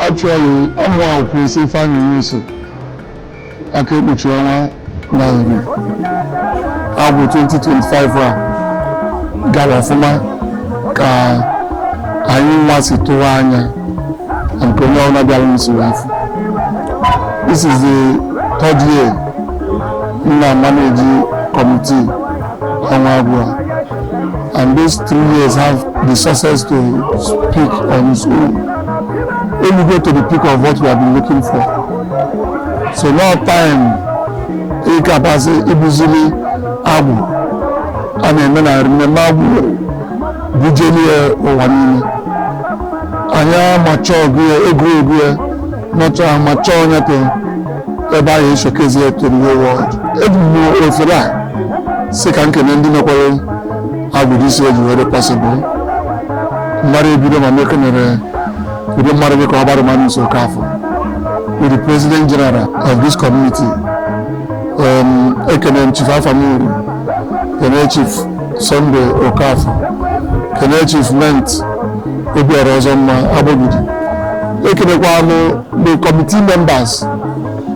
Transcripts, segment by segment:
Actually, ọmụ Prince Ifeanyi Nwosu, aka ekpuchi ọnwa na Nri. Agwụ 2025 a gara ọfụma ka anyị nwa si tụwa anya nke onye ọbụla bịara n'usoro afọ. This is the third year m na-manage committee ọnwa agwụ a, and those 3 years have the success to speak on its own. When we go to the peak of what we have been looking for. So now time ịkapasị ibuzili agwụ a na-eme na mmemme agwụ bujelie ụwa niile. Anyị amacha ọgụ ya, egwu egwu ya nọcha amacha onye to ebe anyị eshowcase ya to the whole world. Eji m ofere a si ka nkene ndị mekwara agwụ this year ji were possible. Mmadụ ebido ma mekenere ụdị mmadụ dịka Ọgbara Manus Okafor with the President General of this community. Ekene m Chief Afamuru, kene Chief Sunday Okafor, kene Chief Ment Obiora Ọzọmma Agbogidi. Ekenekwa m the committee members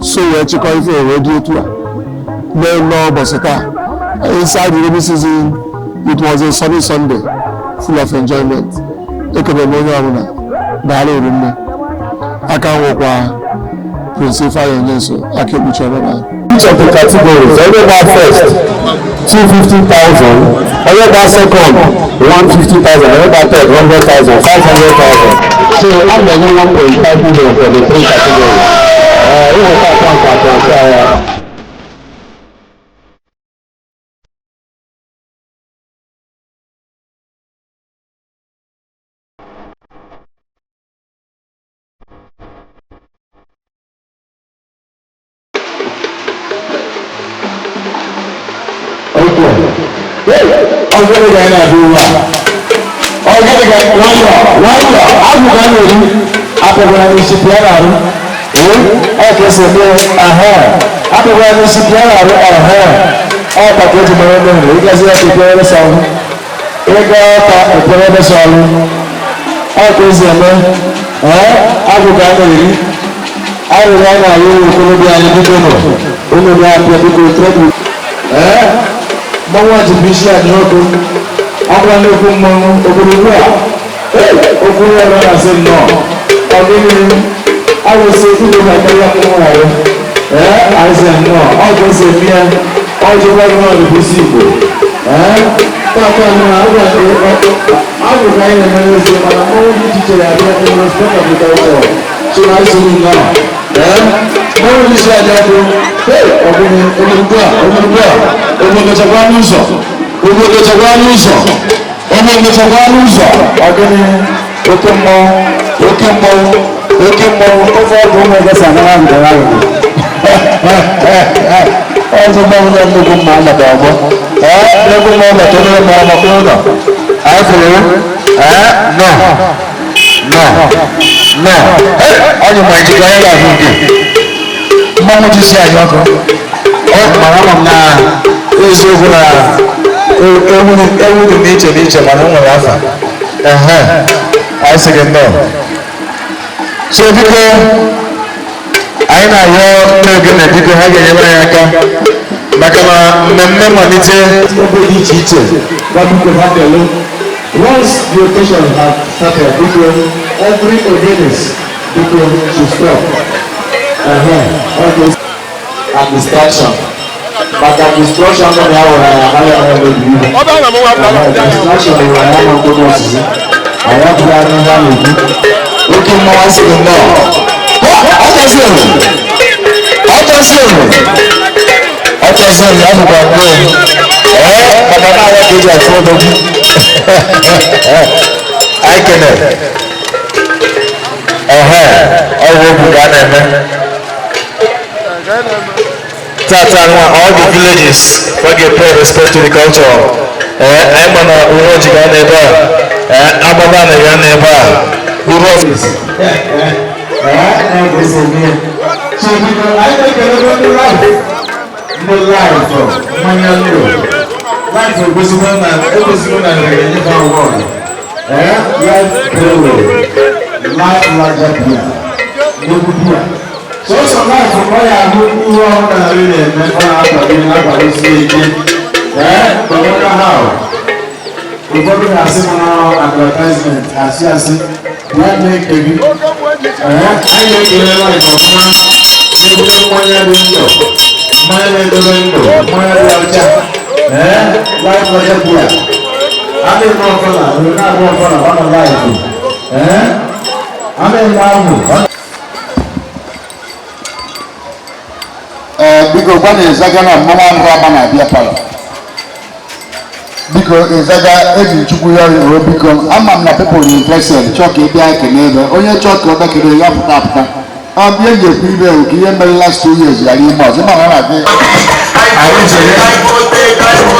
so wee chịkọ ife wee dị otu a mee n'ụbọchị taa. Inside the rainy season, it was a sunny Sunday full of enjoyment. Ekene m onye ọbụla, daalụ rinne. Aka nwekwa Prince Ifeanyi Onyeso, aka ekpuchi ọbụla. Each of the categories, onye gba first 250,000, onye gba second 150,000, onye gba third 100,000, 500,000. So a na-enye 1.5 million for the three categories. Ịnweta account atọ ya. Ọ gịnị ka anyị na-adị ugbu a? Ọ gịnị ka nwayọ nwayọ agwụ ka a na-eri apịakwara n'isi pịa n'arụ? Ee, ọ ka esi eme ahụ, apịakwara n'isi pịa n'arụ ahụ. Ọ ka ka eji mara eme nri ịgazi ya ka ekpere ebe sọrụ ịga ọka ekpere ebe sọrụ. Ọ ka esi eme. Ee, agwụ ka a na-eri. Arịrịọ anyị na-arịọ ụmụ okorobịa anyị, biko nọ unu na-apịa, biko trebu. Ee, mmanwụ a jibụ isi anyị ọkụ ọbụla nnukwu mmanwụ obodo ugbu a. Ee, okwu ya nọ na-asị nnọọ ọ gịnị arụsị igwe na karịa mmanwụ arụ. Ee, anyị sị nnọọ, ọ ka esi eme ya. Ọ jikwa gị nọ bụ isi Igbo. Ee, tata na agwụ ka anyị na-eme n'ezie, mana mmanwụ dị iche iche ya abịa in respect of the culture. So na anyị sị nnọọ. Ee, mmanwụ dị isi anyị ọkụ. Ee, ọ gịnị obodo a, obodo a, obodo chekwa n'ụzọ, obodo chekwa n'ụzọ, obodo chekwa n'ụzọ. Ọ gịnị? Oke mmọnwụ, oke mmọnwụ, oke mmọnwụ. Ofe ọgwụ ụmụ ebe anara ndụ ahụ ọzọ mmanwụ na nnukwu mma amata ọgbọ. Ee, nnukwu mma amata obere mma amata ụlọ anyị fụrụ. Ee, nọ nọ nọ. Ee, ọ dị ma njikọ anyị ga-ahụ nke mmanwụ ji si anyị ọkụ. Ọ mara ama m na eziokwu na ewu dị n'iche n'iche, mana o nwere afa. Ehe, anyị sị gị nnọọ. So biko, anyị na-arịọ ndị ogene, biko ha ga-enyere anyị aka maka na mmemme mmalite ebe dị iche iche gwa biko ha bịalụ. Once the occasion has started, biko, every ogenes biko should stop. Okay. And distraction, maka distraction nọ na ya were anyị anaghị eme emebi ihe. Distraction were anyị ama mkpụrụ osisi anyị abụghị anyị ihe a na-ekwu. Oke mmanwụ asị gị nnọọ. Ọtọzi enwe, ọtọzi enwe, ọtọzi enwe ya bụkwa nnọọ. Ee, maka na anya ka eji atụ odogwu. Anyị kenere. Ehe, ọgwụ okwu ka a na-eme tata nwa. All the villages wey get pay respect to the culture. Ee, anyị ma na uwe ji ga n'ebe a. Ee, agbaba na ya n'ebe a. Uru. So biko, anyị na-ekele ndị Life, ndị Life mmanya ndụ. Life egosikwa na egosigo na ga-enyefe award. Ee, Life Brewery, Life Lager Beer. N'egwu biya. Sọsọ láìpẹ́ kọ́ ya ahụ ihe ọhụrụ na na-eme ọ na-akwado na-akwadosi ike. Ee, gbọmọdụ ha ụfọdụ na-asị m na advertisement asị asị ya na-eke gị. Ee, anyị na-ekele laịf ọfụma na-ebute mmanya dị ndụ, mmanya na-edobe ndụ, mmanya dị ọcha. Ee, laịf ọcha bịa. A na-eme ọfọla, na-agba ọfọla, ọ nọ laịf. Ee, a na-eme ahụ. Biko gwa na ịzaga na mmanwụ anụrụ agba na-abịa palọ. Biko ịzaga eji chukwu ya ọrịa biko ama m na people dị interested chọọ ka ị bịa ekene ebe onye chọọ ka ọ bịa ya pụta apụta. Ọ bịa eji ekwu ibe ka ihe mere last 2 years ghara ime ọzọ ma ọ na-adị. Anyị chere.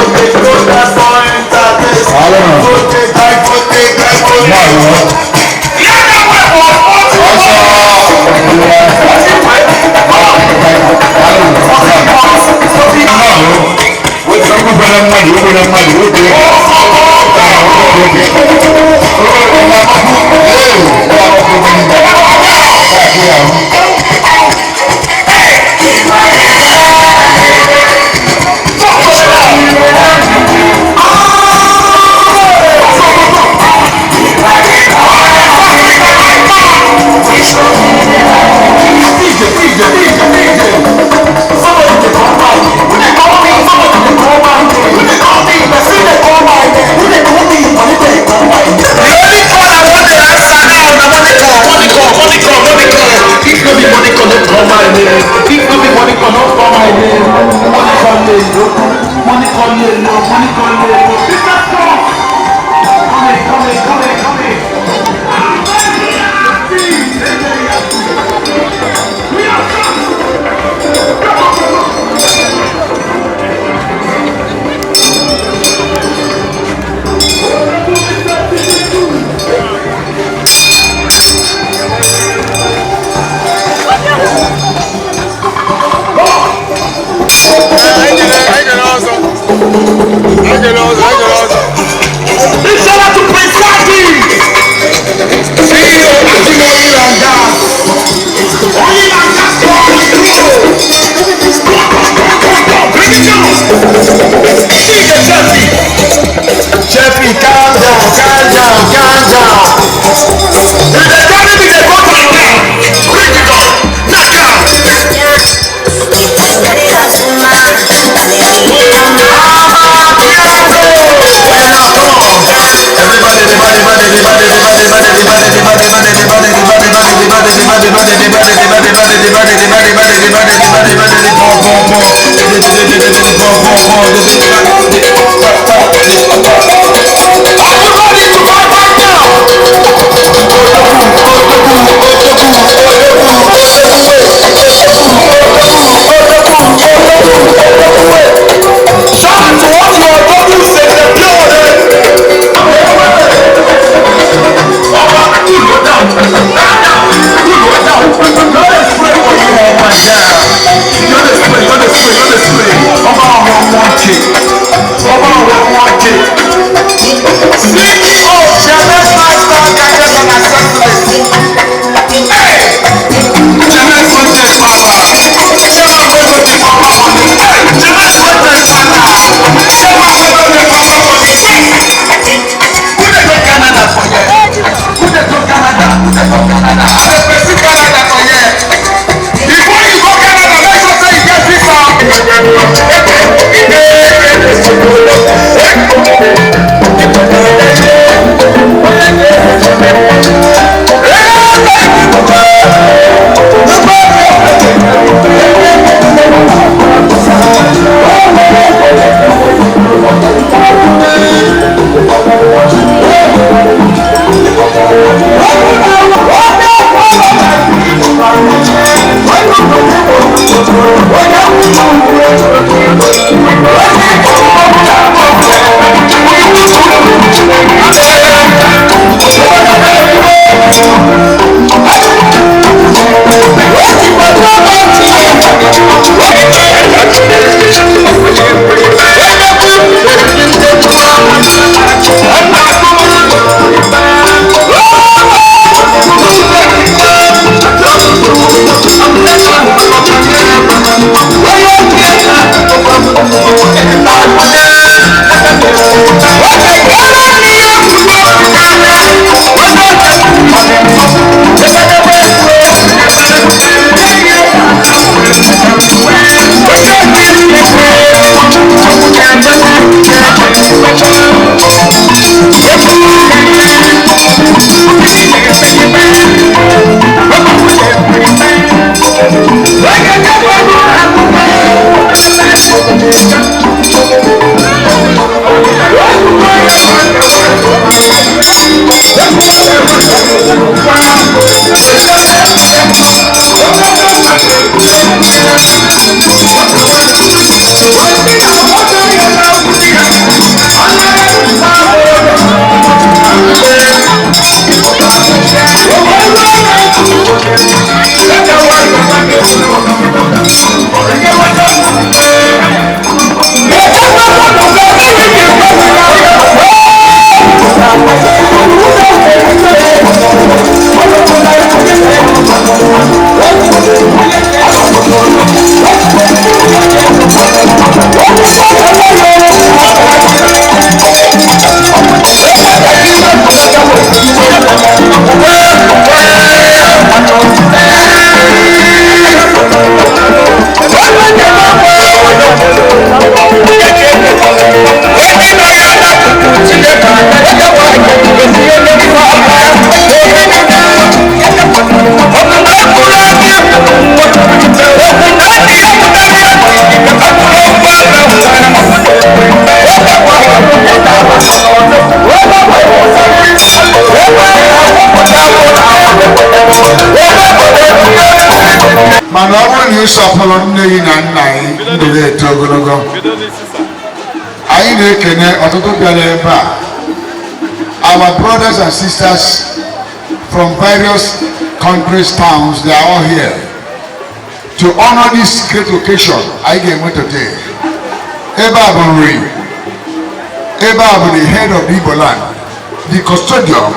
Big shout out to Prince Sati! CEO Ajimo Oil and Gas. Oil and Gas Bring it down! DJ Jeffy! Jeffy, calm down, calm down, calm down. If they carry me, they go down now. Bring it up. Knock out. Are you ready to vibe right now? Shout out to all your W's in the building. CEO, James Lifestyle Gadgets and Accessories. Hey! na ịsọpụrụ nne gị na nna gị, ndụ gị eto ogologo. Anyị na-ekene ọtụtụ bịara ebe a, our brothers and sisters from various countries, towns. They are all here to honor this great occasion anyị ga-enwe today. Ebe a bụ Nri, ebe a bụ the head of the Igbo land, the custodian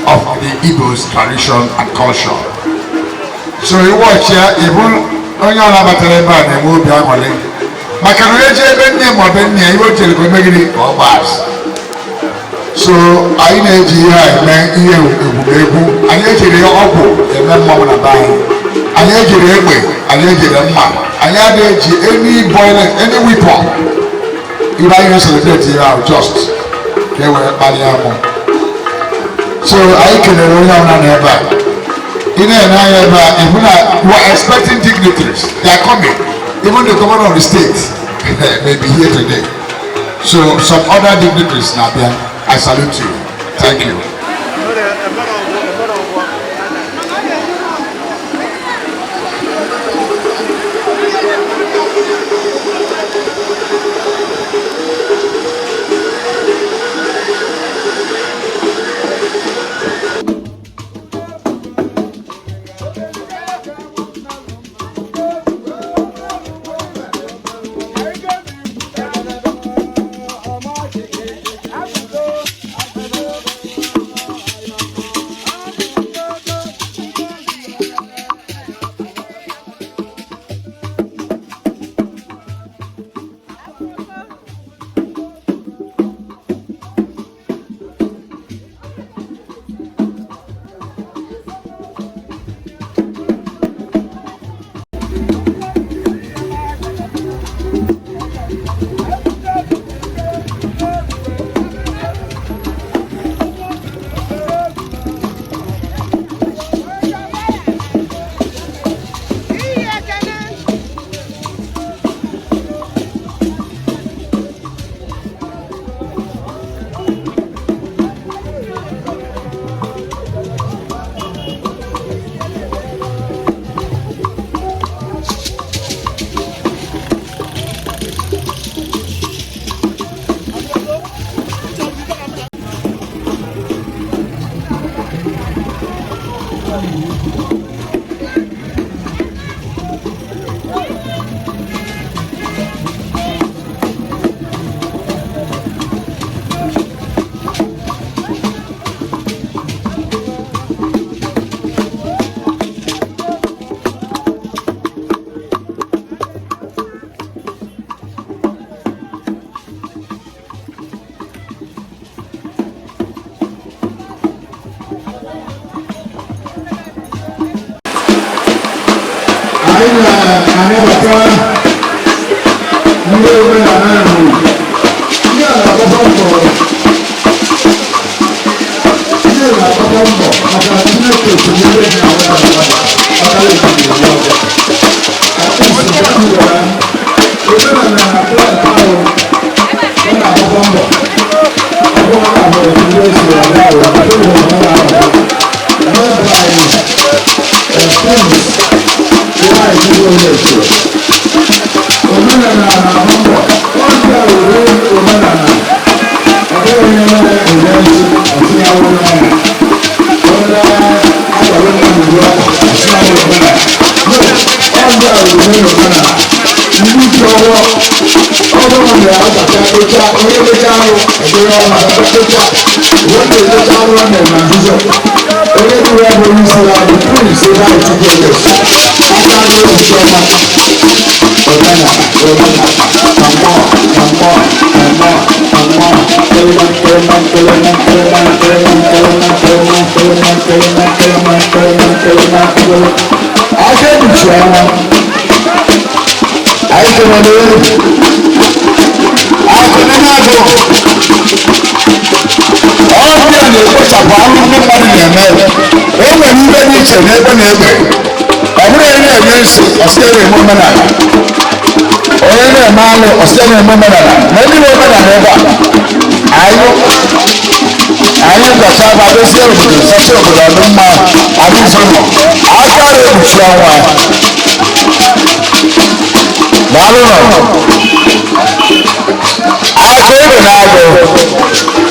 of the Igbo's tradition and culture. So iwọchi ya, ịbụ onye ọ nabatara ebe a na-enwe obi aṅụrị, maka na onye jee ebe nne ma ọ bụ nne ya, iwe o chere ka o megide ka ọ gbaa. So anyị na-eji ihe a eme ihe egwuregwu. Anyị ejiri ọgwụ eme mmanwụ na be anyị, anyị ejiri egbe, anyị ejiri mma, anyị adịghị eji any violence, any weapon. Ibe anyị na-celebrate ihe ahụ just ka e wee kpalie amụ. So anyị kelere onye ọbụla nọ ebe a. Ị na-ene anya ebe a, ịhụ na we are expecting dignitaries. They are coming. Even the governor of the state may be here today. So some other dignitaries na-abịa. I salute you. Thank you. Anyị na-anabata ndị omenala ahụ, ndị a na-agbakọ mbọ, ndị a na-agbakọ mbọ maka Chineke tinyere ha na nwata mmadụ ọkara etiti eri ọbịa. Omenala na-atụ ahụ, ọ na-agbakọ mbọ ọ bụrụ na ahụrụ ndị esi aga ahụ atụrụ omenala ahụ n'ebe anyị prince nwanyị ndị omenala na-agba mbọ ọ bịa were omenala. Ọ bụghị onye mere ere nsị ọsị ya wụrụ ọnụ, onye akwado mmadụ ruo ọsị ya wụrụ omenala. No, ọ bịa were omenala ndị ji ọwọ ọ bụrụ na ya kacha echa onye lecha arụ ebere ọma echa onye na-elecha arụ ọ na-eme nzuzo. Onye dịrị ya bụ onye isi ya bụ prince ebe anyị tupu aka na-ekpuchi ọma omenala omenala na mmụọ na mmụọ na mmụọ na mmụọ kelema kelema kelema kelema kelema kelema kelema kelema kelema kelema kelema kelema kelema aka ekpuchi ọma. Anyị kelere elu akụ n'ime agụ ọbịa na-ekpochapụ arụ ndị mmadụ na-eme. O nwere ibe dị iche n'ebe na egbe. Ọ bụrụ onye na-eme nsị ọsị ya na-eme omenala, onye na-eme alụ ọsị ya na-eme omenala. Na ndị na omenala ebe a anyị kwacha ma dozie obodo, zacha obodo ọdụ mma adịzụlọ aka na-ekpuchi ọnwa. Daalụ nọ. Agụ ịdị na-agụ.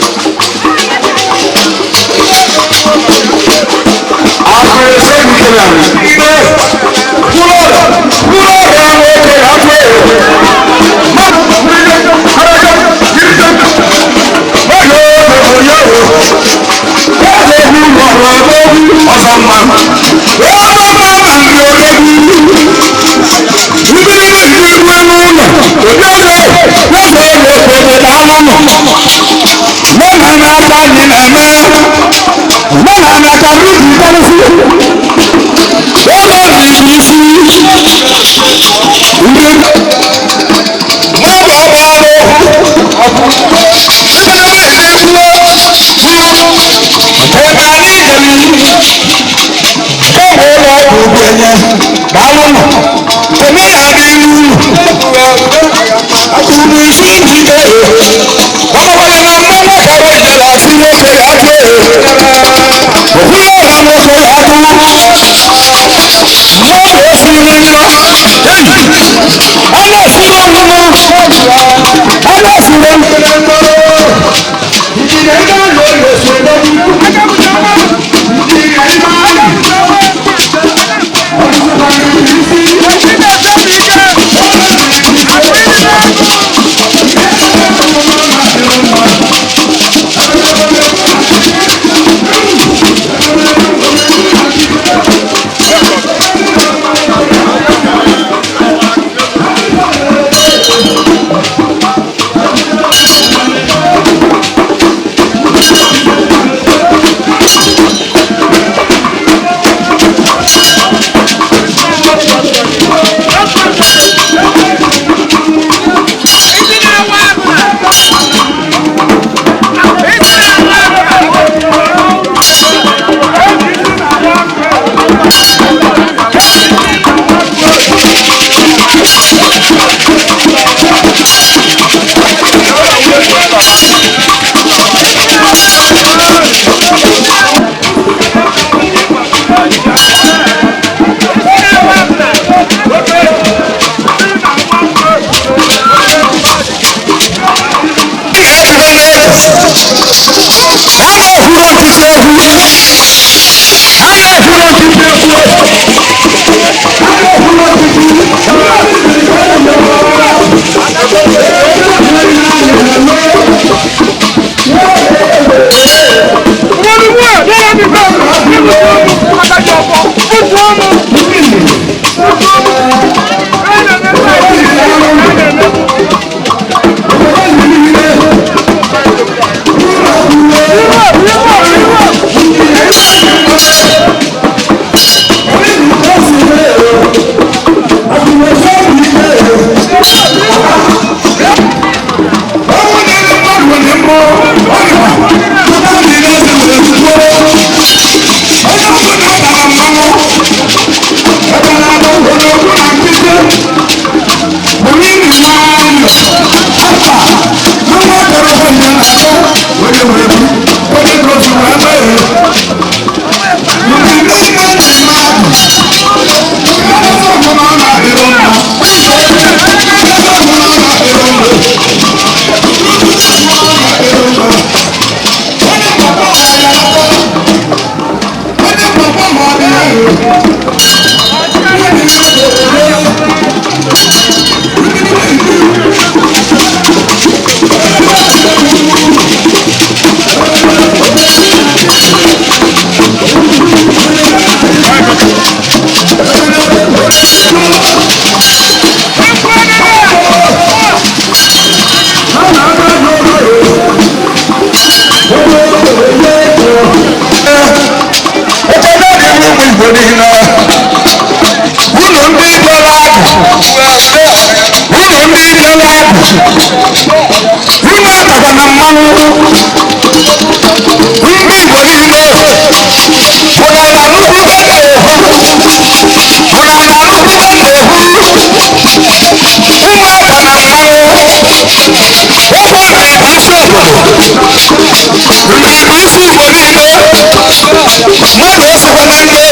Mmadụ esikwa na ndị.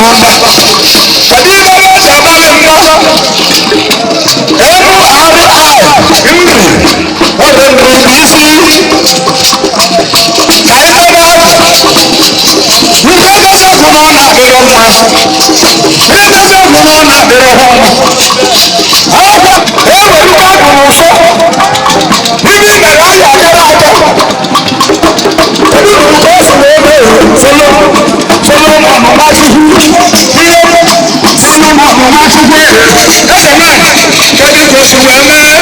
Mma, kedu ihe mere o ji amalị mma? MRI nri, ọ dị nri bụ isi ka anyị mebe ndị edozi ọgwụ na ọ na-adịrọ mma, ndị edozi ọgwụ na ọ na-adịrọ ha mma. Akwụkwọ ewerukwa agụ n'ụsọ ibe i mere anyị akara atọ. Kedu uru ka o si wee mee? Solomon Nwachukwu, ihe Solomon Nwachukwu, eze nwanyị, kedu ka o si wee mee?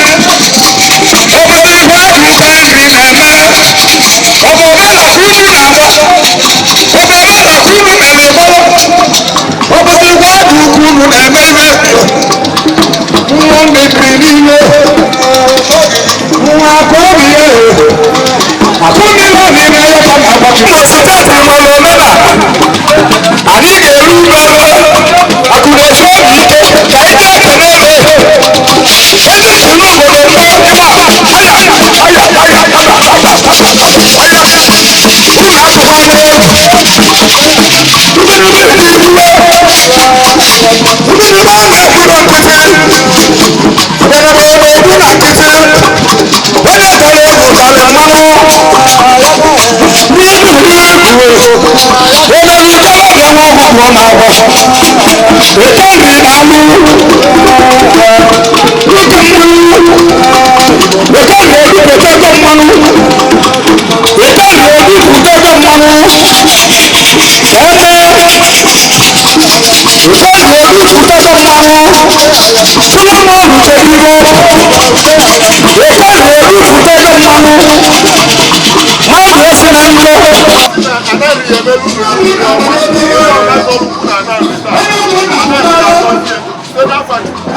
Obodo igwe agụ ka nri na-eme. Ọ bụ omenala ka unu na-agba, ọ bụ omenala ka unu mere gbara. Obodo igwe agụ ka unu na-eme ime nwa mebiri n'ime nwa aka obi ya akụ niile n'ime ya ka na-agbachi. Imo Steeti nwere omenala anyị ga-eru ubere akụ na-esi obi ike ka anyị na-ekene ebe ezi si n'obodo mbụ ịgba aya aya aya aya aya. Unu atụkwa n'egwu ndị iwe ndị a na-ekwuro nkịtị bịara egwu na nkịtị. Onye tara egwu tarị mmanụ n'ihu n'ihu omere ikolobịa nwa ọgwụgwọ na-agba eke nri na anụ dịka mmanụ eke nri ebupụta ego mmanụ eke nri ebupụta ego mmanụ eme eke nri ebupụta ego mmanụ. Solomon, kedu ihe eke nri ebupụta ego mmanụ mmadụ esi na njọ? Anaghị emelu unu ọnwa ihe ọma sọrọ ukwu na anaghị taa anaghị asọ ihe site n'afa Chukwu.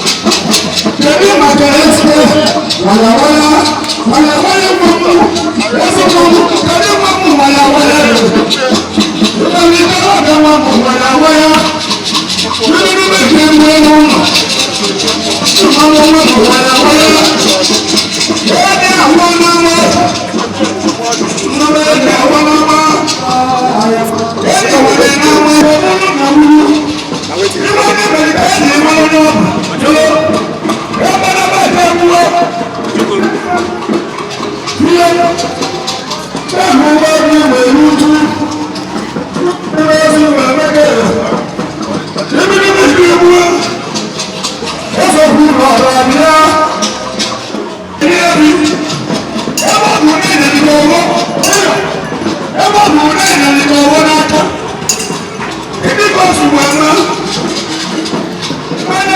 Kedu maka ezigbo walawala walawala mmanwụ ezigbo? Kedu mmanwụ walawala? Ndị ọbịa mmanwụ walawala mmiri mebiri mgbe n'ụlọ mmanwụ mmanwụ walawala ebe ahụ n'ama nnọrọ ebe ahụ n'ama ebe were n'ama ọbụrụ na wuru ihe onye mere ka e na-enwe n'ọbụ.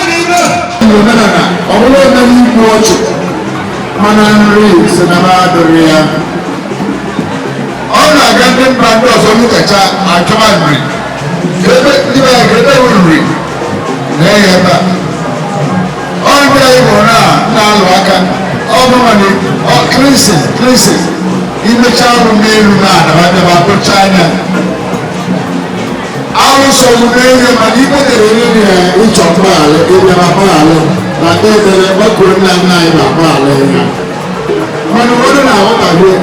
Omenala ọ bụrụ omenala igbu ọchụ, mana nri si na m adịrị ya. Ọ na-aga ndị mba ndị ọzọ nụkacha achọba nri ebe ndị be anyị ebe bụ nri na-enye ebe a. Ọ ndị anyị hụrụ na na-alụ aka ọ bụrụ na ọ cleansing cleansing imecha ọrụ n'elu na adaba bịaba kpụcha anya arụsọgbu n'enye, mana ikpe dere Onye na ịchọ mgbaghara ịbịara mgbaghara na ndị ekpere gbakọrọ nna nna anyị na mgbaghara ya, mana ụfọdụ na-aghọtahie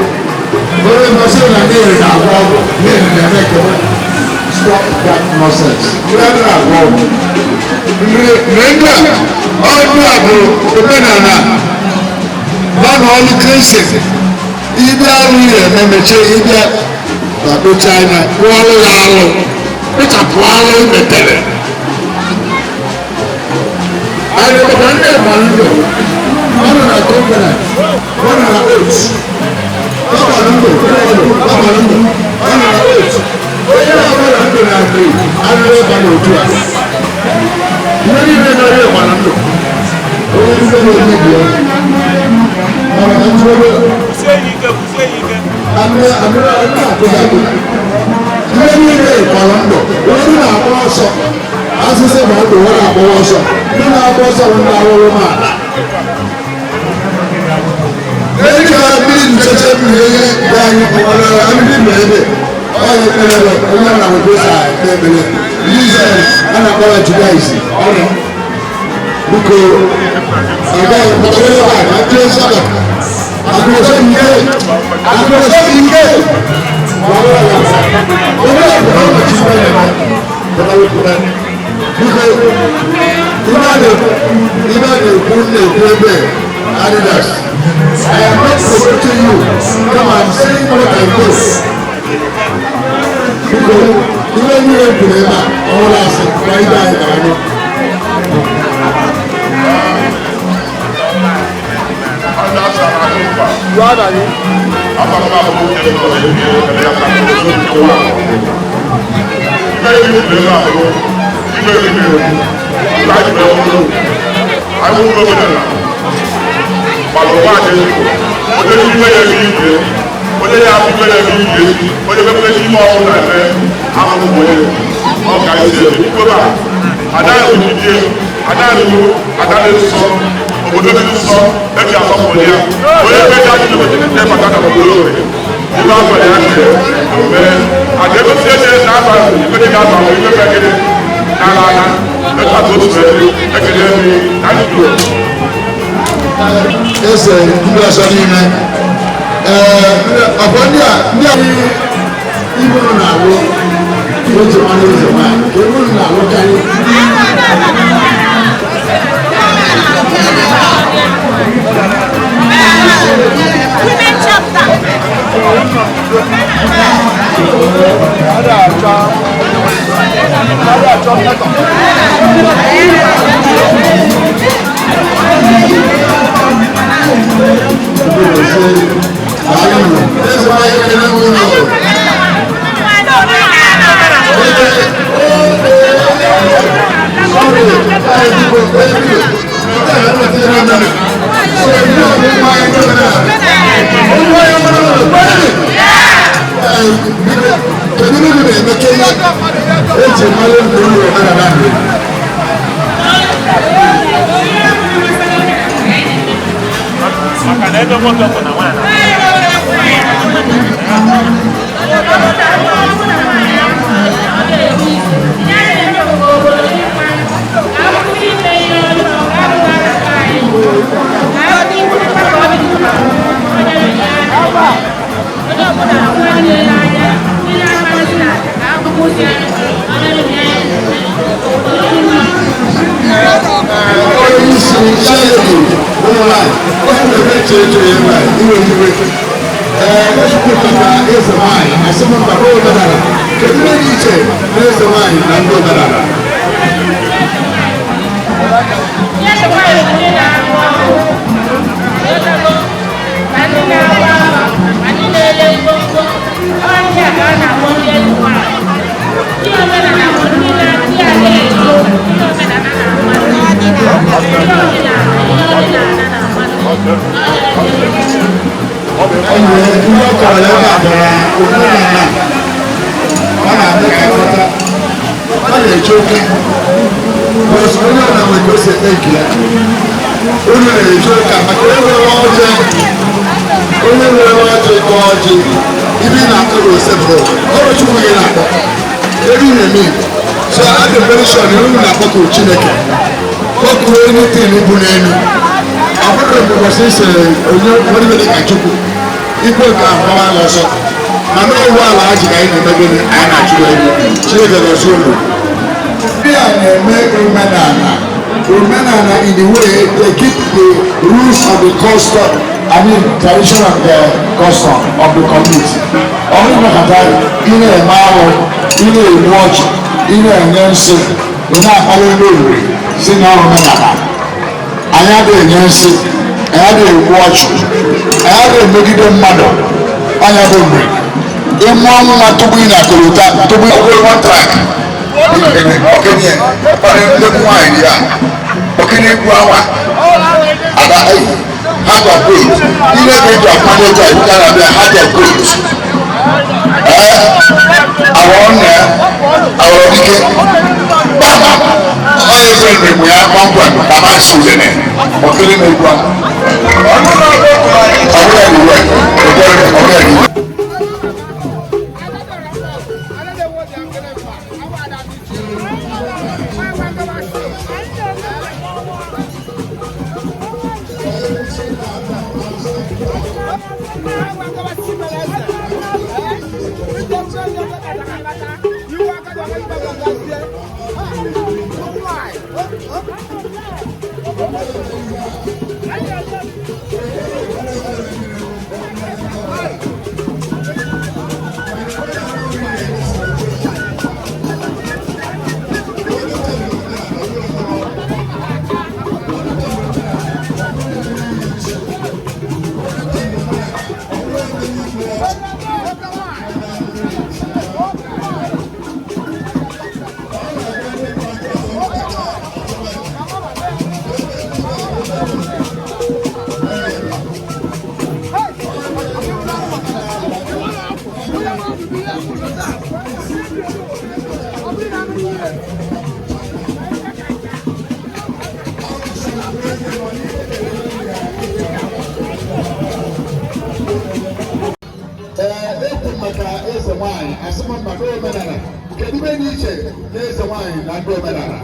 onye ngosi na ndị na-agwọ ọgwụ ndị na-eme ekewe. Stop that nonsense. Ndị a na-agwọ ọgwụ nri ndị a ọdụ a bụ omenala gbanụ ọlụ cleansing ibe arụ ihe eme mechie ịbịa na kpụcha anya kpụọ ọlụ ya alụ kpụchapụ alụ metere Anyị maka ndị gbara ndụ ọ nọ na covenant, ọ nọ na oath, ọ gbara ndụ, ọ gbara ndụ, ọ nọ na oath. Onye na-agbara ndụ na nri arụrụ ịba n'otu a, ihe niile nọrọ gbara ndụ onye ndị na-emebi ya mana ka ntụrụ akụda akụda ihe niile gbara ndụ. Onye na-agba ọsọ asịsị ma ndụ ọ na-agbawa ọsọ, ndị na-agba ọsọ bụ ndị arụrụ m ala. Ndị na mmiri ncheche mmiri ihe dị anyị ọgbara mmiri ma ebe Onye ekpere bụ onye ọbụla nwere esi ekpe ekpere. Ndị Izrel a na-akpọ ya Judaism ọrịa. Biko, agaghị pụtara ebe a ka ndị nsọ akụrụsọ ike akụrụsọ ike. Biko, ibe a na-ekwu na-ekwu ebe Adidas. I am not promoting you. Come, I'm saying what I know. Biko, ibe niile kwuru ebe a, ọhụrụ asị, ma ibe anyị gara anụ. Obodo dị nsọ eji asọpụrụ ya onye meja ajụjụ ndị bata na obodo obodo ibe afọ ya chere mere ada egosi eche na aba ibe dị ga-aba ibe bekere n'ala ala etu atụ otu ebe ekele emi na ndụ. Eze ndị ọzọ niile, ee, ọbụ ndị a ndị a ibu nọ na-alụ otu nwanne eze nwaanyị ka ibu nọ na-alụ karị. Women chapter. Eze nwaanyị ekele m unu. Kedu ihe na-eme ihe eji mara ndụ ụlọ omenala nri? Maka na ebe nwoke bụ na nwaanyị. Onye isi Chineke ụmụ nwanyị, onye na-eme chere ebe a iwe iwe. Ee, ekwupụtara eze nwanyị, asị m mba, omenala. Kedu ihe dị iche na eze nwanyị na ndị omenala? Enwere ndị ọ kọrọ ebe a bịara omenala, ọ na-adị ka nghọta, ọ na-eche okwu. Bọs onye ọbụla nwere ka o si eme nke ya. Unu na-eche ụka maka onye nwere ọjị, onye nwere ọjị kọọ ọjị, ibe ị na-akọ bụ osebụrụ, ọrụ Chukwu gị na-akpọ. Ebe ị na-eme Igbo. So adị m very sure na unu na-akpọku Chineke. Kpọkuo anything bụ n'elu. Ọ bụrụ mgbe ụbọchị ise onye nwere dị ka Chukwu, ikwe nke ahụ gbawa ya ọsọ. Mana iwu ala ajị ka anyị na-eme gịnị, anyị na-achụ ego. Chineke gọzie unu. Ndị a na-eme omenala. Omenala in the way they keep the rules of the custom, I mean tradition of the custom of the community. Ọ bụrụ maka ị na-eme arụ, ị na-egbu ọchụ, ị na-enye nsị, ị na-akpali ndị oriri si na omenala. Anyị adịghị enye nsị, anyị adịghị egbu ọchụ, anyị adịghị emegide mmadụ, anya bụ mgbe. Ịmụọ nwa tupu ị na-akọrọta, tupu ị One track. Okenye, nnekwu nwaanyị ya. Okenye egwu awa. Ada eyi, heart of gold. Ihe ga-eji akwado otu a, iwu ka na-abịa heart of gold. Ee, awọrọ nna ya, awọrọ dike. Bam! Onye eze nri ya kpọmkwem ka ma nsị udene. Okenye na-egwu awa. Ọ bụla iwu, ọ bụla iwu. Thank you. Ekwu maka eze nwanyị asịma maka omenala kedu ibe dị iche na eze nwanyị na ndị omenala?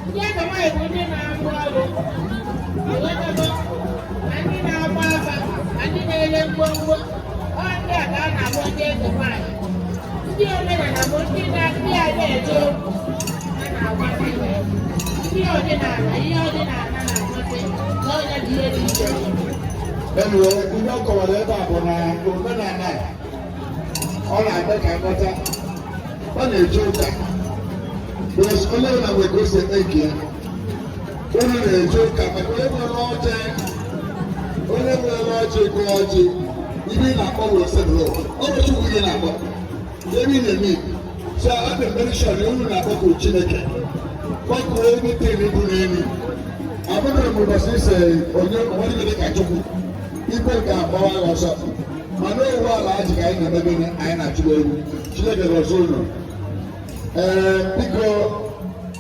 Ndị eze nwanyị bụ ndị na-arụ ọrụ, ịghọtago, na ndị na-agba afa, na ndị na-ere ngwongwo. Ọ ndị a ka a na-akpọ ndị eze nwanyị. Ndị omenala bụ ndị na-ndị a na-eje okwu a na-agwa ndị ndị ọdịnala, ihe ọdịnala na-amasị na onye dị ihe dị iche iche. Anyway, ihe ọ kọwara ebe a bụ na omenala ọ na-abịa ka nghọta ọ na-eje ụka because onye ọbụla nwere ka o si eme nke ya. Unu na-eje ụka maka onye nwere ọjị, onye nwere ọjị gụọ ọjị, ibe ị na-akpọ bụ osedụrụ ọ bụ Chukwu ihe na-akpọ ebe ị na-eme. So adị m very sure na unu na-akpọku Chineke, kpọkuo anything bụ n'elu. Abụrụ m ụbọchị ise onye onye dị ka Chukwu ikpe ga-agbawa ya ọsọ, mana owu ala ajị ka anyị na-eme gịnị, anyị na-achụgbu egwu. Chineke gọzie unu. Ee, biko,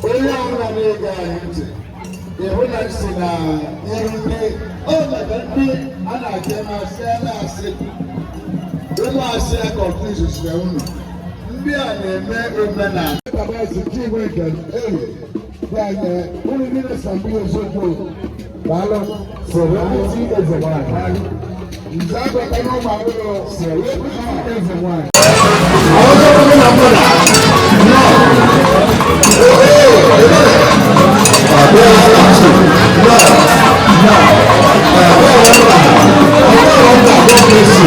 onye ọbụla na-ege anyị ntị ịhụ na si na iru ndị ọ maka ndị a na-achọ eme asị a na-asị ụmụ asị a kọnfuz siri unu ndị a na-eme omenala. Baba ezi Chinwe nke eyi dị anyị unu niile sambi eziokwu daalụ. Celebrity eze nwanyị. Nze abata n'ụmụ agbọghọ. Celebrity eze nwanyị. Isi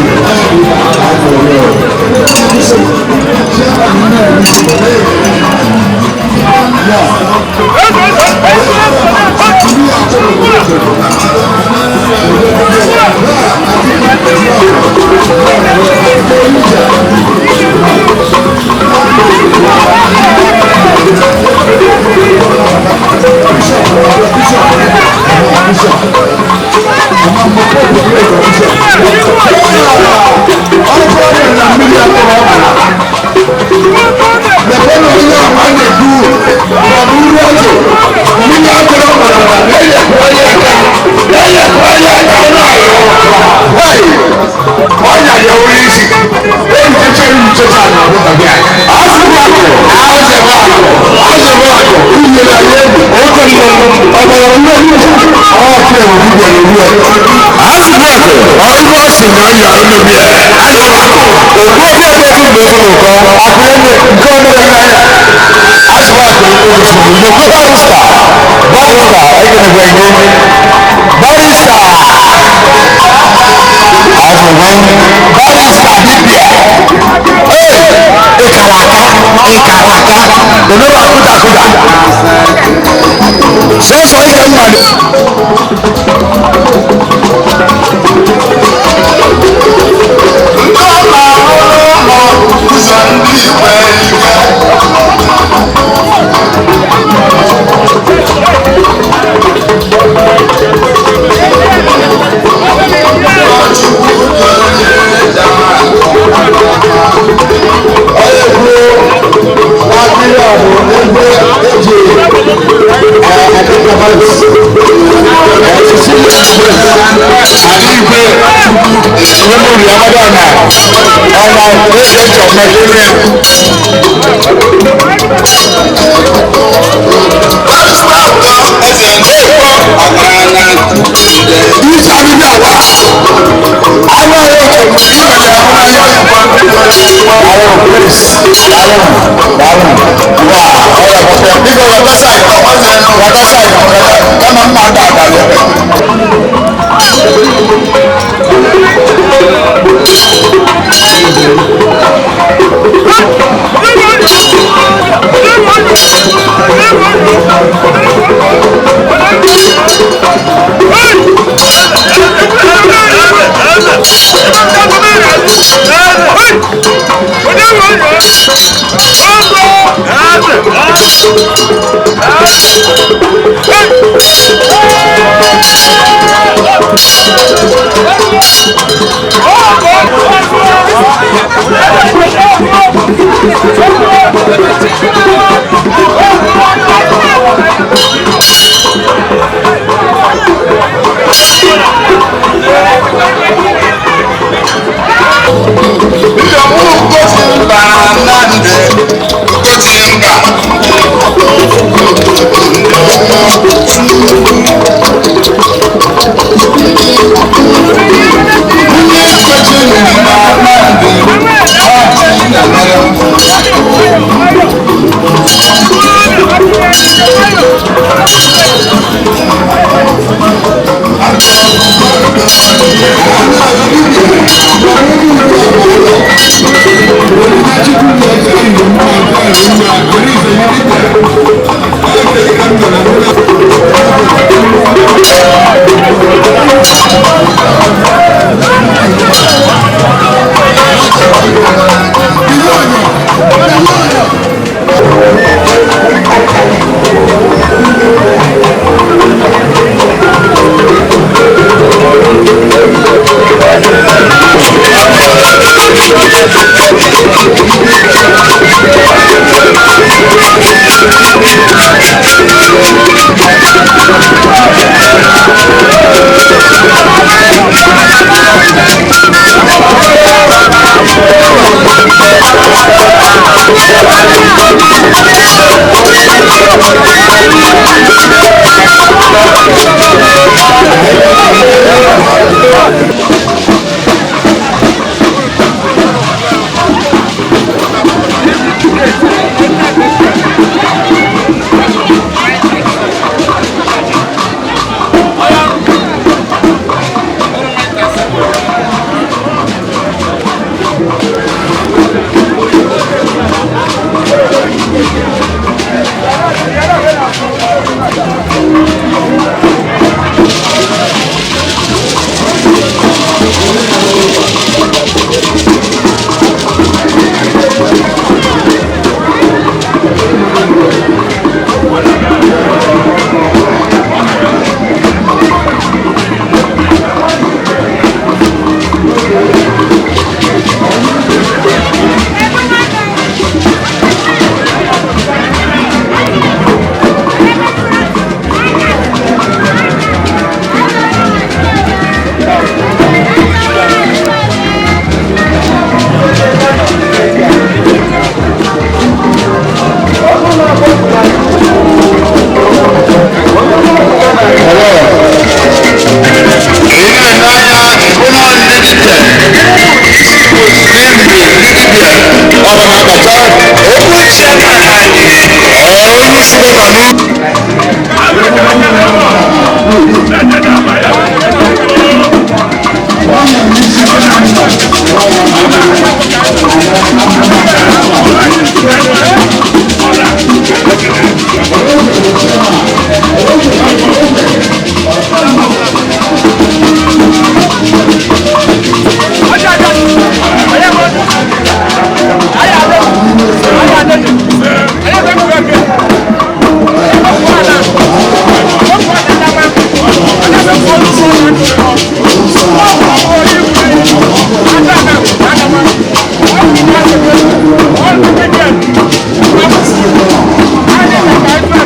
Thank you.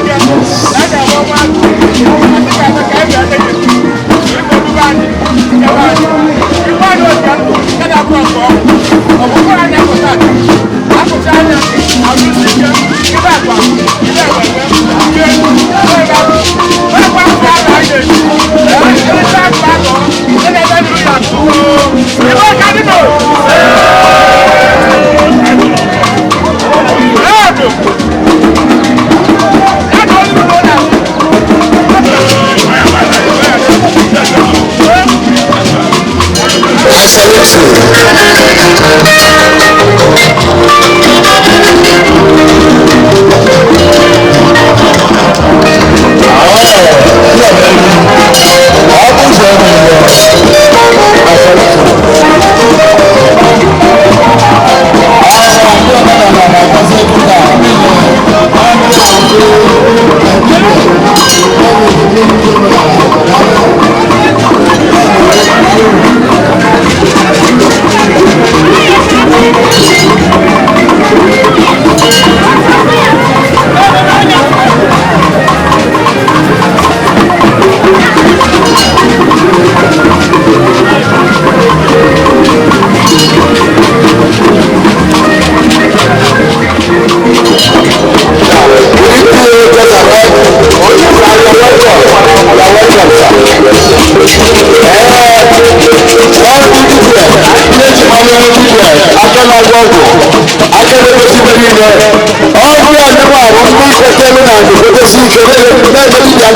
Salute.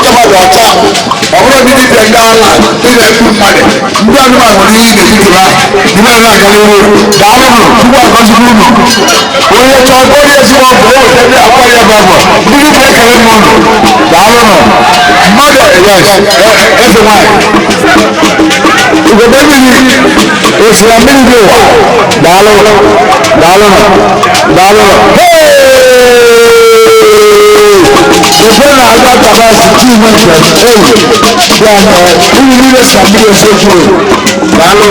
Ọ bụrụ ndị dibịa ndị ala ndị na-egbu mmadụ, ndị anụmanụ nwere ihe n'etiti ha, ndị na-aga n'ihu. Daalụnụ, Chukwu agọzikwa unu. Onye chọọ onye ezigbo ọgwụ, o weta ndị akwara ya bụ ọgwụ. Ndị dibịa, ekele m unu. Daalụnụ mmadụ. Yes, eze nwanyị ugogbe mmiri esi na mmiri dị ụwa. Daalụ, daalụnụ, daalụnụ. Ebe na-agba tabasi chima njem eyi bịa na mmiri niile si na mmiri eziokwu. Daalụ.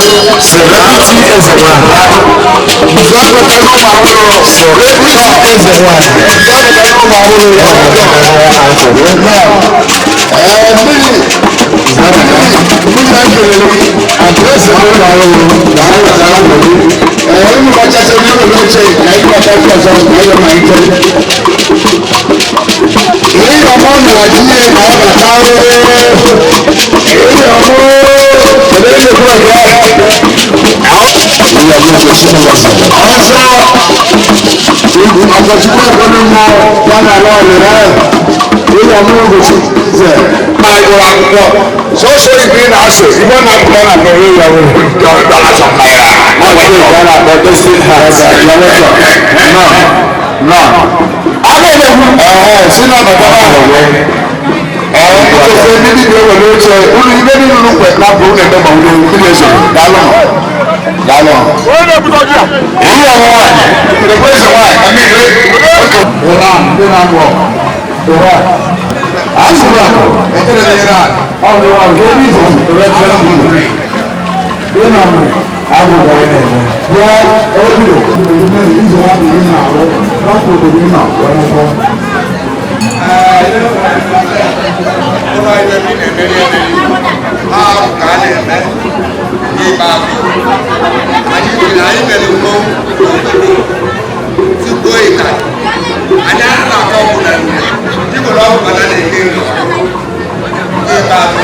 Celebrity eze nwanyị. Celebrity eze nwanyị. Akwụkwọ sọsọ ibe ị na-asụ igbo na-apụta na mmeri ya dollars of naira. Si na bàtà ẹ̀ẹ́ ndị dibịa ewere oche unu ibe niile unu kwe na bụ unu eme ma unu mmiri ezoro. Daalụ, daalụ. Ihe ọmụ nwaanyị ekwe eze nwaanyị ka mmiri. Iran, ndị na-alụ ọgụ. Iran. Azụrụ akụ. Ọ dị nwa nke ebe izizi. Ị na-amụ agwụgwa ị na-eme. Bịa ebido. Izu ha bụ ị na-arụ. N'ọkụ obodo ị nọ wee mụọ. Ụlọ ibe m na-emeri emeri ahụ ka a na-eme n'ikpeazụ. Anyị jiri anyị mere mmọnwụ tupu ịta anyị anaghị akọ ọgwụ na nne dịkwara ọgwụ bata na-eke nri n'ikpeazụ.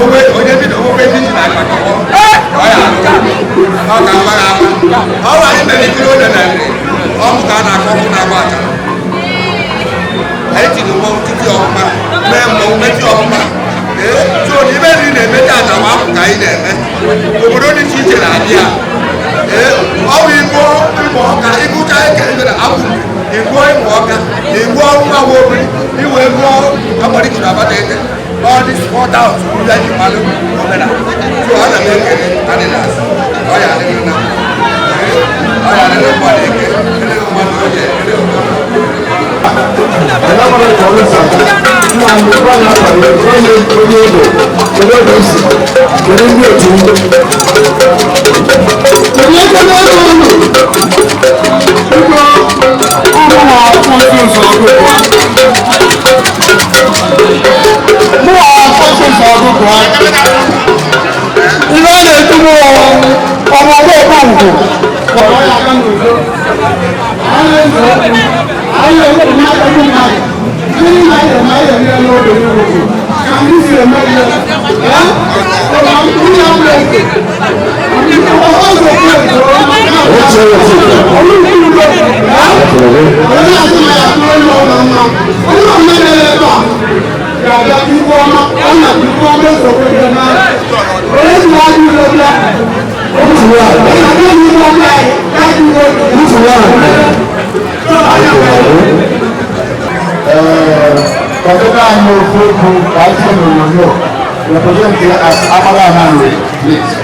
Onwe onye bido nwoke ndị ji na akpakọ ọ ya alụ ọ ka mma ha ama ọrụ anyị mere ikiri ode na nri ọgwụ ka a na-akọ ọgwụ na-agba achara. Anyị tiri mmọnwụ titi ọfụma, mee mmọnwụ meti ọfụma. Ee, so na ibe nri na-eme tata bụ apụ ka anyị na-eme obodo dị iche iche na-abịa. Ee, ọ bụ igbo ịmụ ọka ịgụcha eke ebere abụ igbo ịmụ ọka igbo nwa nwa obiri iwe gụọ agbadikiri abata ete all this 4,000 ndị anyị mmadụ omenala. So ana m ekele adịlas ọ ya adịrị na ọ ya adịrị mmadụ eke adịrị mmadụ oge adịrị mmadụ. Kedu ndị otu m? Kedu ebe n'ebe unu? Biko, ụmụ na-akwụsị ụzọ ọgụgụ a. Mụ na-akwụsị ụzọ ọgụgụ a. Ihe a na-etu m ọmụ ọgbọ ọgbọ ngwụ. Kwadebe anyị ofu okwu ka anyị tinye n'onyonyo. Represent here as Amara Ananri, please.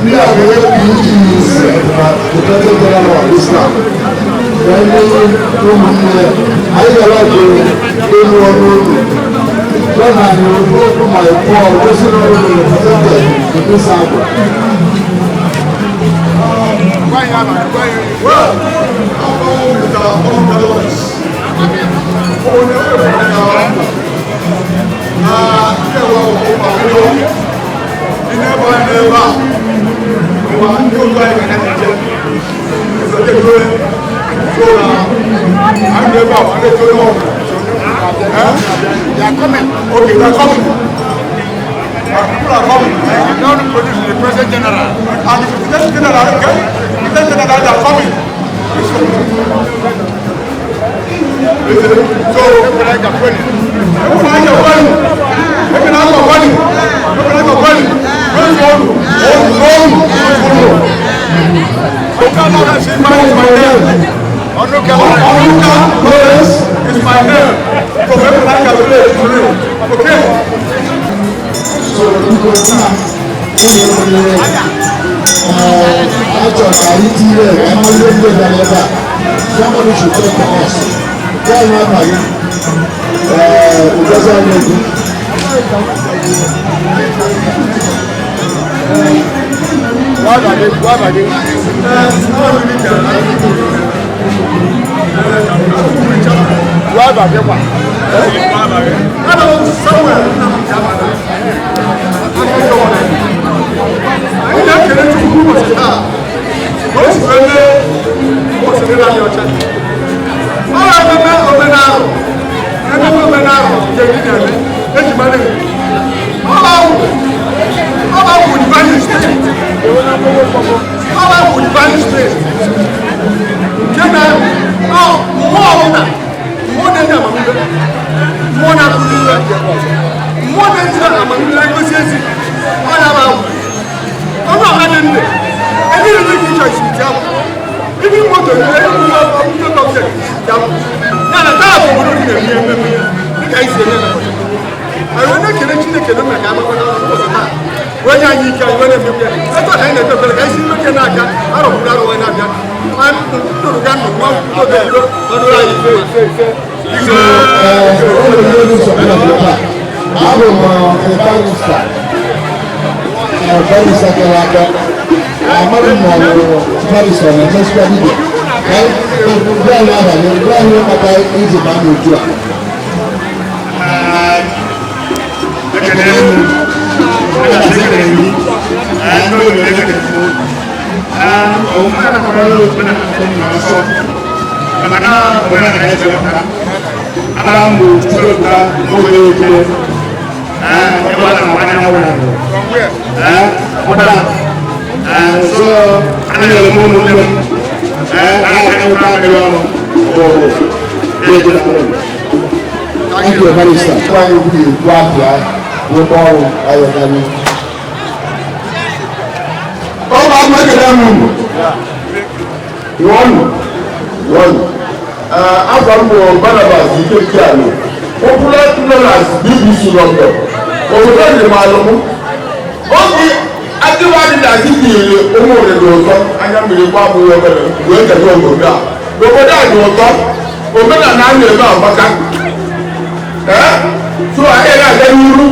Ndị a bụ APGs na the President General of Islam. Na ndị ụmụnne anyị gara bụ elu ọnụ ụlọ. Ya na anyị okwu okwu ma ekwu ọ gosi na ụlọ represented in this album. They are coming. Okay, they are coming. People are coming. They don't produce the President General. And the President General, okay? The President General, they are coming. So, is my name. From Ebenaker village. Okay. So, biko taa, ụmụnne achọ ka anyị tinye ka anyị mara ndị bịara ebe a. Somebody should talk to us. Gwa anyị afa gị. Ụgọzi anyị okwu. Anyị na-ekele Chukwu ụbọchị taa ka o si wee mee ụbọchị niile anyị ọcha. Ọ na-ememe omenala ememe omenala nke ndị na-eme eji mara Igbo. Ọ bụ divine spirit. Ọ bụ divine spirit. Nke na mmụọ ọbụla mmụọ na-enye amamihe, mmụọ na-akụzi ihe, mmụọ na-eji amamihe egosi ezi, ọ na-aba agwụ. Ọnụ ọha dị ndụ, any living creature is with ya. Even moto, even object is with ya. Ya na taa bụ obodo dị na-eme ememe dịka anyị si eme na obodo. Anyị wee na-ekele Chineke na maka agbakọ na ụbọchị taa. Wee nye anyị ike anyị wee na-emekwa ya. Etu a ka anyị na-ekpe ekpere ka anyị si ime na-aga arọpụrụ arọ wee na-abịa. Ndụrụ ga ndụ nwa oge udo ọdụrụ anyị ife. So, ụlọ elu nsọ bịara taa. Abụ m barrister. Barrister gara aga. Amaghị m ma ọ bụ barrister na emesịkwa dibịa. Ka gwa anyị abalị, gwa anyị maka iji baa n'otu a. Thank you, barrister. Gwa anyị okwu na-ekwu afọ ahụ. Rụkwa ọrụ anyị gara n'ihu. Ọ bụ agụ ekele m unu. Wọnụ. Wọnụ. Afọ m bụ Barnabas Ikeke Alo. Popular known as BBC London. Obodo dị m alụmụ. Oge adịwadị na adịghị ụmụ oriri ụtọ anya mmiri gba m obere wee kele obodo a. Obodo a dị ụtọ. Omenala a na-eme amaka. Ee? So anyị na-aga n'iru.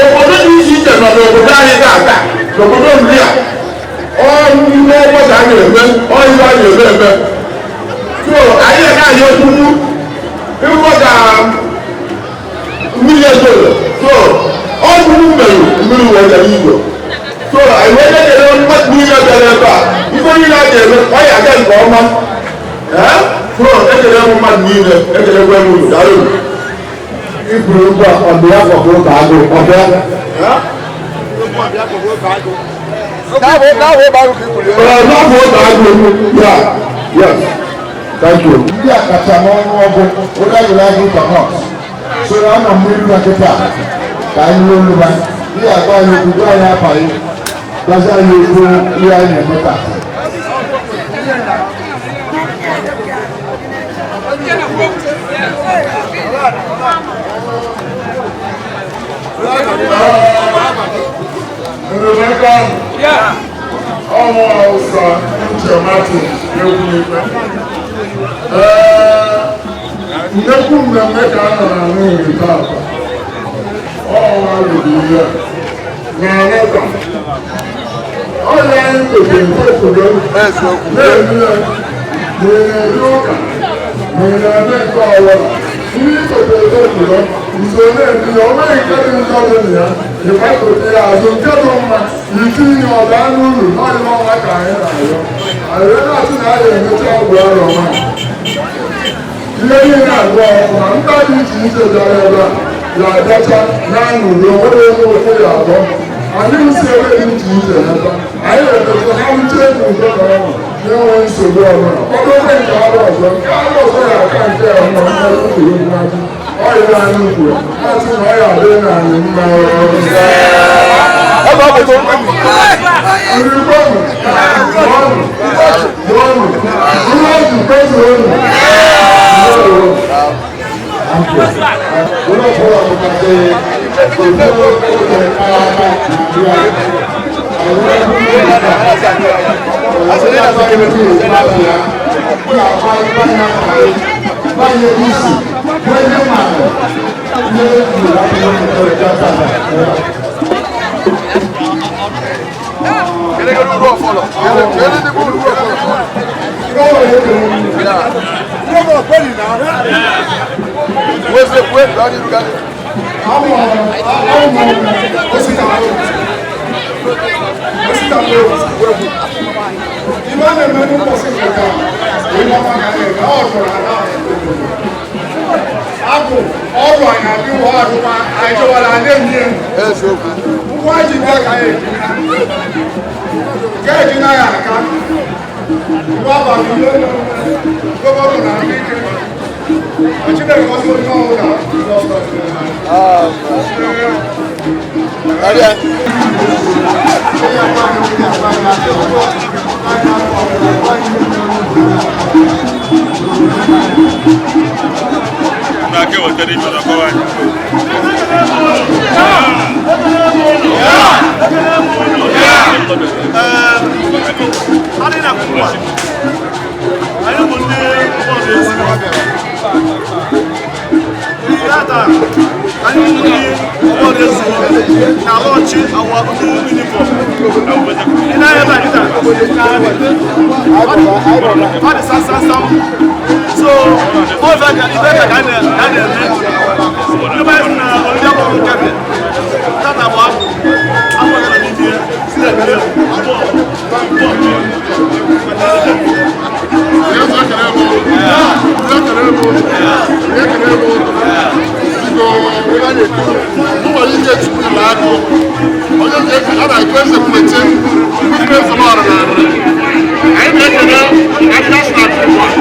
Obodo dị iche iche nọ n'obodo anyị ga-aga. N'obodo nri a. Ọnụ ọgbọ ka a na-eme, ọyị a na-eme eme. So anyị na-ayọ okwukwu ịhụ ka mmiri ezoro. So ọgwụ mere mmiri wee gara igwe. So anyị wee na-ekele mmadụ niile bịara ebe a. Ife niile a ga-eme ọ ya aga nke ọma. Ee? So ekele m mmadụ niile, ekelekwe m unu, daalụ unu. Ikwuru okwu a on behalf of Ụka Agụ, ọ bịa? N'afọ ụka agụ, yeah, yes, thank you. Ndị a kacha n'ọnụọgụ ụka gụrụ agụ ụka nọt so na anọ m n'iru na kịta ka anyị ruo olu ha ihe agwa anyị okwu gwa anyị afa anyị gwazi anyị okwu ihe anyị na-eme taa. Ndụmọdụ ahụ, ọnwụ Hausa Uche Martin na-ekwu ikpe. Ee, nnekwu mmemme ka a nọ na Nnewi taata. Ọnwa ruru ihe na Anọta. Ọrịa anyị kwesịrị nkwesịrị na-eme ya ma ị na-eri ụka ma ị na-eme nke ọbụla. Ihe kwesịrị ekwesịrị nso na-eme ya, o nweghị nke dị njọ dị na ya, ịgbakọta ya azụ nke dị mma, itinye ọda n'uru n'ọyị ọnwa ka anyị na-arịọ. Anyị na-asị na anyị emecha ọgwụ arọ nwa. Ihe niile agụ ọfụma, mba dị iche iche bịara ebe a ga-abịacha na-aṅụrị onwere onye ofe ya abụọ. Anyị si ebe dị iche iche n'ebe anyị na-emecha ha uche ego udo na ọṅụ na-enweghị nsogbu ọbụla. Kwadokwe nke arụ ọzọ, nke arụ ọzọ ya aka nke a mma mmadụ kwuru mmadụ. Ọyị anyị kwuru, na-asị na ọ ya adịghị na anyị mma. Ndị gbọnụ, gbọnụ, gbọnụ, ihe o ji kpezuo unu. Onye ọbụla bụkasị obodo oge aka Na-aka ewetara ife na ọkọwa anyị. Anyị bụ ndị bọọlụ ezi. Tata, anyị bụ ndị bọọlụ ezi na-alọchi our new uniform. Ị na-anya ebe a kịta, ọ dị sam sam sam. So, ọ ife ka ife ka anyị na-eme. Ndị be anyị sị na oriri abụọ nke bịa. Tata bụ abụ. Abụ gara n'ime ya. Si na ebile bọọlụ. Bọọlụ.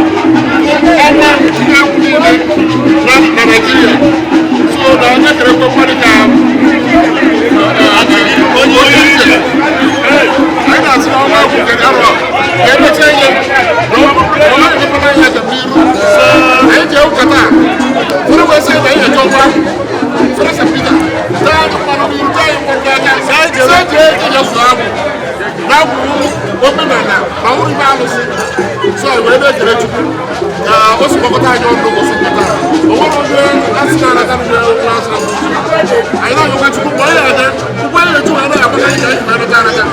Ọnwa ihe egwu niile na Naịjirịa. So na So wee na-ekele Chukwu ka o si kpọkọta anyị ọnụ ụbọchị nke taa. O nwere onye asị na-anata ndị asị na anyị na-agakwa Chukwu mgbe anyị na-aga Chukwu anyị na-echu wee na-agbata anyị ka anyị wee nata anata.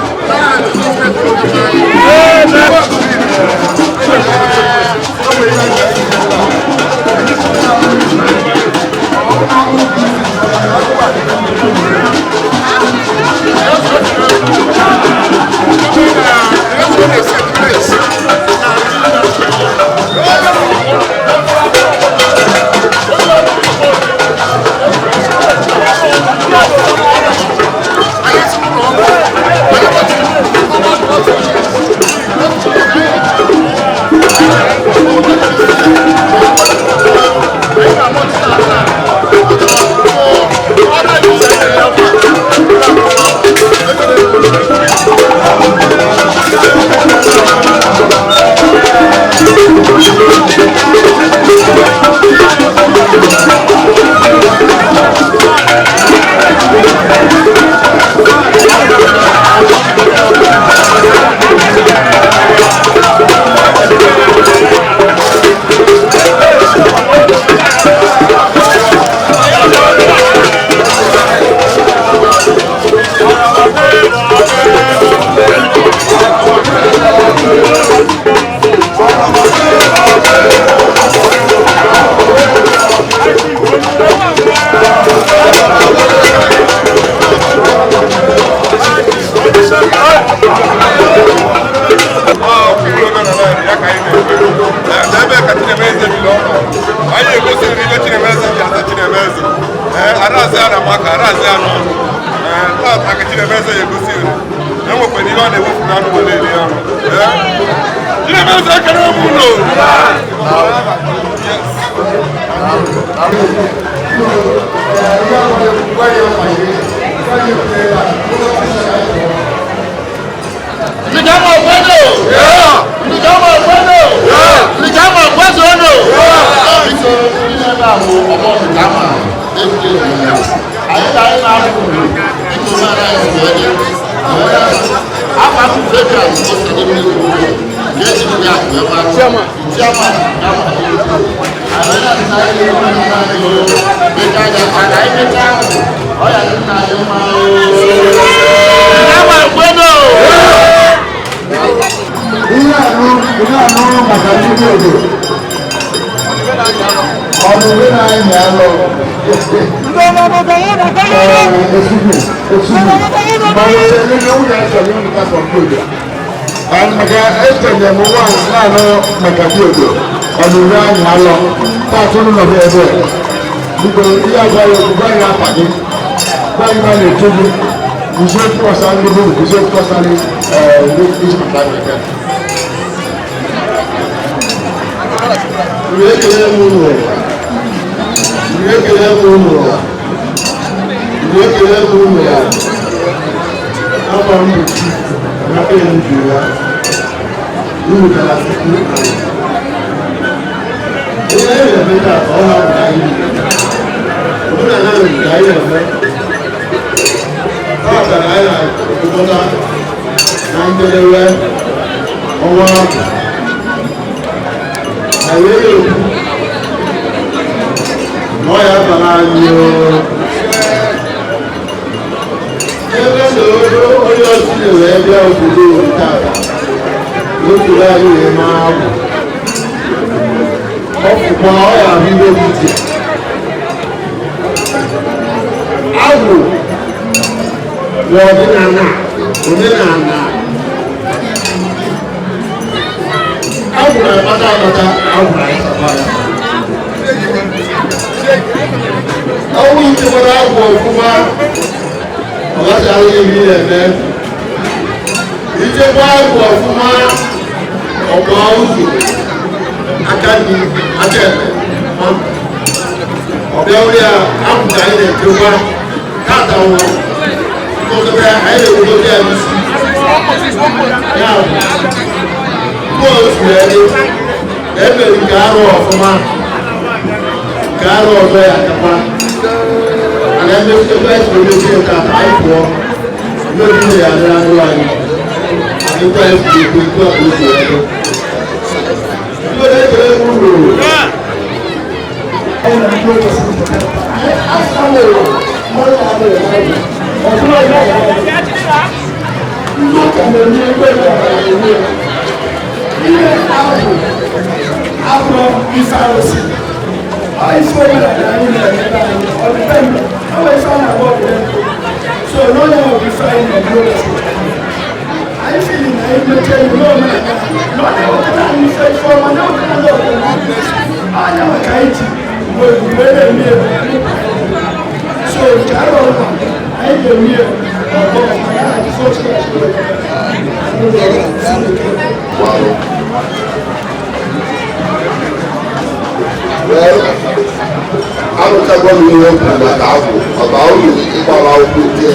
Arụchago m ihe kwuru maka agwụ ọba uru ịgbara akwụkwọ tie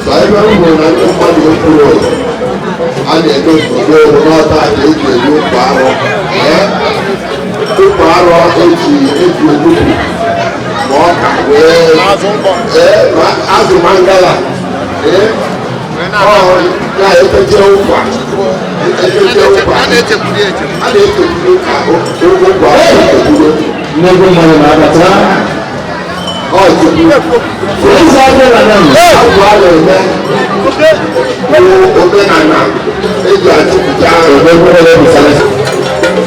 sa ebe m hụrụ na ndị mmadụ ekwuru ụzọ a na-eme nsogbu ewu n'ọta ka eji eri ụkwụ arọ, ụkwụ arọ eji eji onugbu ma ọka wee ee azụ mangala ee ọ na-eteche ụkwa eteche ụkwa a na-echekwuru ka ụkwụ arọ echekwuru. Nnegwu mmadụ na-abata. Ọ chukwu. Eze abịa na Agwụ a na-eme bụ omenala eji achụpụta.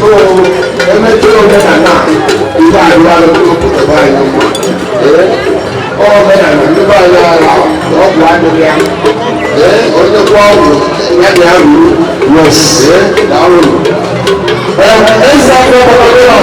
So emechaa omenala ihe arụarụ obodo anyị mma. Ee, ọ omenala ndị be anyị ara ọgwụ adịghị ya. Ee, onye gwọ ọgwụ ya na ya ruru. Yes. Ee, daalụ. Eze abịa na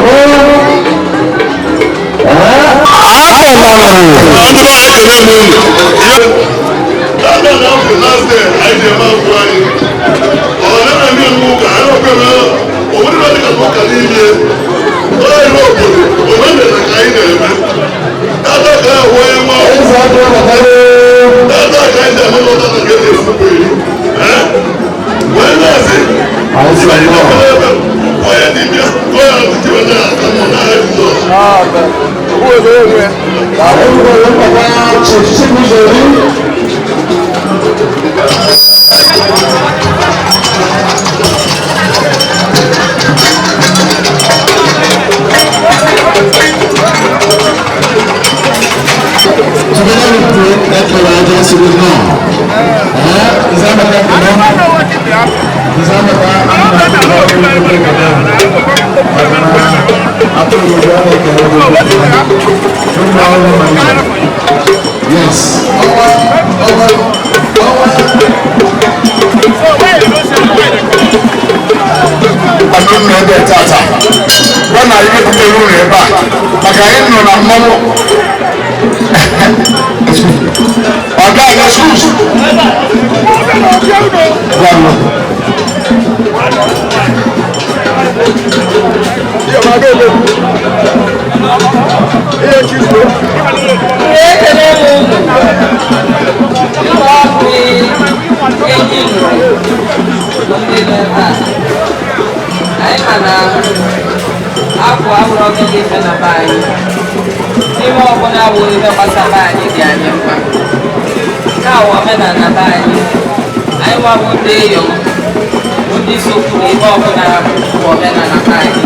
Together we pray that the agency will know. Yes. Anụ ebe tata gwa na anyị mepụtara ụlọ ebe a maka anyị nọ na mmanwụ ọga aga sus gwanụ. Ekele m unu. Ụlọ ọgwụ enyi nụrụ ndị nọ ebe a. Anyị ma na afọ abụrụ ọgụgụ ife na be anyị. Ihe ọbụla bụ ihe gbasara anyị dị anyị mkpa. Nke a wụ omenala be anyị. Anyị nwa bụ ndị eyom, bụ ndị sokwuru ihe ọbụla bụ omenala be anyị.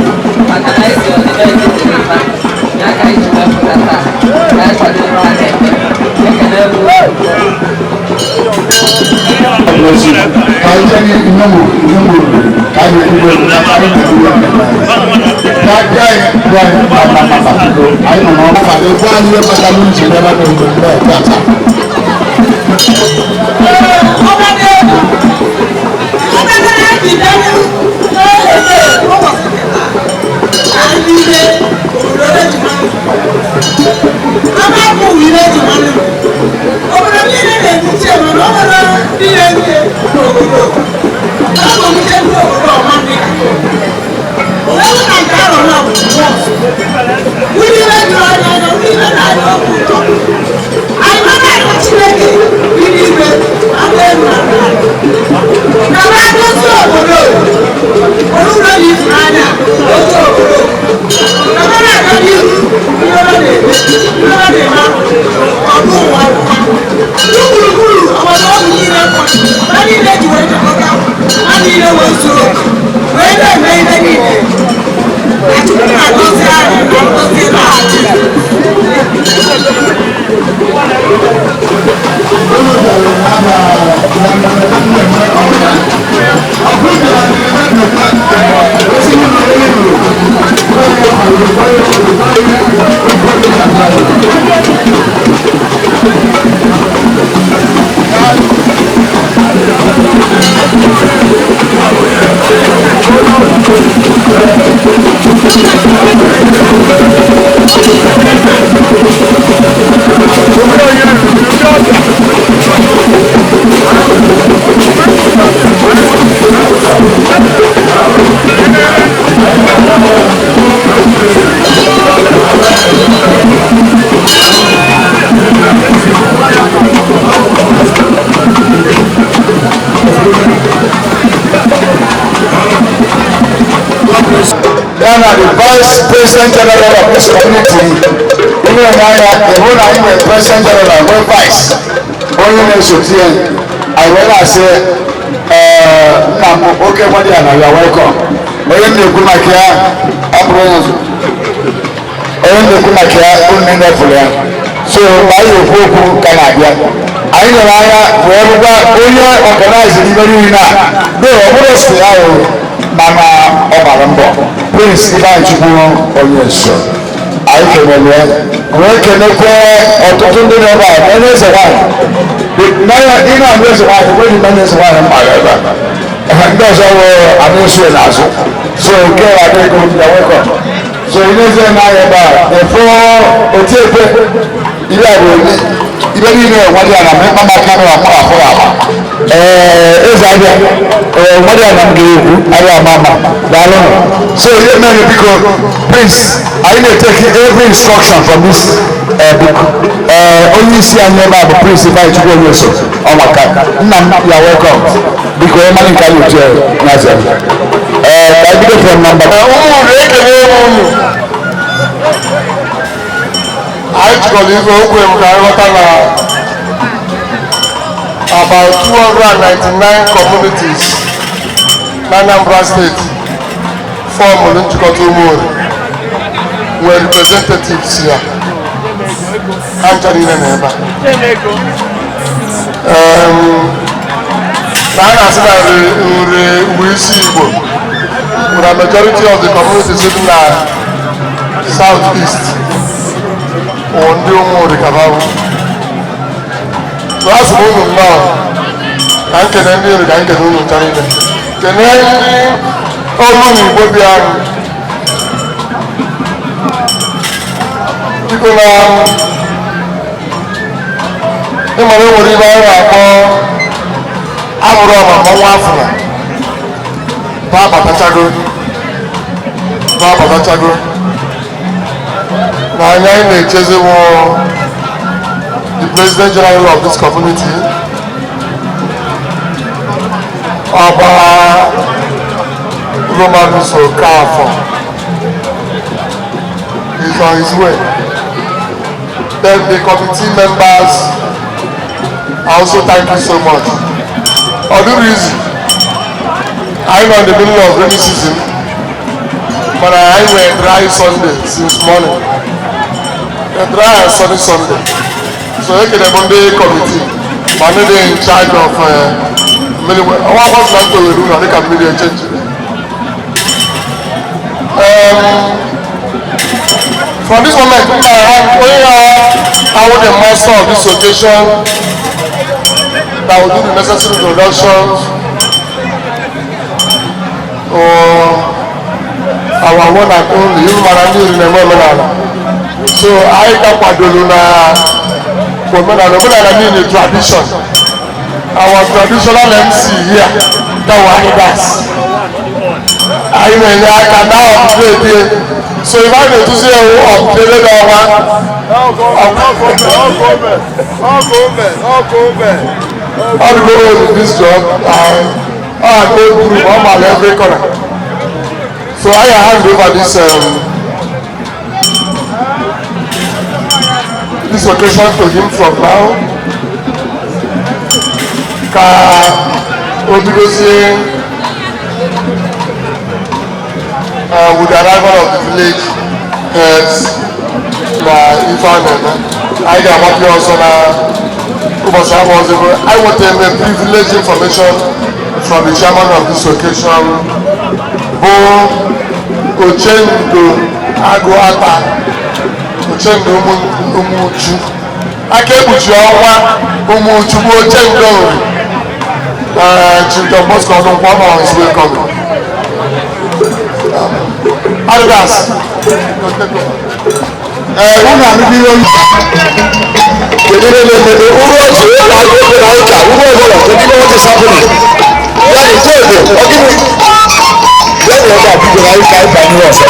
Maka na anyị si ọdịbe ndị dị mkpa. Ya ka anyị ji wepụta taa. Ka anyị kwado ihe a na-eme. Ekele m unu. Wee na-eme ihe niile. ga-egosi anyị na ngozi n'aha Jizọs. Ya na the vice president general of this community, onye na-anya ịhụ na anyị nwere president general, nwee vice, onye na-esote ya. Anyị wee na-asị, ee, nna m oke nwadị ya na ya welcome. Onye m na-ekwu maka ya abụrụ onye ọzọ, onye m na-ekwu maka ya unu na-efụrụ ya. So mgbe anyị ekwu okwu ka na-abịa, anyị nyere anya wee rụkwa onye organize n'ime niile a do ọ bụrụ si ya o, mana ọ gbara mbọ. Prince Ifeanyi Chukwu onye nso, anyị kelele ya, wee kelekwe ọtụtụ ndị nọ ebe a. Onye eze nwanyị, ị na-abụ eze nwanyị, nwere ime eze nwanyị mara ebe a, ndị ọzọ wee ana-eso n'azụ. So nke a adịghị ya welcome. So onye eze na-anya ebe a efo otiekwe ihe a bụ ibe niile nwadị ala ma ịkpa maka na mụ afọ ala. Ee, eze abịa, ee, nwadị ala m ga-ekwu abịa ama ama. Daalụ. So ihe mere, biko, prince, anyị na-etake every instruction from this book. Ee, onye isi anyị ebe a bụ Prince Ifeanyi Chukwu Onyeso ọmaka. Nna m, ya welcome. Biko, onye mmadụ nke anyị otu ya ee ka anyị bido from number. Unu ekele m unu. Anyị jikọrọ ife okwu m ka anyị ghọta na about 299 communities na Anambra State fọmụrụ njikọta Ụmụnri, nwere representatives ya ha ncha niile na ebe a. Na a na-asị na Nri bụ isi Igbo na majority of the communities dị na South East bụ ndị Ụmụnri ka ha bụ. So a sị m unu nnọọ, ka nkene ndị Nri, ka nkene unu ncha niile, kene ndị olu Igbo bịa. Biko, na ịmara enwere ibe anyị na-akpọ abụrụ ọma mmanwụ afụna bụ abatachago, bụ abatachago na anya. Anyị na-echezi bụ the president general of this community, Ọba Romanus Okafor, is on his way. Then the committee members, I also thank you so much. Ọ dịrị easy. Anyị nọ in the middle of rainy season, but anyị nwere dry Sunday since morning, a dry and sunny Sunday. So ekele m ndị committee ma ndị dị in charge of mmiri. Ọnwa akwasị na mkpewere ụlọ dịka mmiri echenjiri. From this moment, onye awụ the master of this occasion that will do the necessary introductions or our one and only ihu mara ndị iri na-eme omenala. So anyị ka kwadoro na omenala, omenala niile, tradition. Our traditional MC here, that one das anyị na-enye aka na upgrade. So if anyị na-etuzi ewu upgrade n'ọnwa. All the go in this job, I go group ọ mara every corner. So I hand over this occasion to him from now ka o bidozie with the arrival of the village. Heads na ife a na-eme. Anyị ga-agbapụ ọsọ na ụbọchị abụọ ọzọ. I nwetara a privileged information from the chairman of this occasion, bụ Ochendo Agụ Ata, Ochendo Ụmụchu, aka ekpuchi ọnwa Ụmụchu bụ Ochendo Chief John Bosco Ọdụnkwọ ọ nọ his way coming. Adidas. Unu anụghị ihe olu. Kedu ihe na-emebe uru ọchị ụlọ akwụkwọ na ụka uru ọbụla? Kedu ihe ọchị sapụrụ ya na ite ebe ọ gịnị ya na ebe a bidoro anyị ka anyị banye ọzọ?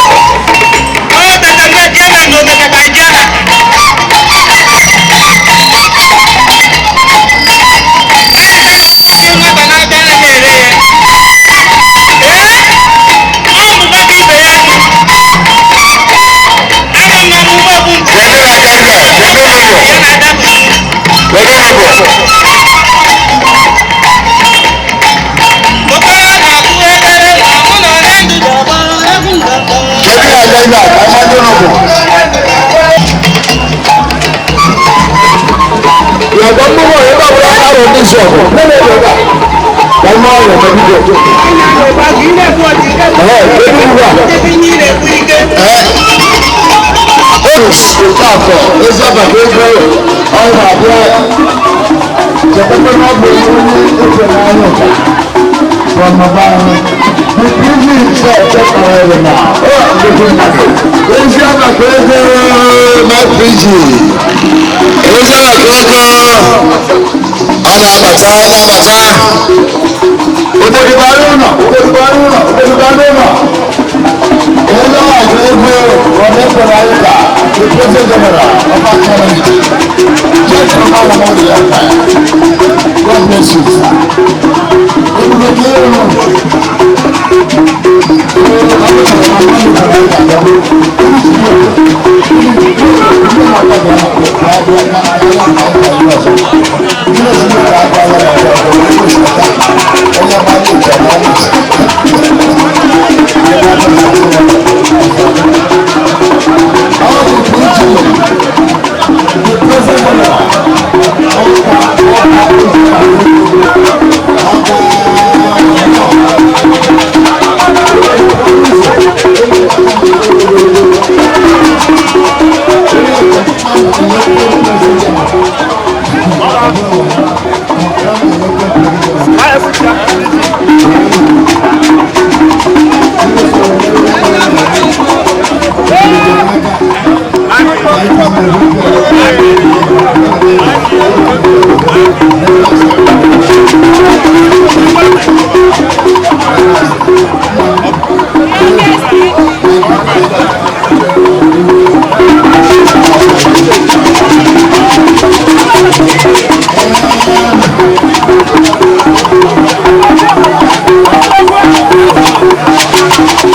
Kedu ihe aga ihe a ka mmadụ nọ bụ yàtọ̀ mbọ̀ yẹ bá wọlé àrò ní sọ̀rọ̀ nínú ìlú ọ̀gá wọn máa wọ̀ mọ́ bíbọ̀. Ẹ̀ kéde wà. Ẹ̀ Oris Okafor ezi abata ego ọrụ abịa chetakwa na ọ bụ onye efe n'anya ụka from Ọbara. The PG himself chekwara ebe na ọ nnukwu mmadụ. Ezi abata ego na PG. Ezi abata ego ọ na-abata ọ na-abata. Obodo bara ụlọ, obodo bara ụlọ, obodo bara ụlọ. Ezi abata ego from efe n'anya ụka. The President General of our community. Gentlemen of the Empire. God bless you, sir. Ebube ka elu.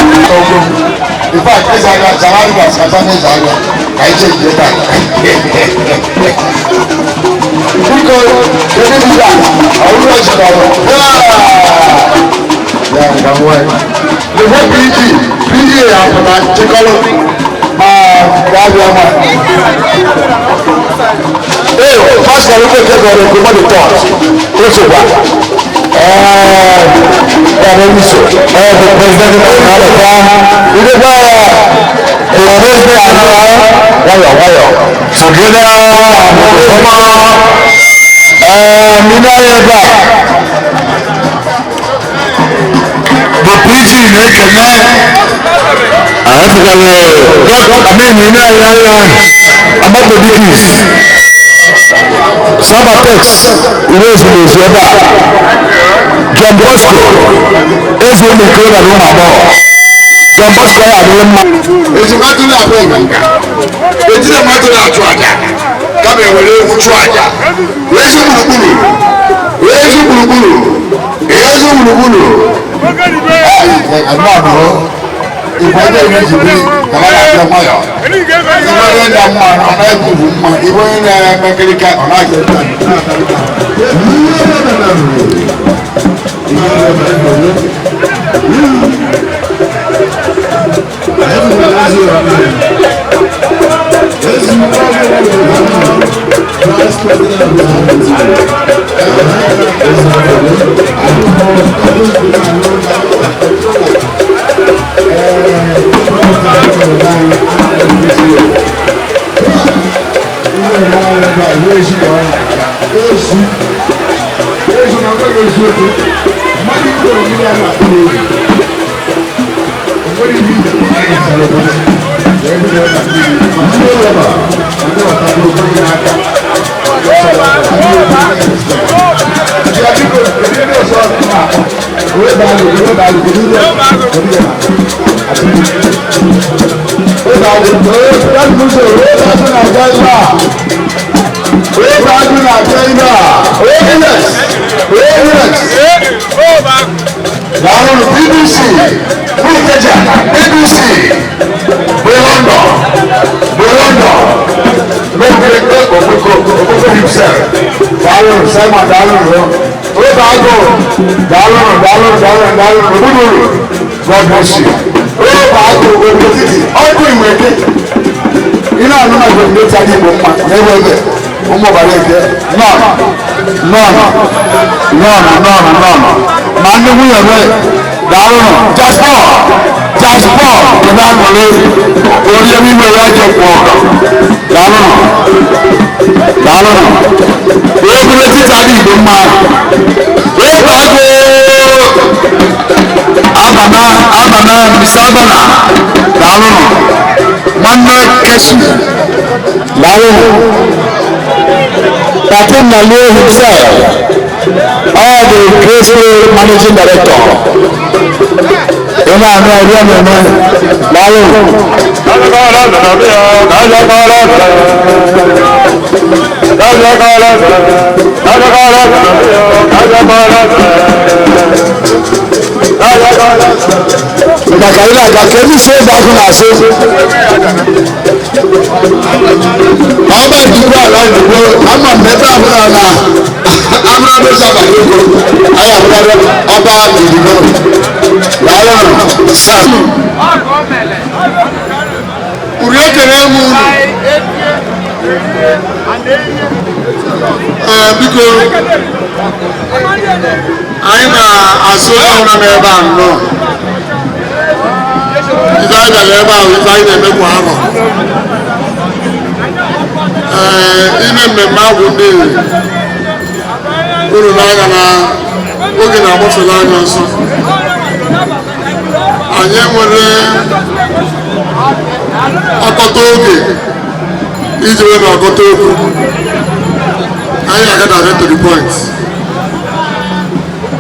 In fact, eze aga zawari ga asata n'eze aga ka anyị chee nje taa. Biko, kedu ndị a? Ọrụ ọchị na ọrụ. Ya nka nwanyị. Lefe PG, PG ya pụta chịkọrọ ma ga-abịa ma. Ee, Pascal Okoye gọrọ nke mmadụ tọọ. Osokwa. The president of Canada, the president nwayọ nwayọ together ọma nínú ayé ebe a the PG na-ekene ahụtụkwara amin nínú ayé anya Amatodikis Sabatex ire ezumezu ebe a John Bosco eze ụmụ okorobịa na ụmụ agbọghọ John Bosco ya adịghị mma. Ezi mmadụ na-abụ nganga ejide mmadụ na-achụ aja kama ewere ewu chụọ aja ezi gburugburu ezi gburugburu ezi gburugburu. Ìgbà ẹgbẹ́ ìrìn jìbìrì kàmá na-abịa nwayọ. Ìgbà onye na mma ọ na-ekwubu mma, ìgbà onye na-eme nkirika ọ na-aga. God bless you. Patin Naleo himself, all the graceful managing director. Ina anu ori anu enu, Lalo. Maka ile aka kedu si ebe akụ na-asụ. Ọba ìdìbò àlọ́ ìdìbò ama mẹ́ta àbúrò náà amúnádó sábà lóko ayé àbúrò ọba ìdìbò làwọn sáà. Uri ekele m unu. Ee, biko anyị na-asụ ọhụrụ n'ebe a nnọọ. Ife anyị bịara ebe ahụ, ife anyị na-eme kwa arọ. Ee, ime mmemme agwụ ndị uru n'anya na oge na-agbafela anya ọsọ. Anyị enwere ọkọta oge iji wee na ọkọta okwu. Anyị aga direct to the point.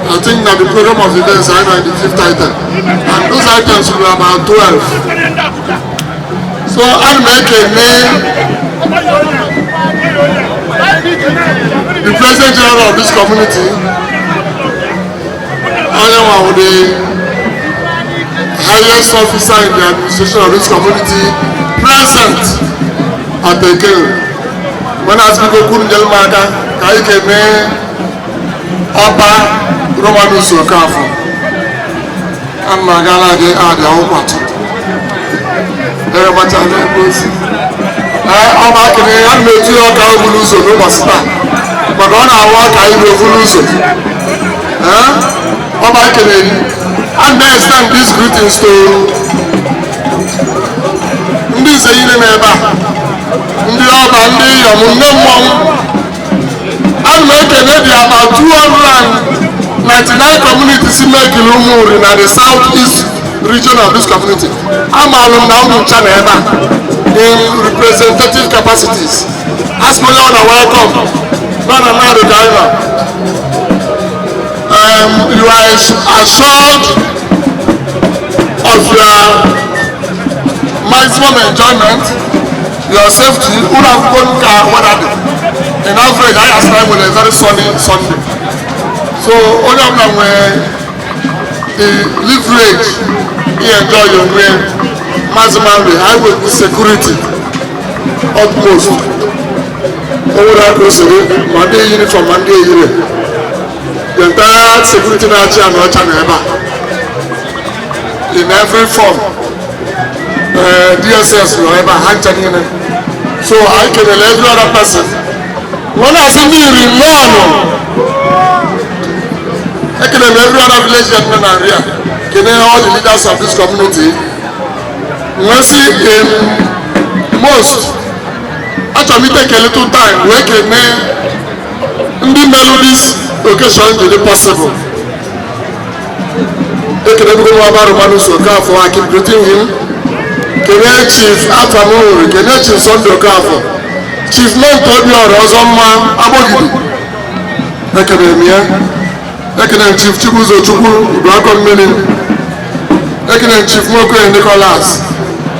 I think that the program of events are in the fifth item, and those items were about 12. So I'm making the president general of this community, Anyanwa, the highest officer in the administration of this community, present at the game. When I speak of Kunjelmaka, Kaikeme, Oba Romanus Okafor, and Magala de Ada Okwatu. Ọba kene a na-etu ya ọka obulu ụzọ n'ụbọchị taa maka ọ na-awa ọka ibe obulu ụzọ. Ọba kene a na-extend these greetings to ndị nze niile nọ ebe a, ndị ọba, ndị iyom, ndị mmọnwụ. Ana m ekene dị about 299 communities mekiri Ụmụnri na the south east region of this community. Amalụ m na ụmụ ncha na ebe a in representative capacities. Asị m onye ọ na welcome nọ na mmadụ ka anyị nọ. You are assured of your maximum enjoyment, your safety. Ụlọ akwụkwọ nka weather dị. In average, I asị na nwere a very sunny Sunday. So onye ọbụla nwere the leverage he enjoy your way maximally. I will put security utmost. Owó aka osiri ma ndị uniform ma ndị eyiri. The entire security na-achị anụ ọcha na ebe a. In every form. DSS nọ ebe a, ha ncha niile. So I kelele every other person. Wọ́n na-asị ndị Nri nnọọnụ. Ekele m every other village head na Nri a, kene all the leaders of this community. Wee sị in most, achọrọ m itake a little time wee kene ndị melụ this occasion ji dị possible. Ekele bugo m Ọba Romanus Okafor. I keep greeting him. Kene Chief Afamuri, kene Chief Sunday Okafor, Chief Mento Obiora Ọzọmma Agbogidi, ekele m ya. Ekele m Chief Chibuzo Chukwu Uduakọ Mmiri. Ekele m Chief Nwokoye Nicholas.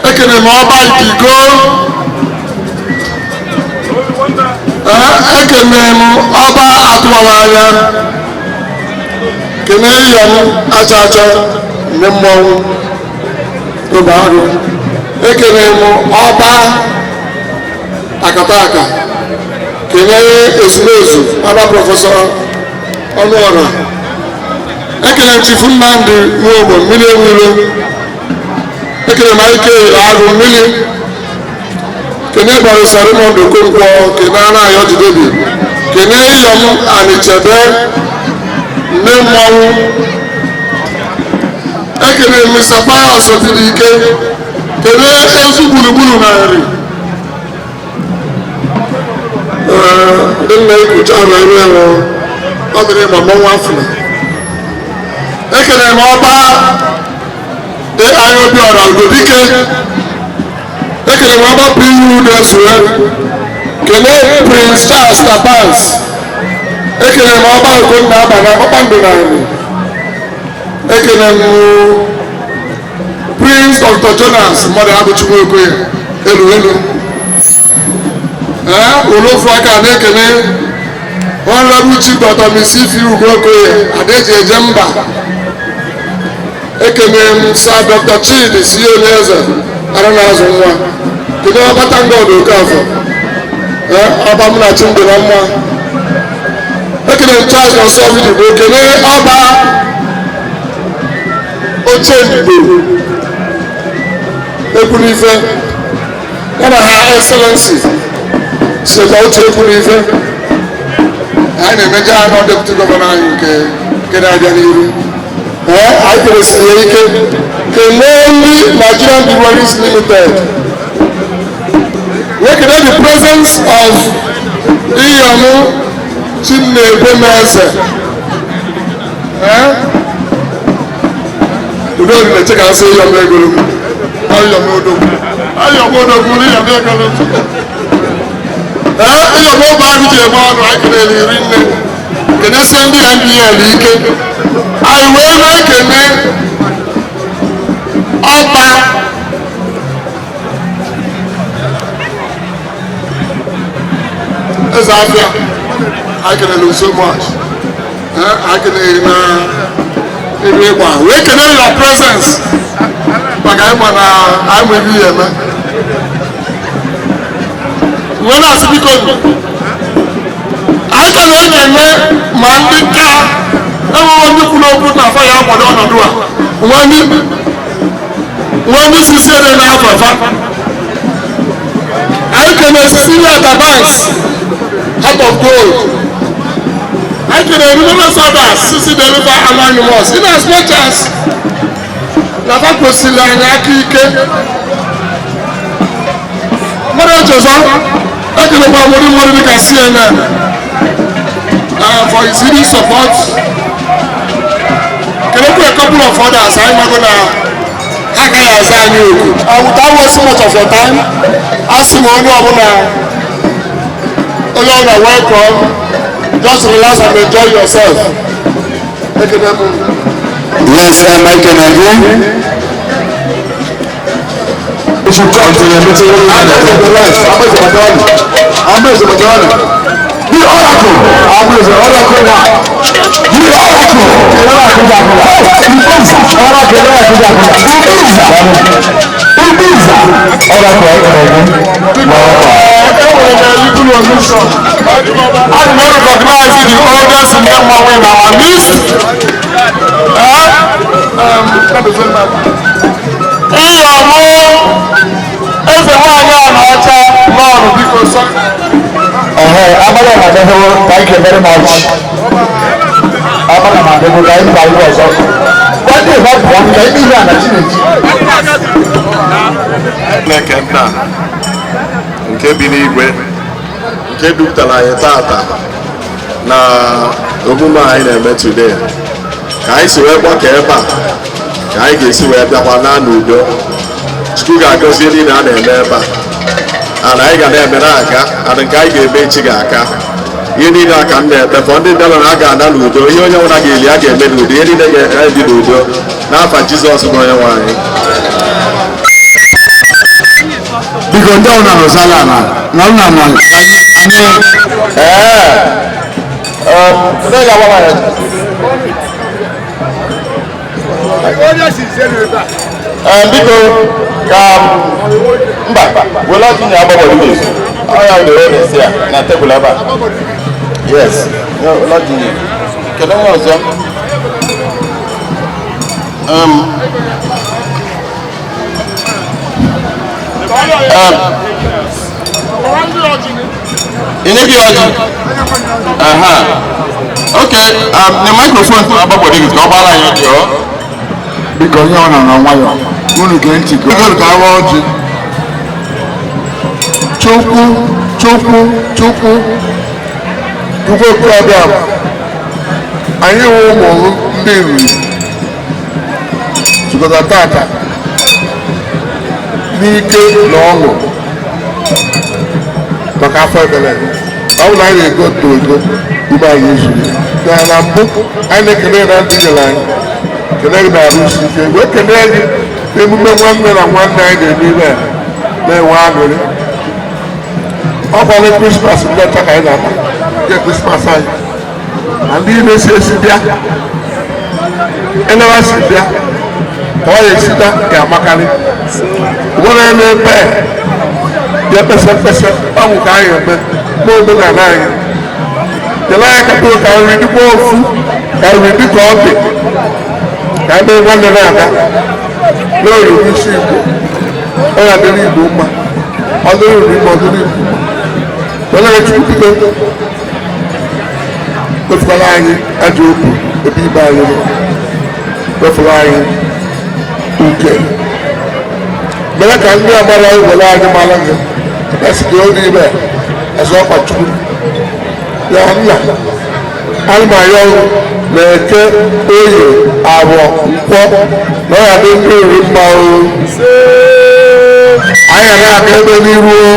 Ekele m Ọba Ikigo. Ee, ekele m Ọba Atụwara Anya. Kene Iyom Acha Acha, nne mmọnwụ obe arụ. Ekele m Ọba Akataka. Kene ezumezu Ọba Professor Ọnụọra. Ekele m Chief Nnamdi Nwogbo Mmiri Enwiro. Ekele m Ike Agụ Mmiri. Kene Barrister Raymond Okonkwo. Kene Anayo Jidebi. Kene Iyom Anichebe, nne mmọnwụ. Ekele m Mr. Pius Otidike. Kene ezu gburugburu na Nri. Ndị nna ekwucha arụ ebe enwe ọ dịrị ma mmọnwụ afụna. Ekele m Ọba AI Obiora Ugodike. Ekele m Ọba P.U. Udesue. Kene Prince Charles Tabans. Ekele m Ọba Okonna Abana Kpakpando na Nri. Ekele m Prince Dr. Jonas mmadụ Abụchukwu Okoye elu elu. Ee, olofu aka na-ekele Honorable Chief Dr. Miss Ifi Ugo Okoye Adeji Eje Mba. Ekele m Sir Dr. Chidi si Onyeze ara na-azụ nwa. Kedu Ọba Tangod Okafor. Ee, Ọba Munachi na mma. Ekele m Charles Nọsọvidigbo. Kele Ọba Ochendo Ekwunife ya na ha Excellency Senator Uche Ekwunife. Anyị na-emeje anọ deputy governor anyị nke na-abịa n'iru. Ee, anyị keresiri ya ike. Kelee ndị Nigerian Breweries Limited. Wee kelee the presence of Iyom Chinebemeze. Ee, udo na-eche ka asị Iyom egolu m, Iyom odogwu, Iyom odogwu, Iyom egolu m. Ee, Iyom ogbe ahụ ji eme ọnụ. Anyị kelere iri nne, kenesie ndị NBL ike. Anyị wee na-ekene Ọba Eze Afịa. Anyị kelere so much. Ee, anyị kelere na ebe ịgba wee kene your presence maka ịma na anyị nwere ihe eme. Wee na-asị, biko, anyị ka na-ekele ma ndị ka enweghị ndị kwuru okwu na afa ya akwado ọnọdụ a, nwe ndị sisi ede na-afa fa. Anyị kene Cecilia Tabans, Heart of Gold. Anyị kene numerous others sisi deliver anonymous, in as much as na fa kwesịrị anyị aka ike mmadụ echezọ. Ekelekwa mmadụ mmadụ dịka CNN for his hidden support. Kelekwa a couple of others anyị mago na ha agaghị aza anyị oku. Without wasting much of your time, asị m onye ọbụla, onye ọbụla welcome. Just relax and enjoy yourself. Ekele m. Yes, Michael Nagi. You should come to the meeting. The Oracle. The Oracle now. The Oracle. Oracle. Oracle. I recognize the oldest member in our midst. Iyom eze nwanyị a na-acha lọrụ, biko sọ. Amara Madewo, thank you very much. Amara Madewo, ka anyị bara ọzọ. Nwanne ịba pụọ ka ime ihe a na Chineke. Chineke nna nke bi n'igwe nke dupụtara anyị tata na omume anyị na-eme today, ka anyị si wee gbakọ ebe a, ka anyị ga-esi wee bịakwa na n'udo. Chukwu ga-agọzi ihe niile a na-eme ebe a, ana anyị ga na-eme na-aga, ana nke anyị ga-eme echi ga-aka. Ihe niile a ka m na-ekpe fọ ndị bịara na a ga-ana n'udo, ihe onye nwụra ga-eli a ga-eme n'udo, ihe niile ga-ebi n'udo n'afa Jizọs bụ onye nwe anyị. Biko ndị ọbụla nọsala ala nọrọ na ala anyị. Biko ka mba were ọjị nye agbabọ dị ọ ya were na-esi ya na tebụl ebe a. Yes, were ọjị nye. Kedu onye ọzọ? Ị nyeghị ọjị? Aha. Okay, the microphone to agbabọ dị ka ọ gbara anyị ọjị ọ. Biko onye ọ nọ na nwayọ, unu gee ntị ka unu ka awa ọjị. Chukwu, Chukwu, Chukwu, Chukwu okorobịa, anyị wụ ụmụ ndị Nri zukọta tata n'ike na ọṅụ maka afọ ebere. Ọ bụrụ na anyị na-ego otu ego ume anyị zuru ya na mbụ, anyị na-ekele na ndị nyere anyị kele gị na-arụ isi ike, wee kelee gị emume nwanne na nwanne anyị na-eme ime a na-enwe aṅụrị. Ọ kwale Krismas ndị ọcha ka anyị na-agba nke Krismas anyị na ndị na-esi esi bịa elewa si bịa ka ọ ya-esita ga-amakarị ụgbọrọ ya na-ebe bịa kpesa mkpesa ọgwụ ka anyị eme n'omenala anyị. Nyere anyị aka ka nri dịkwa ofu, ka nri dịka ọ dị, ka ebe nwanne na-aga n'oyi isi Igbo, ọ ga-adịrị Igbo mma, ọ dịrị Igbo mma, ọ dịrị Igbo mma. Welere Chukwu biko wefụkwara anyị ajọ okwu ebe ibe anyị nọ, wefụrụ anyị uke, mere ka ndị agbara were anyị mara gị esi gị oge ibe azụ ọkwa Chukwu ya nna anyị ma ya ọrụ na-eke oye awọ nkwọ na ọ ya dị ndị ori mma o. Anyị ga na-aga ebe n'iru o.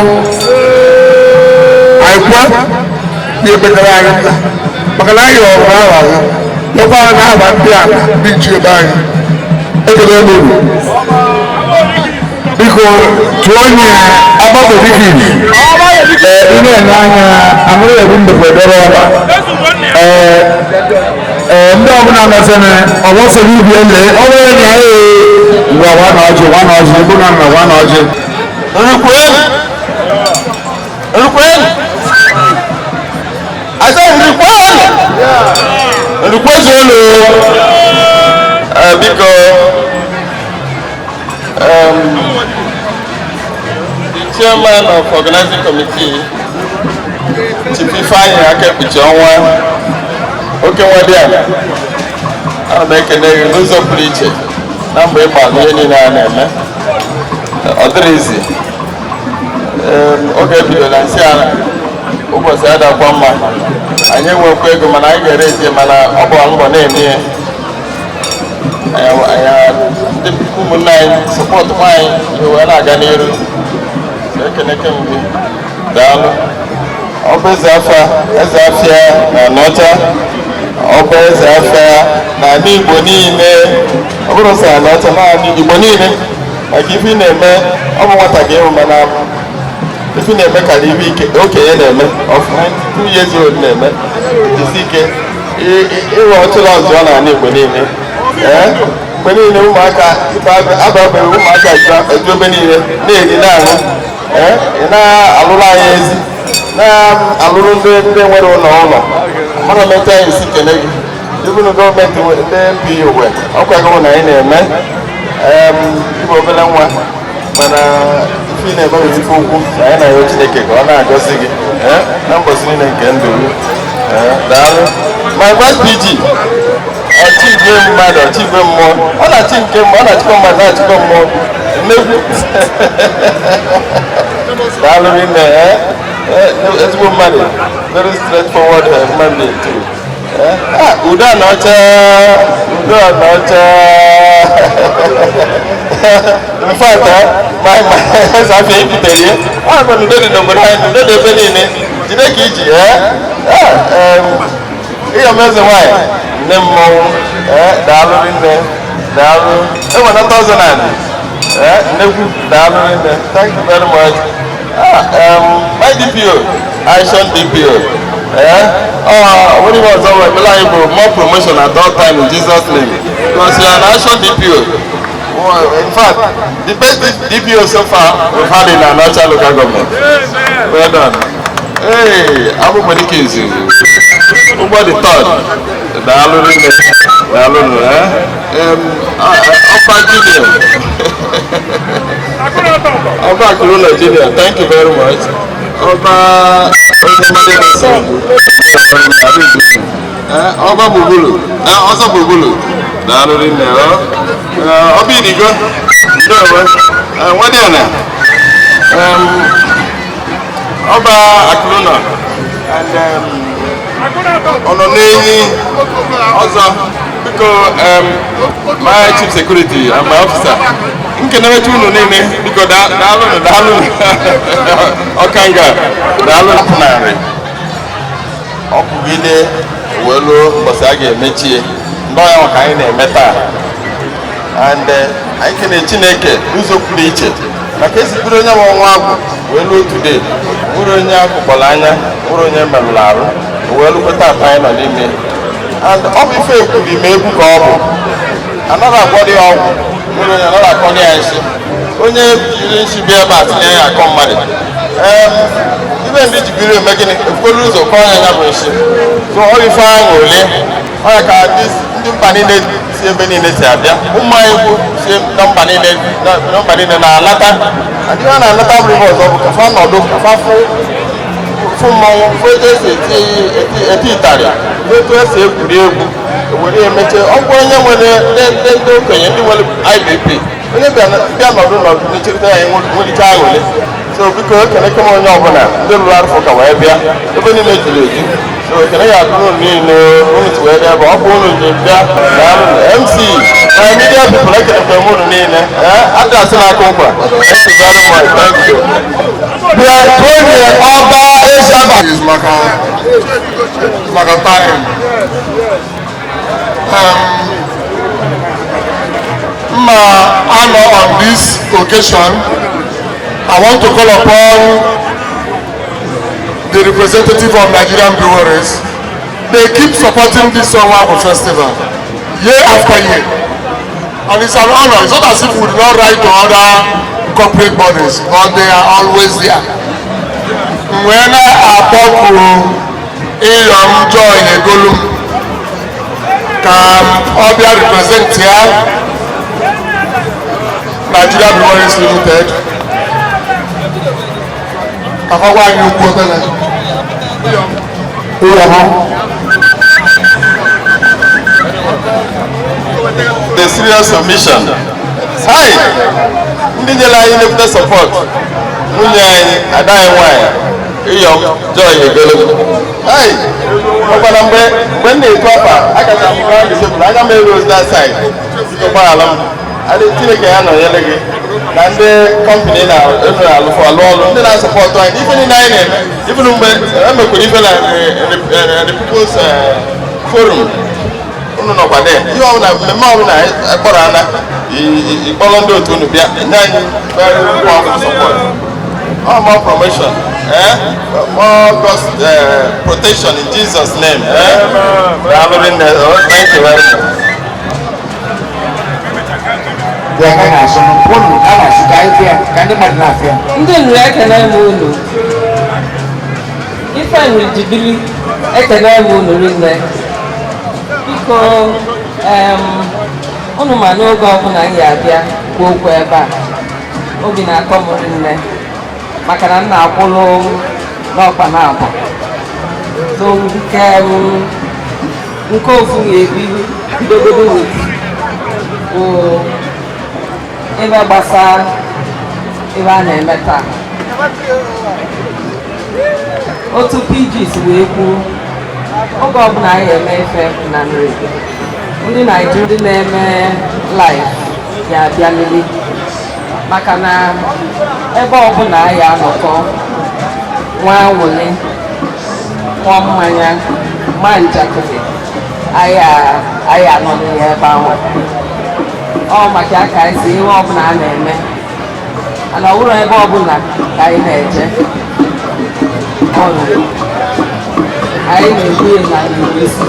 Anyị kwa ihe mekara anyị nna maka na anyị ọrụ ahụ ahụ lekwa anyị na-aba ndị ala ndị nchi ebe anyị ekele m uru. Biko tụọ onye agbapụ dikiri. Ee, ị na-ele anya amụrụ ebu ndekwa edebe ọba. Ee, ee, ndị ọbụla nọsịrị ọgbọsọrọ ibi ele ọ bụrụ na ya ee ngwa gwa na ọjị gwa na ọjị ebe na nna gwa na ọjị. Nrikwenu! Nrikwenu! I said nrikwenu! Nrikwezuonu! Biko, the chairman of organizing committee, Chief Ifeanyi Akekpuchi Ọnwa, oke nwadịala, ana m ekele gị n'ụzọ pụrụ iche na mgbe ịgba n'ihe niile a na-eme. Ọ dịrị izi. Oge ebidola nsị a ụbọchị adakwa mma, anyị enwekwa ego mana anyị ga-ere ezi, mana ọ bụ mbọ na-eme ya. Ndị ụmụnne anyị sọpọtụkwa anyị ihe wee na-aga n'iru. Ekeneke m gị, daalụ. Ọ bụ eze afa, eze afịa na Anọcha, ọ bụ eze afịa na ala Igbo niile, ọ bụrụ sọ Anọcha, naanị Igbo niile, maka ife ị na-eme, ọ bụ nwata ka ịhụ, mana ife ị na-eme karịa ife okenye na-eme, of 92 years old na-eme. Jisi ike ịrụ ọchịrị ọzọ n'ala Igbo niile. Mgbe niile ụmụaka ababeghị, ụmụaka eju ebe niile na-eri na-aṅụ. Ị na-alụrụ anyị ezi, na-alụrụ ndị nwere ụlọ ụlọ mara meta anyị isi kele gị. Ibunu gọọmenti ndị MP uwe ọkwa gị na anyị na-eme ịbụ obere nwa, mana Ife ị na-eme bụ ife ukwu, anyị na-arịọ Chineke ka ọ na-agọzi gị na mbọsị niile nke ndụ gị. Daalụ. My vice PG, ọchị igwe mmadụ, ọchị igwe mmụọ, ọ na-achị nke mmụọ, ọ na-achịkwa mmadụ, na-achịkwa mmụọ. Nnekwu. Daalụ rinne, ezigbo mmadụ, very straightforward human being too. Udo a na ọcha, udo a na ọcha. In fact, my eze afọ ebutere ya, ọ bụ udo dị n'obodo anyị, udo dị ebe niile, jide ka iji, ịyọm eze nwaanyị, nne mmọnwụ, daalụ rinne, daalụ, enwenata ọzọ na anị, nnekwu, daalụ rinne, thank you very much. My DPO, Action DPO, what do you want to say? More promotion at all time in Jesus' name. Because you are an Action DPO. Well, in fact, the best DPO so far we've had in Anaocha local government. Well done. Hey, Abu Madike is Ubo the third. Ọba Junior. Ọba Akuruna Junior, thank you very much. Ọba Ọba Bubulu, Ọzọ Bubulu, daalụ rinne, Ọba Idigo, ndewo, Nwadiana, Ọba Akuruna, and Ọnọ n'enyi ọzọ, biko, my chief security and my officer, nkenemecha unu niile, biko daalụnụ, daalụnụ, ọkanga, daalụnụ narị. Ọkụgide wee luo mbọsị a ga-emechie, ndị ọya maka anyị na-eme taa. And anyị kene Chineke n'ụzọ pụrụ iche maka esi bụrụ onye nwe ọnwa agwụ wee luo today, bụrụ onye akụkpọrọ anya, bụrụ onye merụrụ arụ, wee lukwe taata anyị nọ n'ime. And ọ bụ ife ekwuru ime egwu ka ọ bụ, anaghị agwọrọ ya ọgwụ, bụrụ onye anaghị akọrọ ya nshi, onye jiri nshi bịa ebe a tinye ya akọ mmadụ. Ibe ndị ji biri eme gịnị, ekwuru ụzọ kọọ ya ya bụ nshi. So ọ ife ahụ ole, ọ ya ka ndị mba niile si ebe niile si abịa, ụmụ anyị kwu si na mba niile na-alata. Ndị ha na-alata bụrụ ibe ọzọ bụ ka fa nọdụ, ka fa fụ mmọnwụ, fụ etu esi eti ịtarị, etu esi egwuri egwu, were emeche. Ọ bụ onye nwere ndị okenye, ndị nwere IBP, onye bịa nọdụ nọdụ n'echerịta ya nwericha aghụle. So biko ekeleke m onye ọbụla ndị rụrụ arụfụ ka wee bịa, ebe niile juru eju. So ekele ya atụrụ unu niile unu si wee bịa, bụ ọ bụ unu ji bịa. MC na media people, ekelekwe m unu niile. Adị asị na-akụ nkwa. Thank you very much. Thank you. Bịa onye ọba Eshaba is maka time. Mma anọ on this occasion, I want to call upon the representative of Nigerian Breweries. They keep supporting this Onwa Festival year after year. And it's an honor. It's not as if we do not write to other corporate bodies, but they are always there. When I akpọku Iyom Joy Egolum ka ọ bịa represent ya Nigeria Breweries Limited, ka ọ gwa anyị okwu obere. The serious submission. Hi! Ndị nyere anyị nnukwu support, nwunye anyị, ada anyị nwaanyị, Iyom Joy Egolum. Hi! Ọkwa na mgbe m na-etu afa, akacha m gaa disebụl, anya m eru that side. Biko gbaghara m. Adị Chineke ya nọnyere gị na ndị kọmpanị na-alụfụ alụ ọrụ, ndị na-asọpọtụ anyị n'ife niile anyị na-eme. Even mgbe emekwara ife na the People's Forum, unu nọkwa there. Ihe ọbụla mmemme ọbụla akpọrọ ana, ịkpọrọ ndị otu unu bịa nye anyị very powerful support. All more promotion, more God's protection in Jesus' name. Thank you very much. Ndị nri ekene m unu, ife nri jibili ekene m unu rinne. Biko, unu ma n'oge ọbụla m ga-abịa kwuo okwu ebe a, Obi na-atọ m rinne maka na m na-akwụlụ n'ọkpa na abụ. So nke m nke ofu ga-ebi bidogodo with bụ ebe gbasara ebe a na-eme taa. Otu PG si wee kwuo, oge ọbụla anyị eme ife na Nri, ndị Naijiria ndị na-eme live ya abịalili, maka na ebe ọbụla anyị anọkọ nwa anwụlị, ṅụọ mmanya, ma njakịrị, anyị anọ n'ihe ebe ahụ. Ọ maka ya ka anyị si ihe ọbụla a na-eme ana ọ bụrụ ebe ọbụla ka anyị na-eje ọrụ, anyị na-ekwu ya na Igbo isi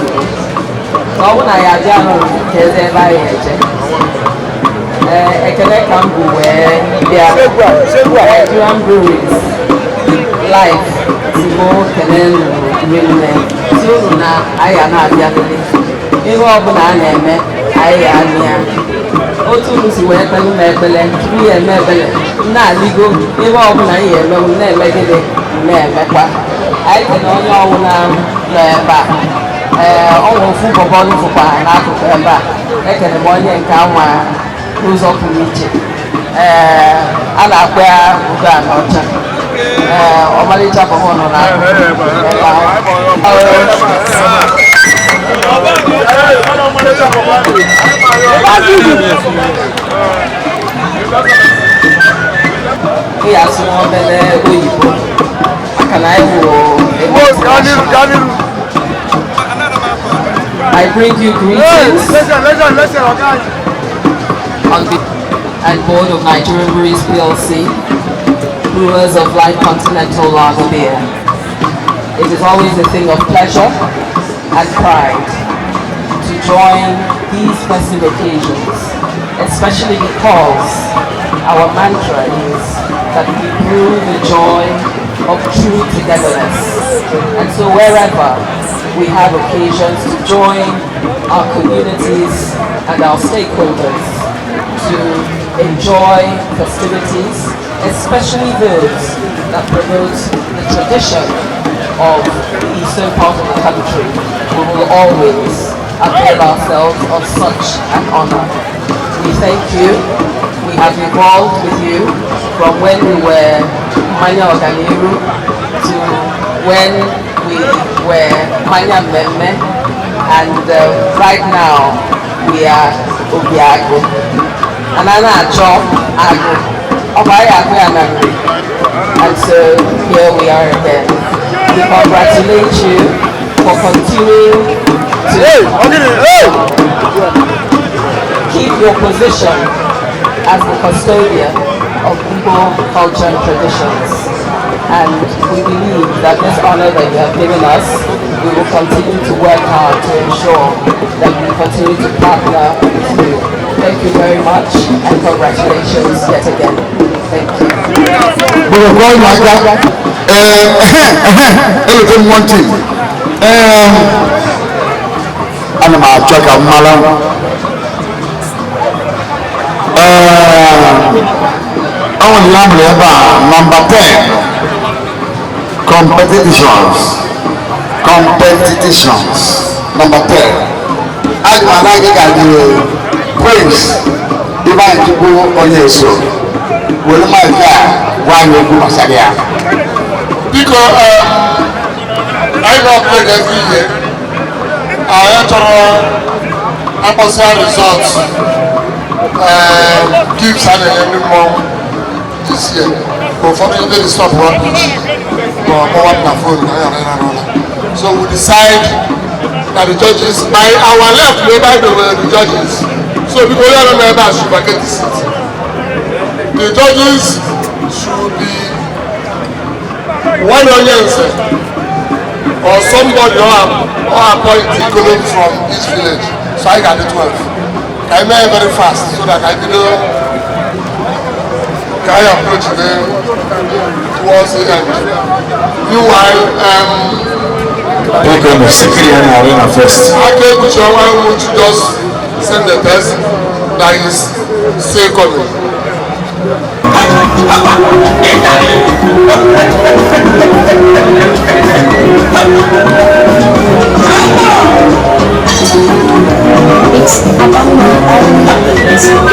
ka ọ bụ na ya abịa nụ ka eze ebe anyị eje. Ee, ekele ka m bụ wee bịa Nigerian Breweries live tigbo kelee rinne si unu na anyị a na-abịalili ihe ọbụla a na-eme, anyị ya anụ ya. Otu unu si wee kpelu m ekpele tupu ya eme ekpele m na-aligo ihe ọbụla anyị eme, m na-eme gịnị, m na-emekwa. Anyị kene onye ọbụla nọ ebe a. Ee, ọ nwere ofu bọbọlụ fụkwa n'akụkụ ebe a. Ekene m onye nke anwa n'ụzọ pụrụ iche. Ee, a na-akpọ ya Ugo Anọcha. Ee, ọmalịcha bọbọ nọ n'akụkụ ebe ahụ. Ị ga-asụ obere oyibo maka na anyị wụ international. I bring you greetings on the and board of Nigerian Breweries PLC, brewers of Light Continental Lager Beer. It is always a thing of pleasure and pride to join these festive occasions, especially because our mantra is that we brew the joy of true togetherness. And so wherever we have occasions to join our communities and our stakeholders to enjoy festivities, especially those that promote the tradition of the eastern part of the country, we will always avail ourselves of such an honor. We thank you. We have evolved with you from when we were Manya Oganiru to when we were Manya Memme, and right now we are Obiago. And I'm Acho Ago. And so here we are again. We congratulate you for continuing to keep your position as the custodian of Igbo culture and traditions. And we believe that this honor that you have given us, we will continue to work hard to ensure that we continue to partner with you. Thank you very much, and congratulations yet again. Thank you. Gbogbo ọ̀nà aka eleta m one thing. Ana m achọ ka m mara ọ nwere ya mere ebe a number 10, competitions number 10. Aga m anaghị ka gị Prince Ibe Chukwu onye so were mic a gwa anyị okwu gbasara ya. Biko, anyị na-upgrade every year. Anyị chọrọ akpọsịa result, gifts a na-enye ndị mmọnwụ this year. Ụfọdụ ndị dị stop one ma ọ kpọwa m na phone na ya ghara n'ụlọ. So we decide na the judges by our left na ebe anyị dowere the judges. So biko, onye nọ n'ebe a should vacate the seat. The judges should be one onye nze or somebody or appoint Ikolom from each village. So I got the 12. Ka I mee very fast so that I bido ka I approach the towards the end. Meanwhile, Biko na sikiri ya na arena first. Aka ekpuchi ọnwa nwuchi just send the test that is still coming. It's Adamma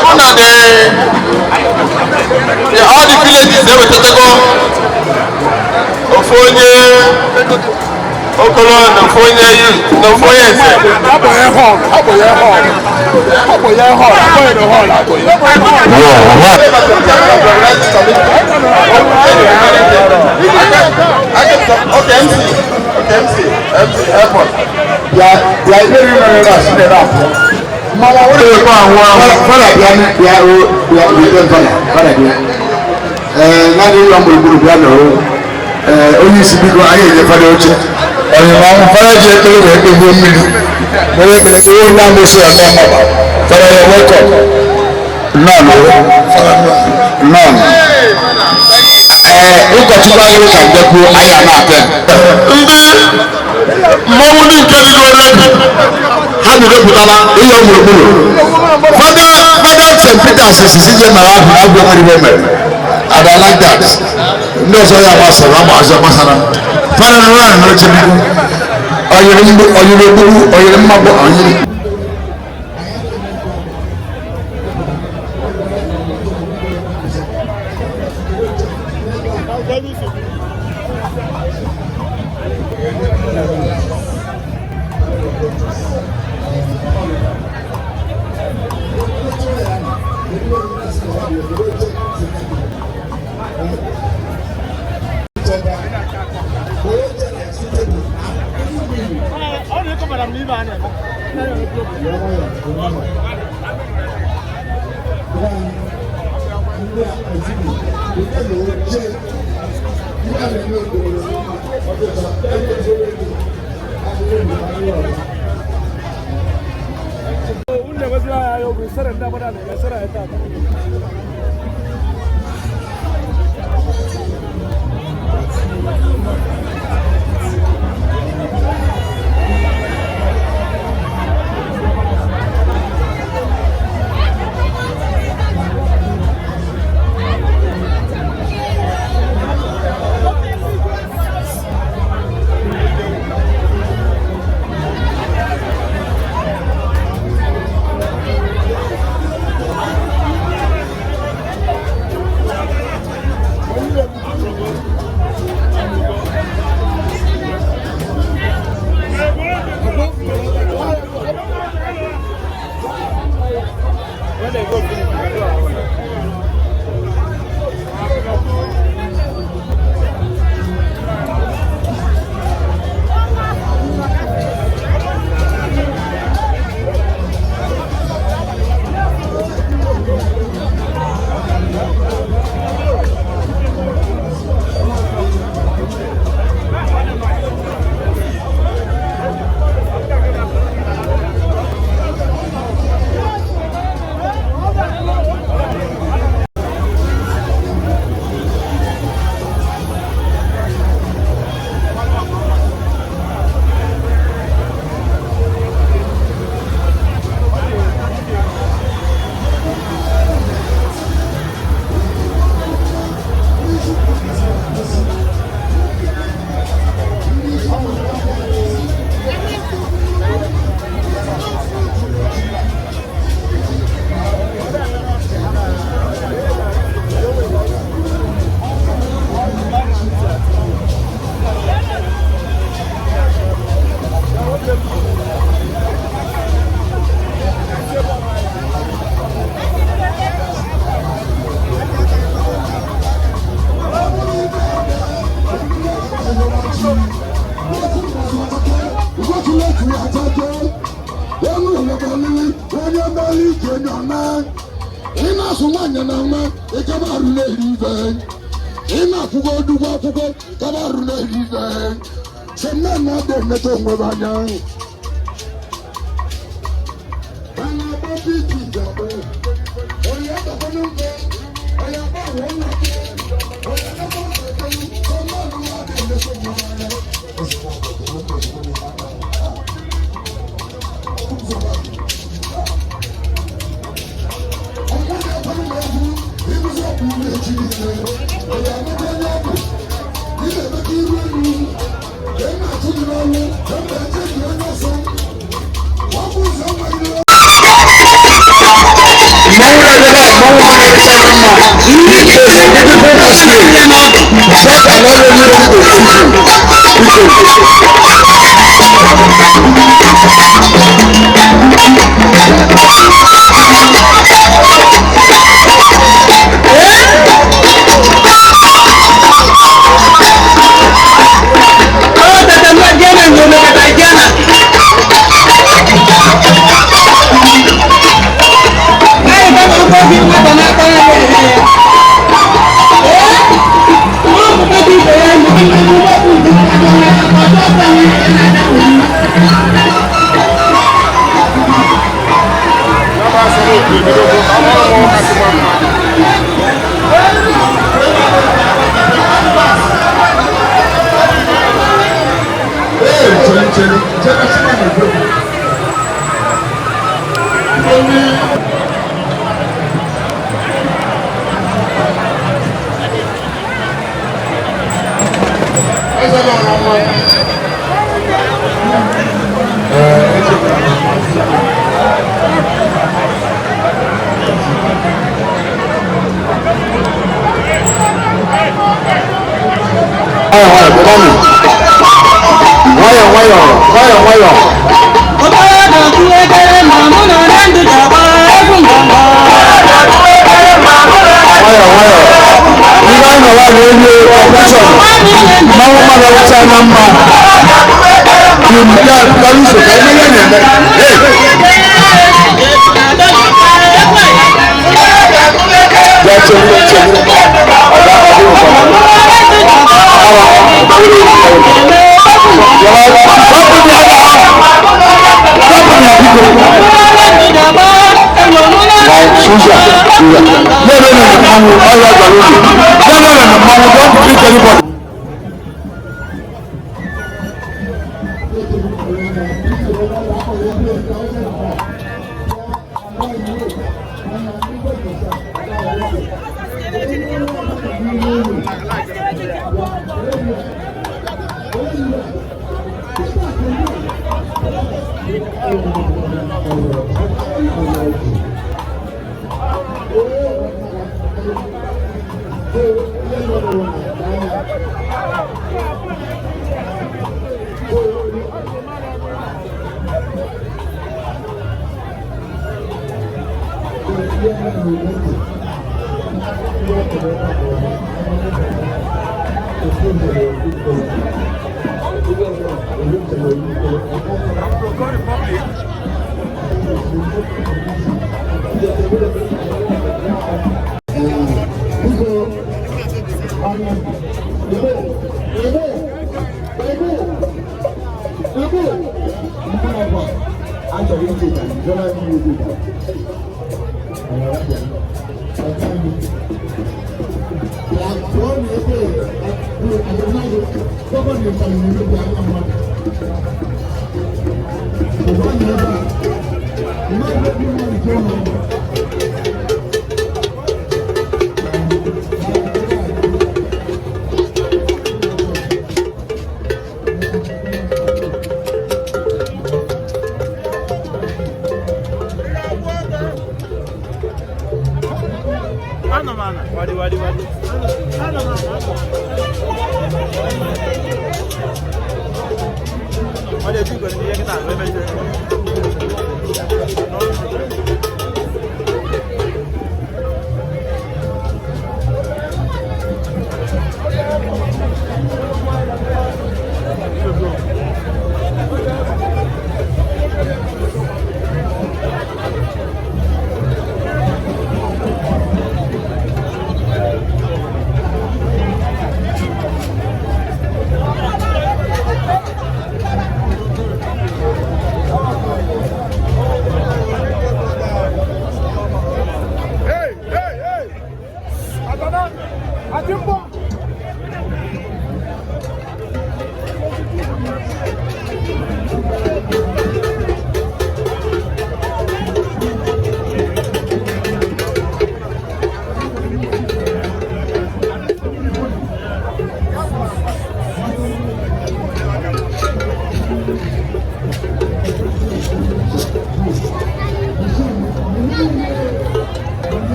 on the beat. All the villages ewetatago ofu onye okolo na ofu onye youth na ofu onye eze. Okay, MC. Okay, MC. MC, airport. Onye isi biko anyị enyefere oche ọnyịma fara ji ekpere wee kpegbuo mmiri were ekpere kpegbuo ndị amụsị ọmụ mmaba fara ya wekọp nọn nọn ee ụkọchukwu anyị ka bịakwuo anyị a na-apịa ndị mmọnwụ ndị nke dịgo ready ha na-edepụtala ihe gburugburu fada fada St. Peter's sisi je mara ahụ agwọ nwere ihe mere and I like that ndị ọzọ ya gbasara ama ọzọ gbasara fada nụrụ ahụ n'oche biko ọyịrị ogbugbu ọyịrị mmagbụ ọyịrị.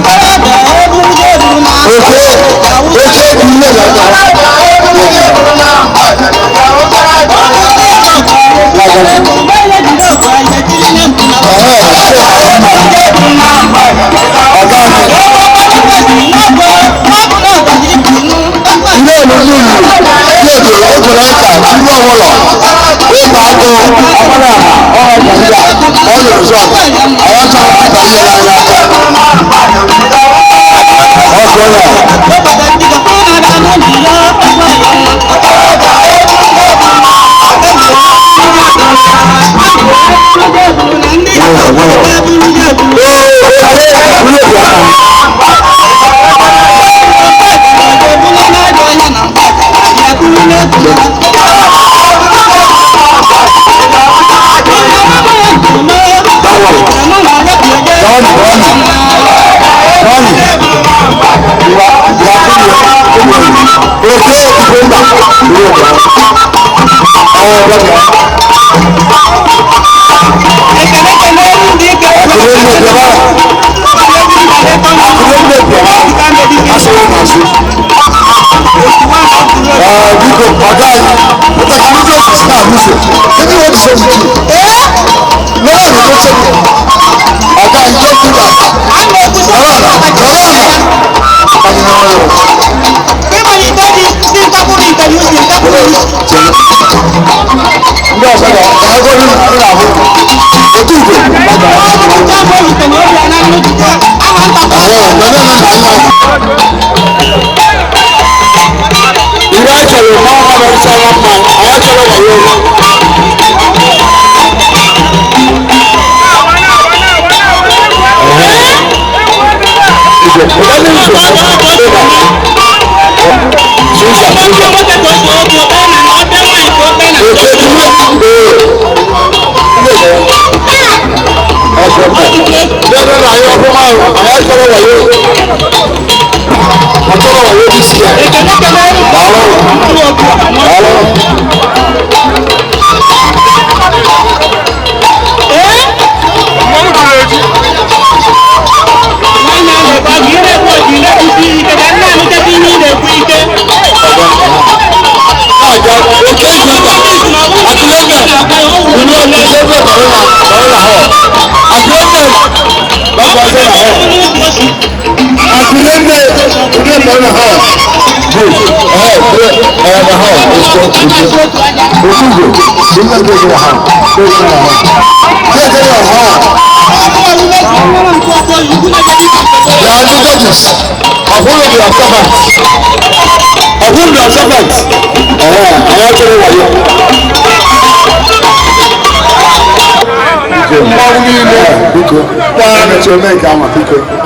Because Oke ilé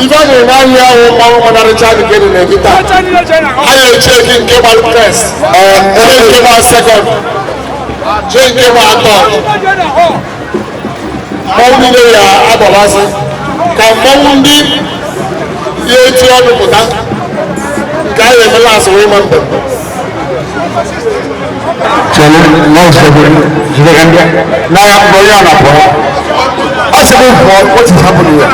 Ife a na-eme ahịa ahụ mmanwụ manarịcha nke dị na nkịta a na-eche gị nke gbara first, onye nke gbara second, chee nke gbara third. Mmanwụ niile ya agbabasị ka mmanwụ ndị ya eti ọnụ pụta nke a na-eme last wee ma mbem. What is happening here?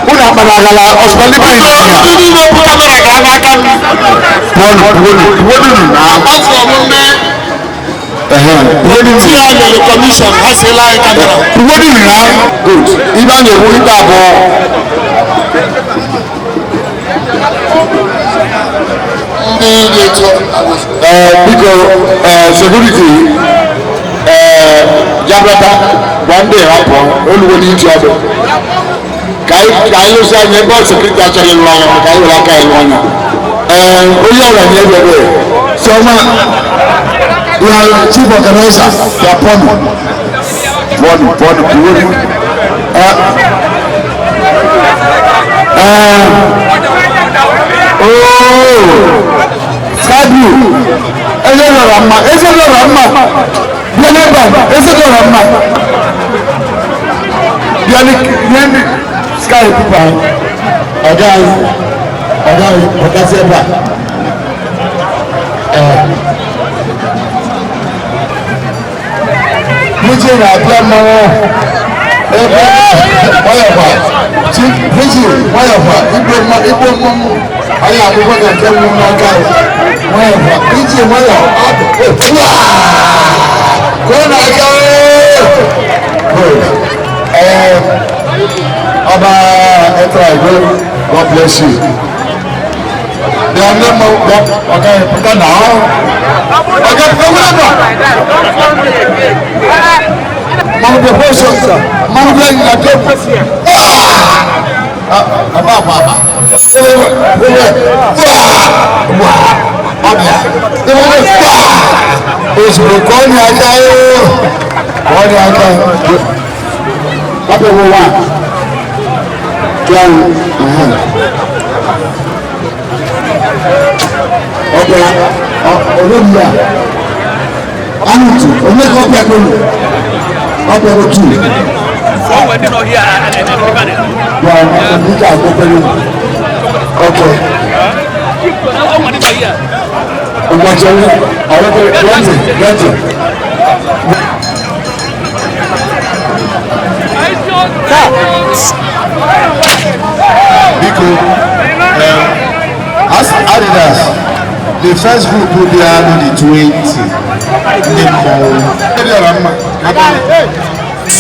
Unu akpanagala ọsọlịba injinia. Ndị niile bụ kamera ga n'aka m. Pụọnụ, pụọnụ, pụọnụ na. Agbafọ m ndị Pụọnụ. Tí a lere kọmishọn ha sịla anyị kamera. Pụọnụ na. Good. Ibe a na-ekwu ikpe abụọ. Ndị na-eto Biko, security, jabrata gwa ndị ha pụọ olugo n'iti ọdụ. Ka anyị lụsị anya ebe ọ sekuriti achọghị ịlụ anya maka anyị were aka ịlụ anya. Ee, onye ọrịa nye ebe ebe Sọma, ya chief organizer ya pọnụ pụọnụ pụọnụ pụọnụ. Ee, ooo, Sadu, eze lọrọ mma, eze lọrọ mma, bịa n'ebe a, eze lọrọ mma. Bịa n'ebe sky pụpa ọga anyị, ọga anyị, pụtasị ebe a. Muje na-abịa mmanwụ ebe ọyọkwa chief Bíjì nwayọ̀fà igbo mmọnwụ anyị akwụkwọ na nke mmụ n'aka nwayọ̀fà bíjì nwayọ̀ abụ kụọ n'aka. Good. Ọba Etra Igwe, God bless you. Bịa nne m ọga pụta na ọga pụta nwere ba. Mmanụ bịa kwesọ, mmanụ bịa nyina ke. Aba aba aba. Ewe ewe wa ọbịa. Ewe wa. Ozugbo kọ́ ni aka yoo. Kọ́ ni aka. Ọbẹ̀ wo wa. Ọbẹ̀ olóògbé anutu onye ka ọbịa kwenu ọbịa otu ya ndị akwụkwọ ọkẹ ụbọchị ọlọpẹ gẹntì gẹntì. Biko, as Adidas, the first group will be out on the 20. Ndị mmọnwụ. Ndị ọra mma.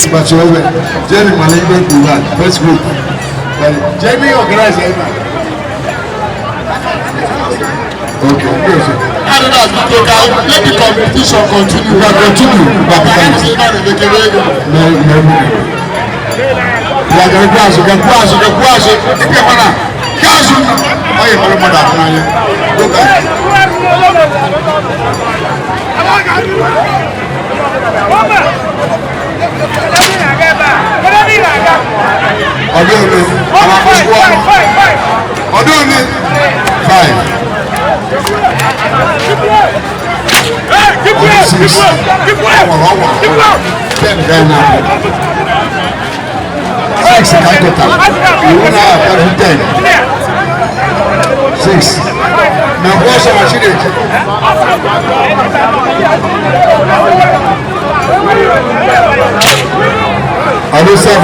Ụbọchị owe, Jerry Maligbe kwuru first group. Jerry organize ebe a. Okay, good. Adidas, biko ka let the competition continue. We can continue. We can continue. No, no, no. Ya ga ekwu azụ, ga ekwu azụ, ga ekwu azụ. Ịbịa mana, ga azụ. Ọ yi mara mmadụ ahụ n'anya. Go back. Ọdún òní, àwọn akókó ọmọ. Ọdún òní, 5. Ọdún 6. Ọwọ̀ ọwọ̀ ọwọ̀. 10 ga ẹ̀wọ̀n. 6 ka total. Iwu na akpọrọ 10. 6. Na kwụ ọsọ ma Chineke. Ọdún 7.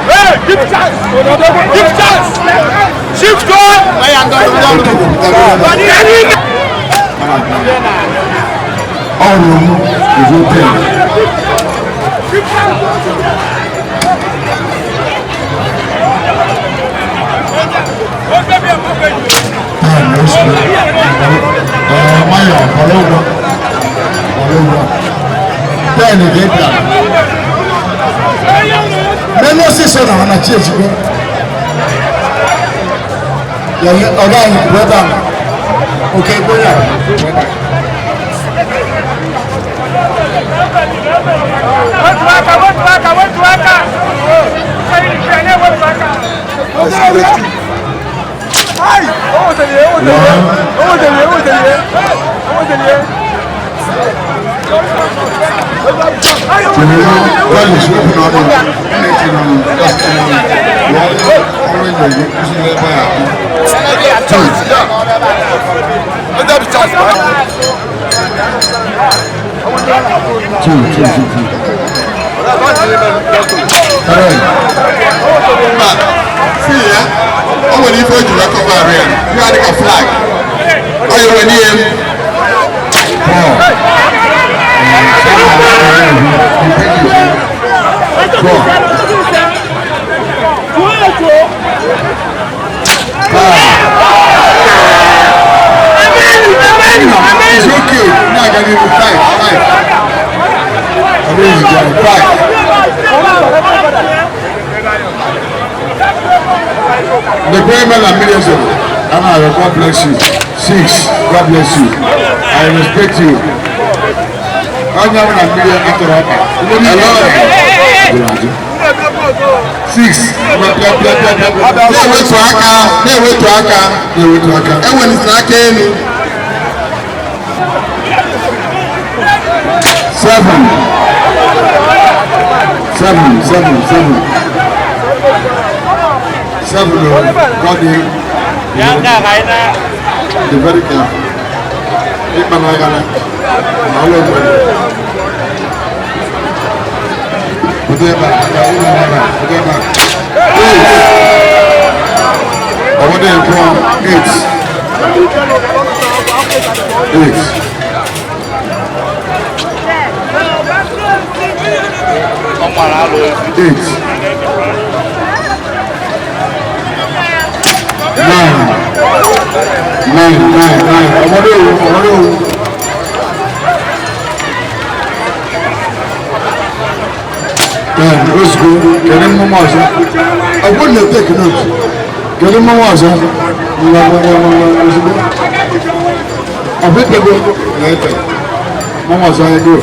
Hey, give chance! Give chance! Shift goal! Ọrùn ìlú 10. Mayọ̀ ọ̀lọ́wọ́ ọ̀lọ́wọ́ 10 ga-ebia. Mẹ́lú ọsịsọ na ọ na-achị ezigbo. Ọga anyị bụ ebe a. Oke gbonye a. Two, two, two, two. Three. See, yeah? O nwere ife o ji wee kọva arụ ya. Ihe a dịka flag. Ọ ya nwere ihe. 4. 4. 5. It's okay. Now I can give you 5. 5. I mean, you got 5. The prayer man and millions of Anna, God bless you. 6. God bless you. I respect you. Onye na mmiri atọrọ ọkpa. Hello. 6. Na-ewetu aka, na-ewetu aka, Na-ewetu aka. ewelitela aka elu. 7. 7, 7, 7. 7, oh, God, be very careful. Ịkpa n'agha na ọlụ obodo. Pụta ebe a, ebe a, pụta ebe a. 8. Ọmọdé ẹ̀kọ́ 8. 8. 8. 9. 9, 9, 9. Ọmọdé òwú, ọmọdé òwú. 10. Ozugbo, kedu mmụọ ọzọ? Ọ bụrụ na take note. Kedu mmụọ ọzọ? Ngwa ngwa ngwa ngwa ozugbo. Ọ bụ ikpego na-ete. Mmụọ ọzọ ego.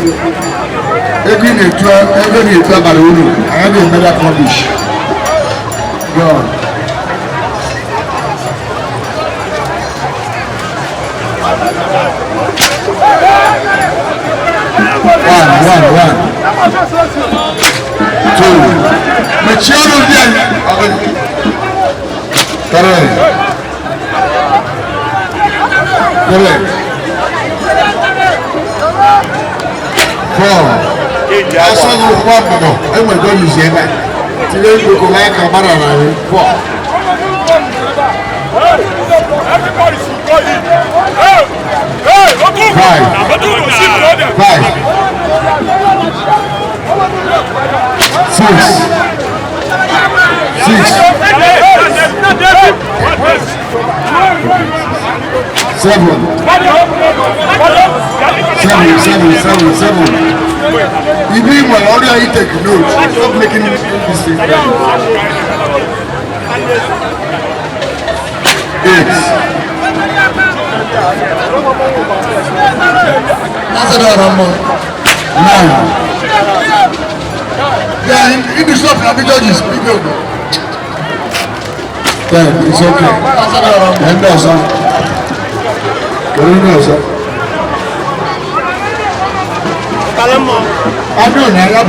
Ego ị na-etu ego na-etu abalị uru, anyị ga-eme that rubbish. Go on. One, one, one. 2. Mechie ọnụ ndị anyị. 3. 3. 4. Asọghị ụkwụ ọkpọkọ enwere jọjis ebe a. Tinye mkpoko ha ka gbara narị. 4. 5. 5. 6. 6. 7. 7, 7, 7, 7. Ibi nwere ọrịa you take note. Stop making this thing. 8. 9. Yeah, in the shop, the judges, be good. 10, it's okay. And also, I don't know. I don't know.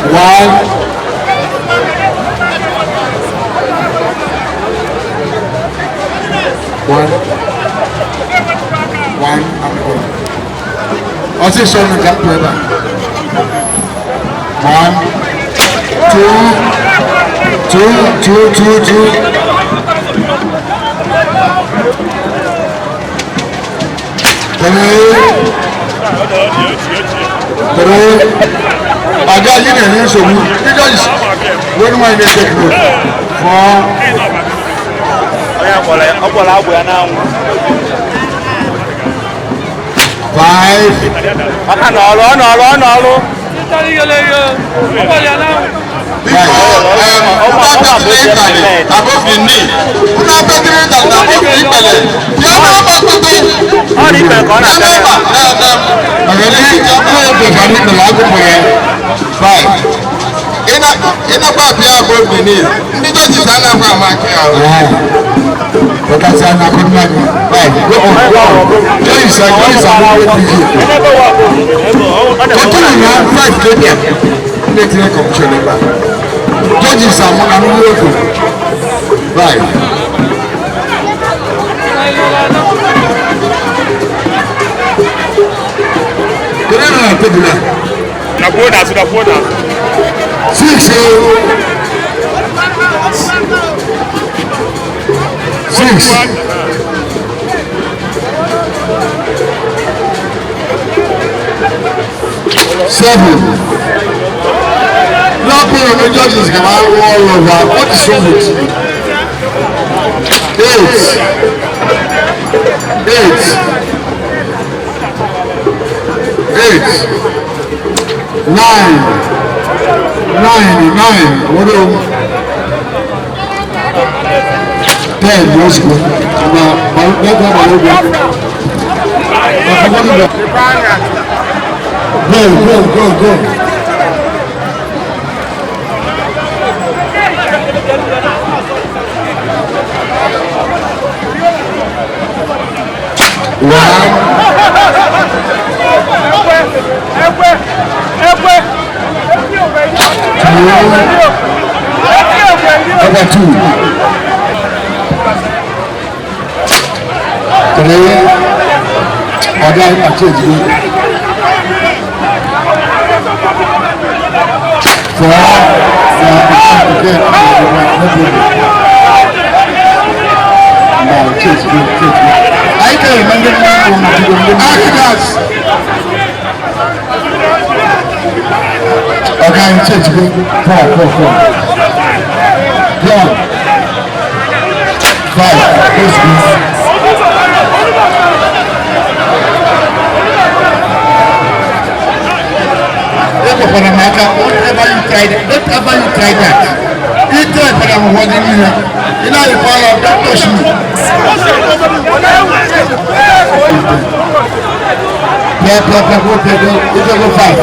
1. 1, 1, I'm going. Ọtí sọnù ká pẹ́ bá. 1, 2, 2, 2, 2, 2. 3, 3. Ọ̀gá yìí nà ní nsogbu. Because when wọ́n yẹ take note. 4. 5. Above the knee. 5. Above the knee. Ndị judges anaghị ama aka ya. Because I'm not good man. 5. Go on, go on. Judges are not good. Continue now. 5 kpm. Ndị tinye kọmputa ebe a. Judges are not good. 5. Kedu na tebụl a? 6. 6. 7. Not the judges can all over. What is wrong with you? 8. 8. 8. 9. 9. 9. What do? 10. Let's go. Go, go, go, go. 1. 2. Number 2. 3. Ọ̀gá àti èjìgbé. 4. Again, no problem. No, change, change. I can remember Adidas. Ọ̀gá change, 4, 4, 4. 1, 5. Let's go. Don't ever you try that. Don't ever you try that. You try for them what you here. You know you follow up, don't touch me. Play, play, play, go, play, go. You go 5.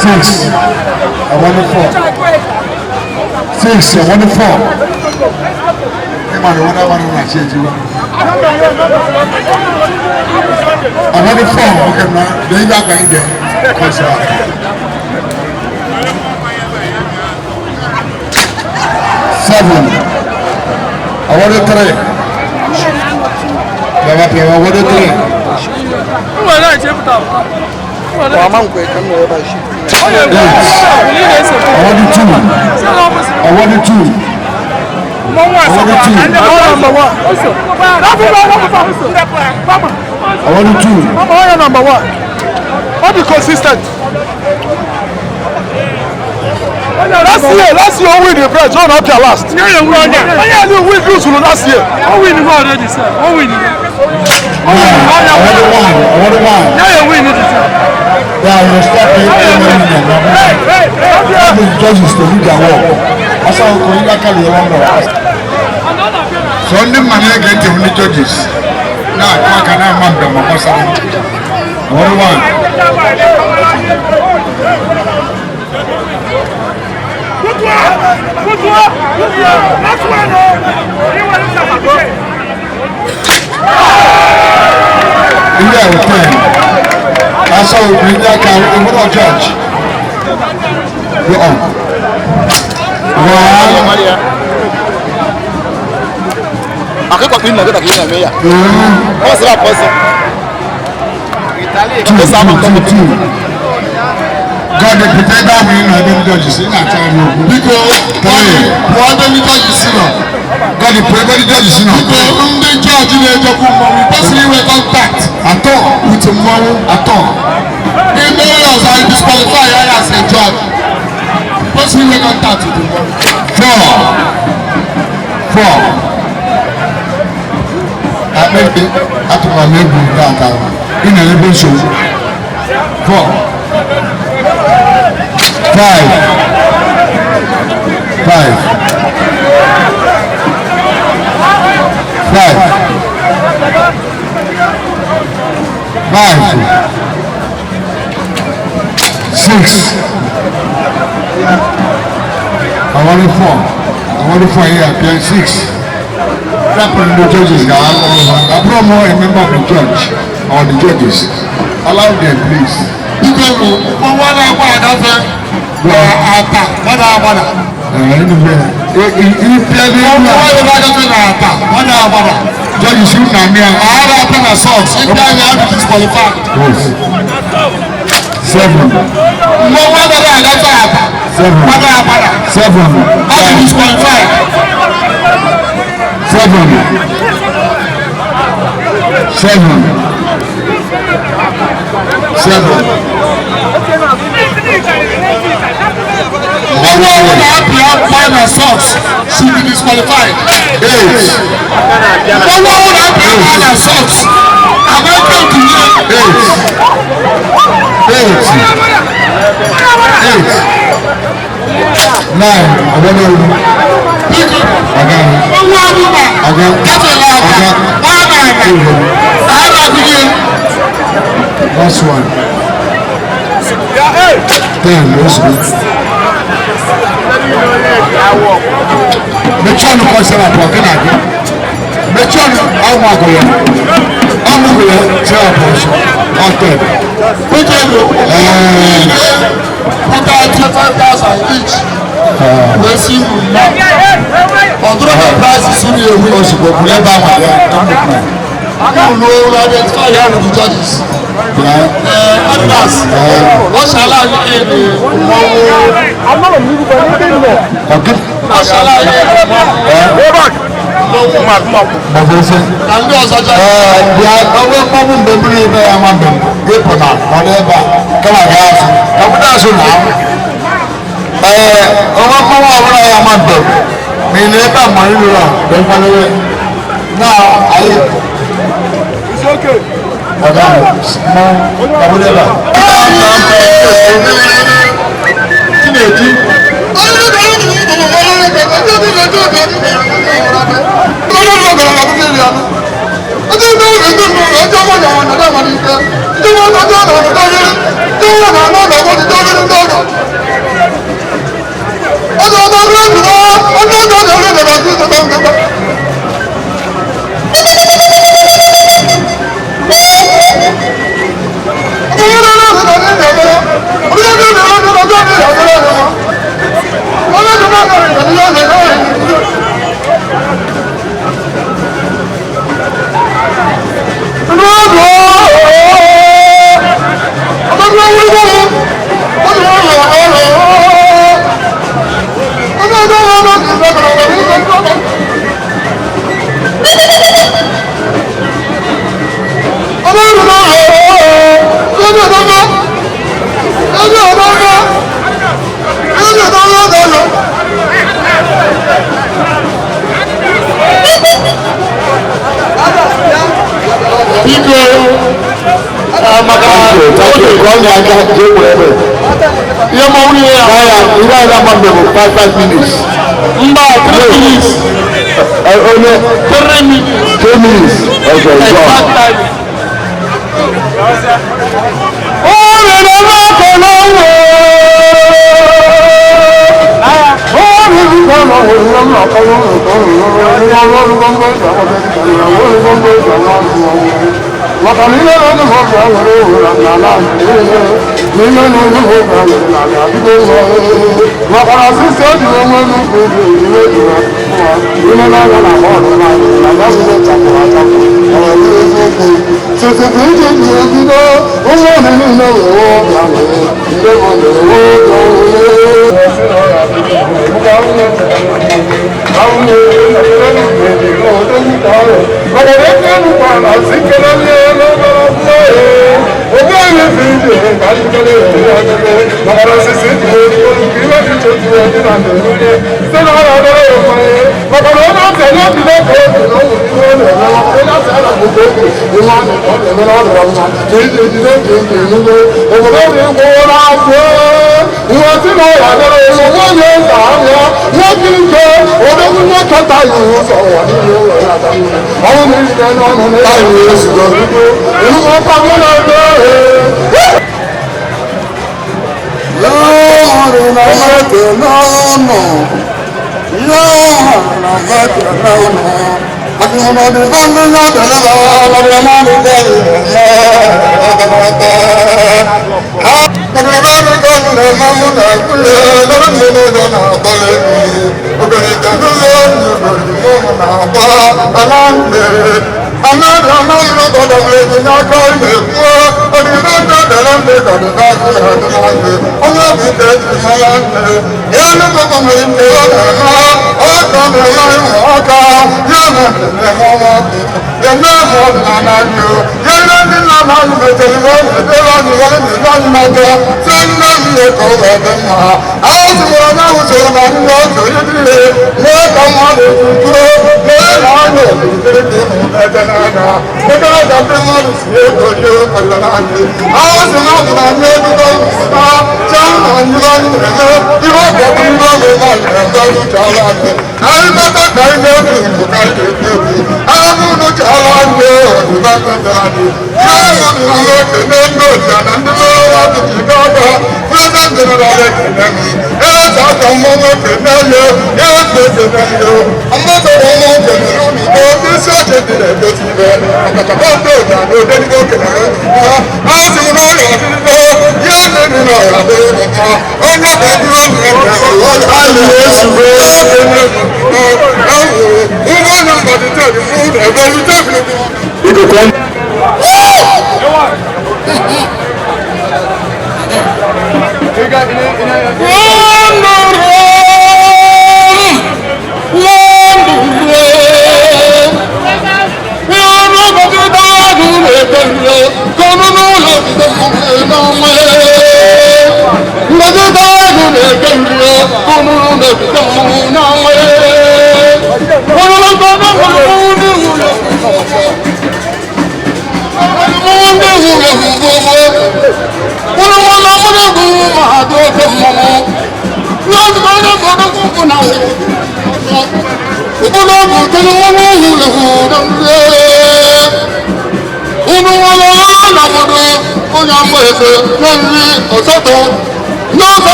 6. I want 4. 6. I want 4. I want 4. Okay, now they got right there. 7. I want 3. I want 3. 8. I want 2. I want 2. I want 2. Number 1. I'll be consistent. Last year, we win the prize. John up here last. Yeah, we lose last year. I win already, sir. I win. I want 1. Yeah, win it, sir. Yeah, you stop it. The judges to do their work. So ndị mma na-ege ntị ndị judges na-akụ aka na-ama mbem ma gbasara. I want 1. Ndị a wụ 10. Asa obìnrin ndị aka enwere judge. Go on. 1. 2, 2, 2. God, the pretender we know them judges in that time. Because 3. Pụọ ndị judges nọ. God, the pretender judges nọ. Biko ndị judge na-ejekwu mmọnwụ kwesịrị inwe contact at all with mmọnwụ at all. Ime onye ọzọ anyị disqualify ya as a judge. Kwesịrị inwe contact with mmọnwụ. 4. 4. Akpẹ́gbẹ́ atụmatụ egwu nke atọ ị na-ebe nsogbu. 4. 5. 5. 5. 5. 6. I want 4. I want 4 here. 6. That the judges ga abụrụ m a member of the judge or the judges. Allow them, please. Biko mmọnwụ na-agba agafe na-ata gbada agbada. Mmọnwụ na-agafe na-ata gbada agbada. Judges you na me. I na-ata na socks. Ndị anyị adị disqualified. 7. Mmọnwụ anaghị agafe ata gbada agbada. 7. Adị disqualified. 7. 7. 7. Mmọnwụ ọbụla na-apịa mkpa na socks should be disqualified. 8. Mmọnwụ ọbụla na-apịa mkpa na socks amaghị otu 8. 8. 8. 9. 11. Again. Again. Again. Last one. 10. Let's go. Mechie ọnụ kọ sara abụọ gị na-agụ. Mechie ọnụ ọmụ agụ ya. Ọmụ agụ ya sara abụọ ọsọ. Ọ 10. Pụta 25,000 each. Wee si unu na. Ọ dụrụ na prices unu ewu. Ozugbo buru ebe ahụ ya. Unu identify ya with the judges. Elders, wọ́n ṣàlàyé èdè mọ́wó. Wọ́n ṣàlàyé èdè mọ́wó. Na ndị ọzọ jọ. Bịa onwe mmanwụ mgbe mmiri ebe ya nwa mgbe ịpụ na nọrọ ebe a kama gaa azụ ka pụta azụ na ahụ. Ee, onwe mmanwụ ọbụla ya nwa mgbe ma ị nọ ebe a ma ị ruru a mgbe nkwadobe na anyị. Ọ̀gá mmanwụ ọbụla ebe a. Chinedu. Biko, maka Thank you. Ka ọ na-aga jee kwere ebe. ihe mmanwụ niile ya. Ya ire ala mma mgbe bụ 5 minutes. Mba, 3 minutes. Onye 3 minutes. 2 minutes. Okay, go on. Exact timing.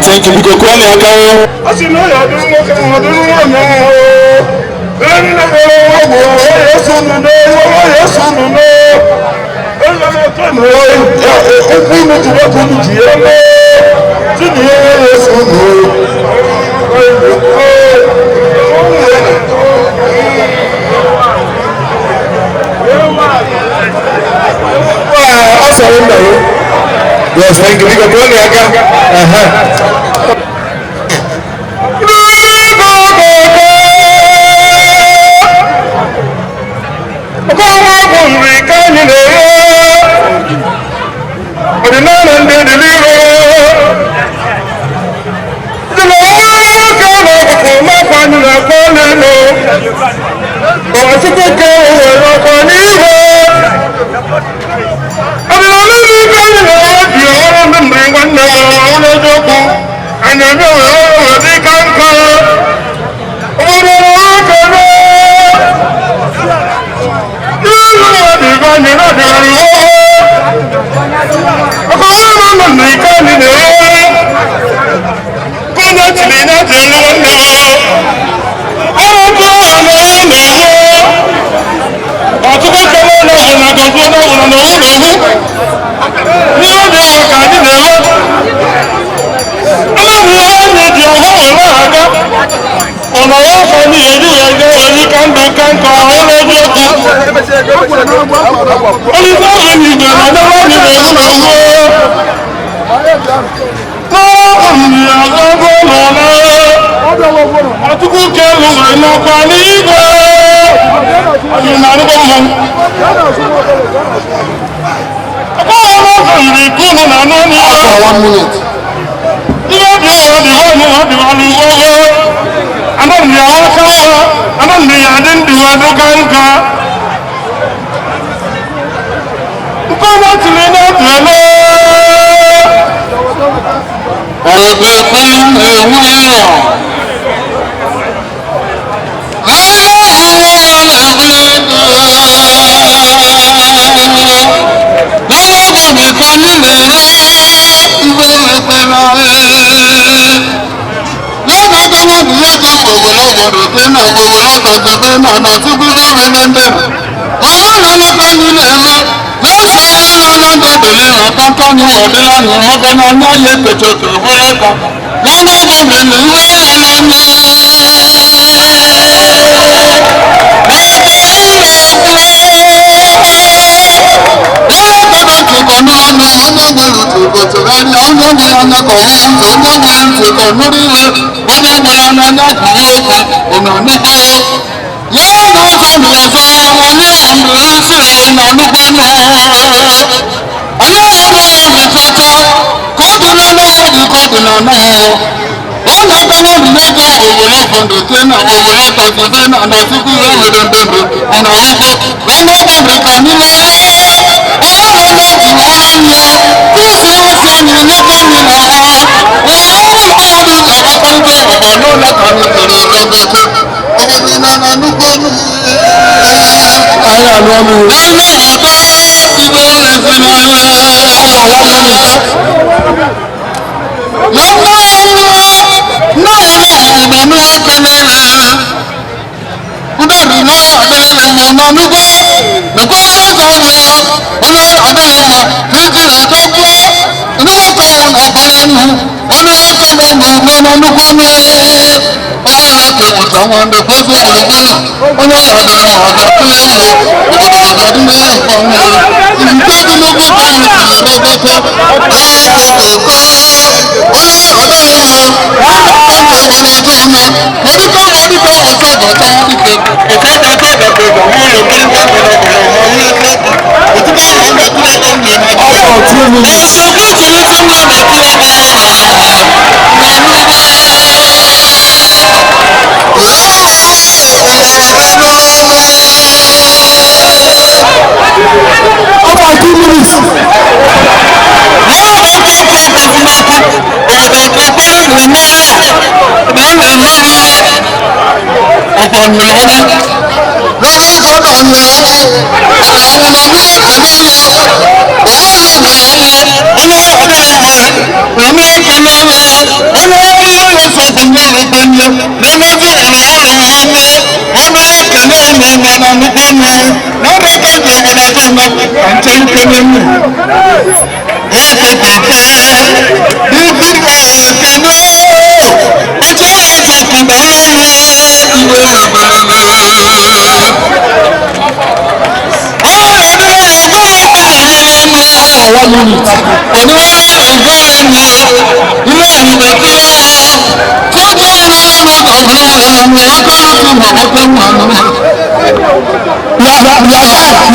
Thank you, biko kụọ na aka. Ọ sị na ya dụrụ nwoke ma ọ dụrụ nwaanyị ahụ. Nne nwere ọgwụ, ya eso unu n'o, ya eso unu n'o. Onye na-eche na okwu unu ji nwoke unu ji ya mee. Sị na ihe ya eso unu. Ọ sọrọ nna ya. Yes, thank you. Biko kụọ na aka.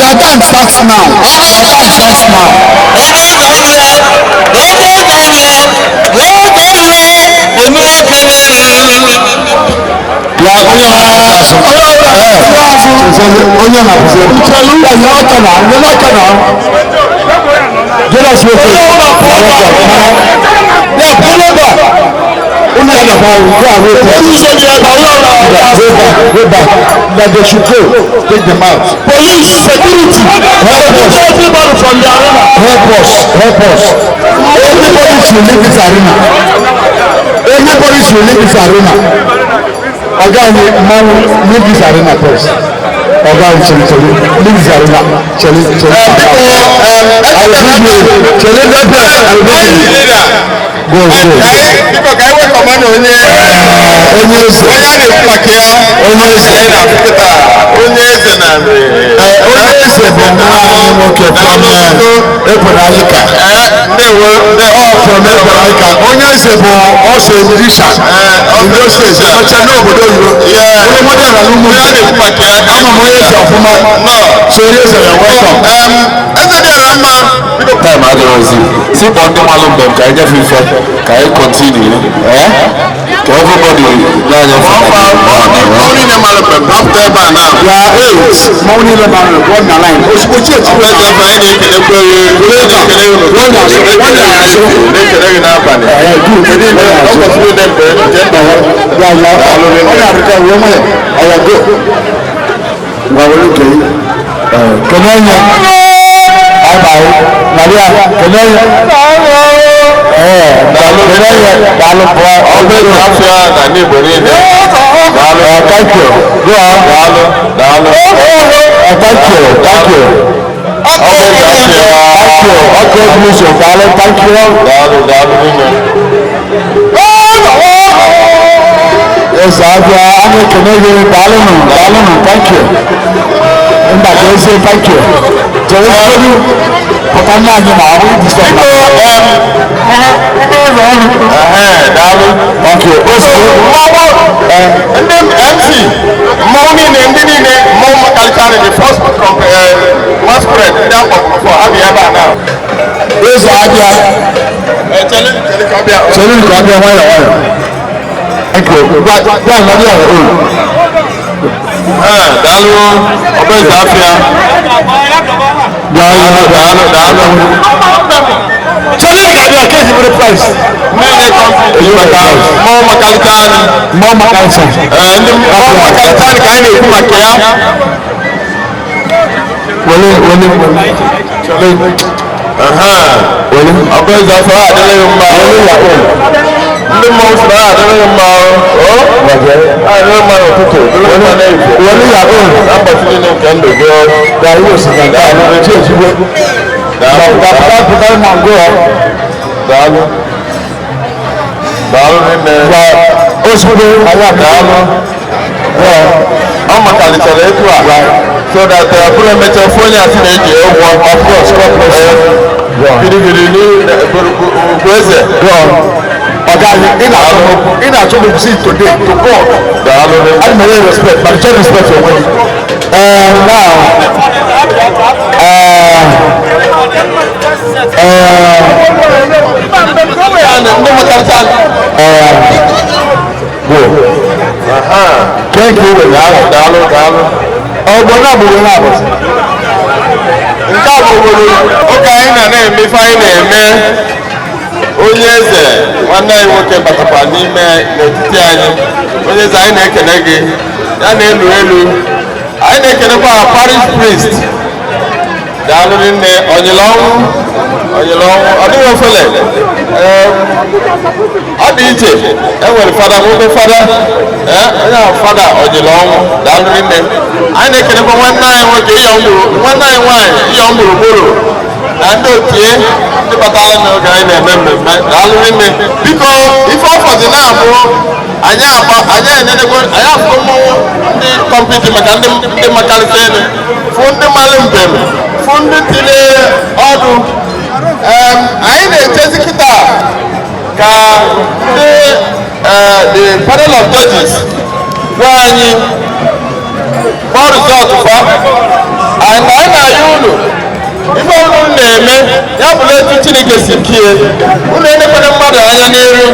Your time starts now. Your time starts now. Go back. That they should go. Take them out. Police, security, help us. Everybody from the arena. Help us. Help us. Everybody should leave this arena. Everybody should leave this arena. Oga, man, leave this arena first. Oga, chele, chele, leave this arena. Chele, chele. I will give you. Chele, I will give you. Go, go. Onye eze. Onye eze. Onye eze bụ nwa anyị nwoke from Ebenalika. Ọ from Ebenalika. Onye eze bụ also a musician. In those days, ọcha n'obodo oyibo. Onye mmadụ ala n'ụmụ ama m onye eze ọfụma. So onye eze ya welcome. Time adịrọzi. Si kpọọ ndị malụ mbem ka anyị nyefe ife ka anyị continue. Ka everybody nye anyị mfe Ya eight, mmanwụ niile mara one na line. Ozugbo chi echi Onye na-ekele gị n'abalị. Kenenye, bye bye, Maria, kenenye, kenenye, daalụ pụọ, Ọbụ ezi afịa na ndị Igbo niile. Daalụ. Thank you, go on. Daalụ. Daalụ. Thank you, thank you. Ọbụ ezi afịa. Thank you, okay. Ebu ụzọ, daalụ, thank you. Daalụ, daalụ niile. Eze abịa, a na-ekene gị, daalụnụ, daalụnụ, thank you. Mba, ka eze, thank you. Jere ụfọdụ pụta nna anyị na ahụ disọ. Biko, daalụ. Thank you. Ozugbo. Mmanwụ ndị MC, mmanwụ niile, ndị niile mmanwụ makarịchara the first masquerade ndị akpọpụrụ for ha bịa ebe a now. Eze abịa. Chere, chere ka ọ bịa. Chere ka ọ bịa nwayọọ nwayọọ. Thank you. Gwa gwa nọdụ ya o. Daalụ, ọba eze afịa. Daalụ, daalụ, daalụ. Chere ka abịa ka ezi bụrụ price. Mmemme kọmpi maka mmọnwụ makarịta anyị. Mmọnwụ makarịta. Ndị mmọnwụ makarịta anyị ka anyị na-ekwu maka ya. Wele, wele, wele. Wele. Ọba eze afịa, ọ adịla gị mma. Wele ya o. Ndị mmọnwụ sị na ọ adịla gị mma. O? Ọ adịla mma n'ụtụtụ, dịrị mma n'ehihie. Wele ya o. Na mbọchị niile nke ndụ gị. Ga iwe si na nke a chi ezigbo. Daalụ. Pụta pụta na ngụ ya. Daalụ. Daalụ nne. Gwa ozugbo anyị abịa. Daalụ. Ọ makalitere etu a. So that bụrụ emechaa ofu onye asị na-eji ụgwọ. Of course, God bless you. Girigiri ni ugwu eze. Ọ̀gá ị na-achọ m si today to God. Daalụ. Ana m enye respect, but chọ respect onwe gị. Now, Ndị makarịta. Go. Thank you. Daalụ, daalụ, daalụ. Ọgbọ náà bụ onye abụọ. Nke a bụ obodo ụka anyị na na-eme ife anyị na-eme. Onye eze nwanne anyị nwoke batakwa n'ime n'etiti anyị. Onye eze, anyị na-ekele gị ya na-elu elu. Anyị na-ekelekwa parish priest. Daalụ nne. Onyere ọnwụ, onyere ọnwụ, ọ dịghị ofele. Ọ dị iche e nwere fada, nwoke fada, onye ahụ fada onyere ọnwụ. Daalụ nne. Anyị na-ekelekwa nwanne anyị nwoke ịyọ mgburu, nwanne anyị nwaanyị ịyọ gburugburu na ndị otie ndị batara n'oge anyị na-eme mmemme. Daalụ nne. Biko, ife ọfọdụ na-abụ anyị agba, anyị enenekwe, anyị afụ mmọnwụ ndị compete maka ndị ndị makarịta elu, fụ ndị malụ mbem, fụ ndị tinye ọdụ. Anyị na-echezi kịta ka ndị the panel of judges gwa anyị kpọọ result fa. And anyị na-ayọ unu, ife unu na-eme ya bụrụ etu Chineke si kie unu. Elekwere mmadụ anya n'iru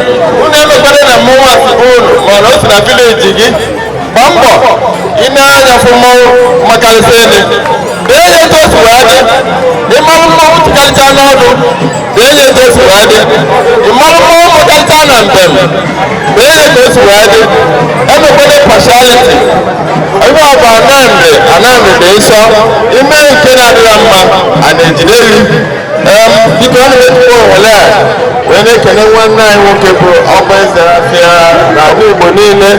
unu, emekwere na mmọnwụ asị unu, mana o si na village gị. Gbaa mbọ ị na-anya fụ mmọnwụ makarịsị elu, dee ya etu o si wee dị. Ịmalụ mmọnwụ tụkarịcha n'ọdụ, dee ya etu o si wee dị. Ịmalụ mmọnwụ makarịcha na mbem, dee ya etu o si wee dị. Emekwere partiality. Ebe ọ bụ anamdị, anamdị dị nsọ. Ime nke na-adịghị mma, a na-ejide gị. Biko, a na-ejikwa ohere a wee na-ekele nwanne anyị nwoke bụ ọgba eze afịa n'ala Igbo niile.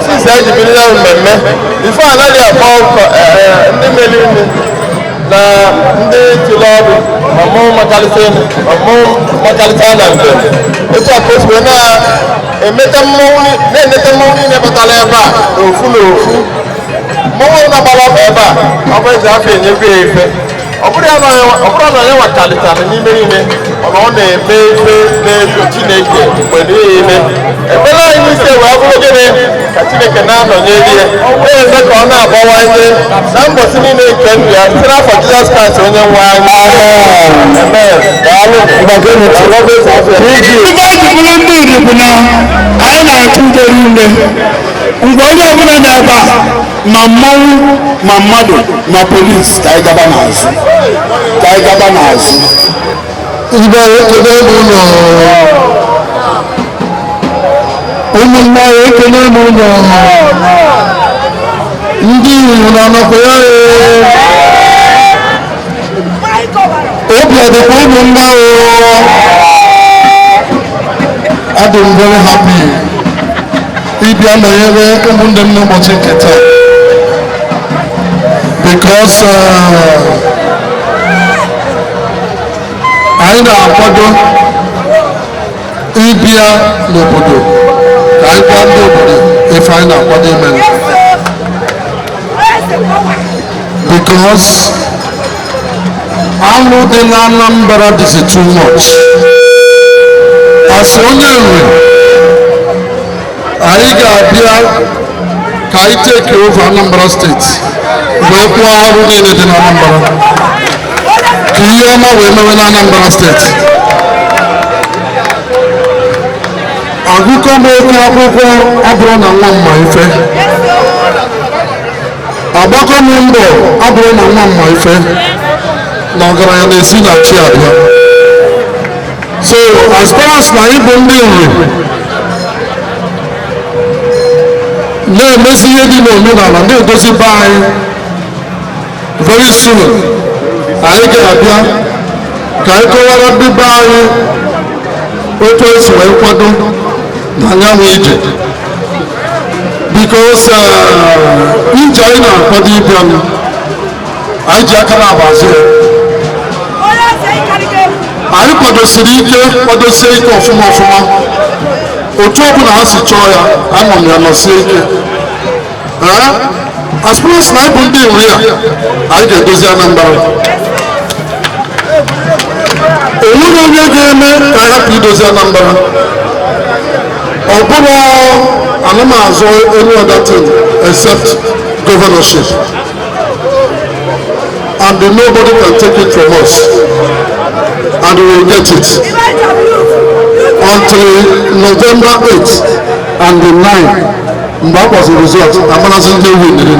Since anyị ji bido ya mmemme ife, anaghị akpọ ndị meriri na ndị tụrụ ọdụ, ma mụ makarịta, ma mụ makarịta na mbem. Etu a ka o si wee na-emeta mmọnwụ, na-eneta mmọnwụ niile batara ebe a n'ofu n'ofu. Mmọnwụ na-agbara ọkpa ebe a, ọ bụ eze afọ enyekwa ya ife. Ọ bụrụ ya na ọ bụrụ na onye nwakarịtara n'ime niile, mana ọ na-eme ife na-eto Chineke mgbe niile. Ekpere anyị n'isi wee bụrụ gịnị? Ka Chineke na-anọnyere ya, na-eme ka ọ na-abawanye na mbọsị niile nke ndụ ya, site n'afọ Jizọs Kraịst onye nwe anyị. Amen. Daalụ. Ife anyị ji bụrụ ndị Iri bụ na anyị na-atụ udo rinne mgbe onye ọbụla na-ebe a, ma mmọnwụ, ma mmadụ, ma polisi. Ka anyị gaba n'azụ, ka anyị gaba n'azụ. Ibe ekele m ụlọ, ụmụnne anyị, ekele m ụlọ. Ndị Igbo na-anọkwa ya. Obi ọdịkwa ụmụnne o. Adị m very happy ịbịa nọnyere ụmụnne m n'ụbọchị nke taa because Na-akwado ịbịa n'obodo ka anyị gwa ndị obodo ife anyị na-akwado ime, because alụ dị na Anambra dịzi too much. As onye nwe, anyị ga-abịa ka anyị take over Anambra State wee kwụọ arụ niile dị na Anambra, ka ihe ọma wee mewe na Anambra State. Agụkọ m oke akwụkwọ abụrụ na nwa mma ife, agbakọ m mbọ abụrụ na nwa mma ife na ọgaranya na-esi na chi abịa. So as far as na anyị bụ ndị nri na-emezi ihe dị n'omenala, na-edozi be anyị, very soon anyị ga-abịa ka anyị kọwara ndị be anyị otu esi wee kwado na anyanwụ ije, because ije anyị na-akwado ịbịanụ, anyị ji aka na-agbazi ya. Anyị kwadosiri ike, kwadosie ike ọfụma ọfụma. Otu ọbụla ha si chọọ ya, anọ m ya nọsie ike. As far as na anyị bụ ndị nri a, anyị ga-edozi Anambra. Onweghị onye ga-eme ka anyị hapụ idozi Anambra. Ọ bụrụ anụmazụ any other thing except governorship, and nobody can take it from us, and we will get it until November 8th and the 9th. Mgbe a kpọsịrị result, amarazi ndị winere.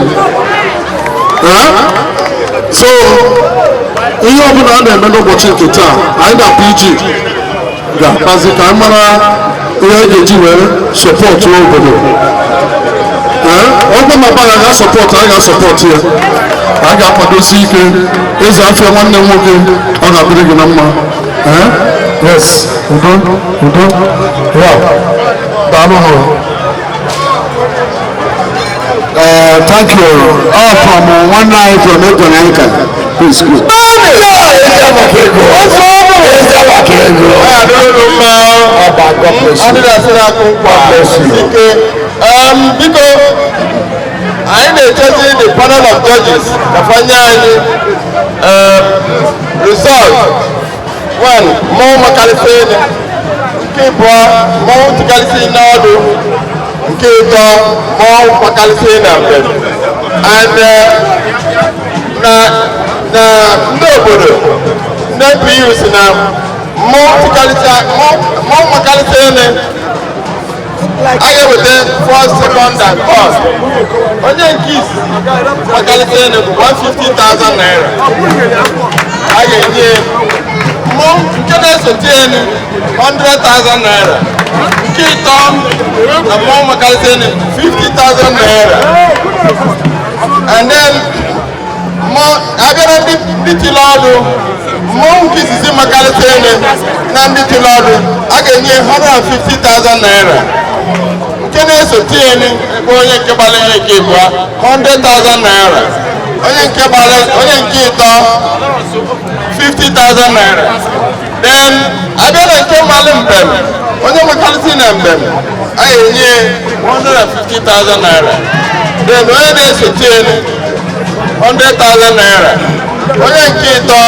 So ihe ọbụla a na-eme n'ụbọchị nke taa, anyị na PG ga-akpazi ka anyị mara ihe a ga-eji wee sọpọtụ obodo. Ọ bụ na ba ga-asọpọtụ, anyị ga-asọpọtụ ya. A ga-akwadosi ike. Eze afịa, nwanne m nwoke, ọ ga-adịrị gị na mma. Yes, udo udo ya, daalụ hụ. Thank you. All from one night from Egonaika. Please, please. Biko, anyị na-echezi the panel of judges ka fanye anyị result. One, mmọnwụ makarịsị, nke ịbụọ, mmọnwụ tụkarịsị n'ọdụ, nke ịtọ, mmọnwụ makarịsị na mbem. And na ndị obodo, ndị NPU si na mmọnwụ makarịsị a ga-eweta first, second and third. Onye nke izizi makarịsị bụ 150,000 naira a ga-enye. Mmọnwụ nke na-esote elu, 100,000 naira. Nke ịtọ na mmọnwụ makarịsị elu, 50,000 naira. And then abịa na ndị tiri ọdụ, mmọnwụ nke izizi makarịsị elu na ndị tiri ọdụ, a ga-enye 150,000 naira. Nke na-esote elu bụ onye nke gbara onye nke ịbụọ, 100,000 naira. Onye nke gbara onye nke ịtọ, 50,000 naira. Then abịa na nke mmalị mbem, onye makarịsị na mbem, a ga-enye 150,000 naira. Then onye na-esote elu, 100,000 naira. Onye nke ịtọ,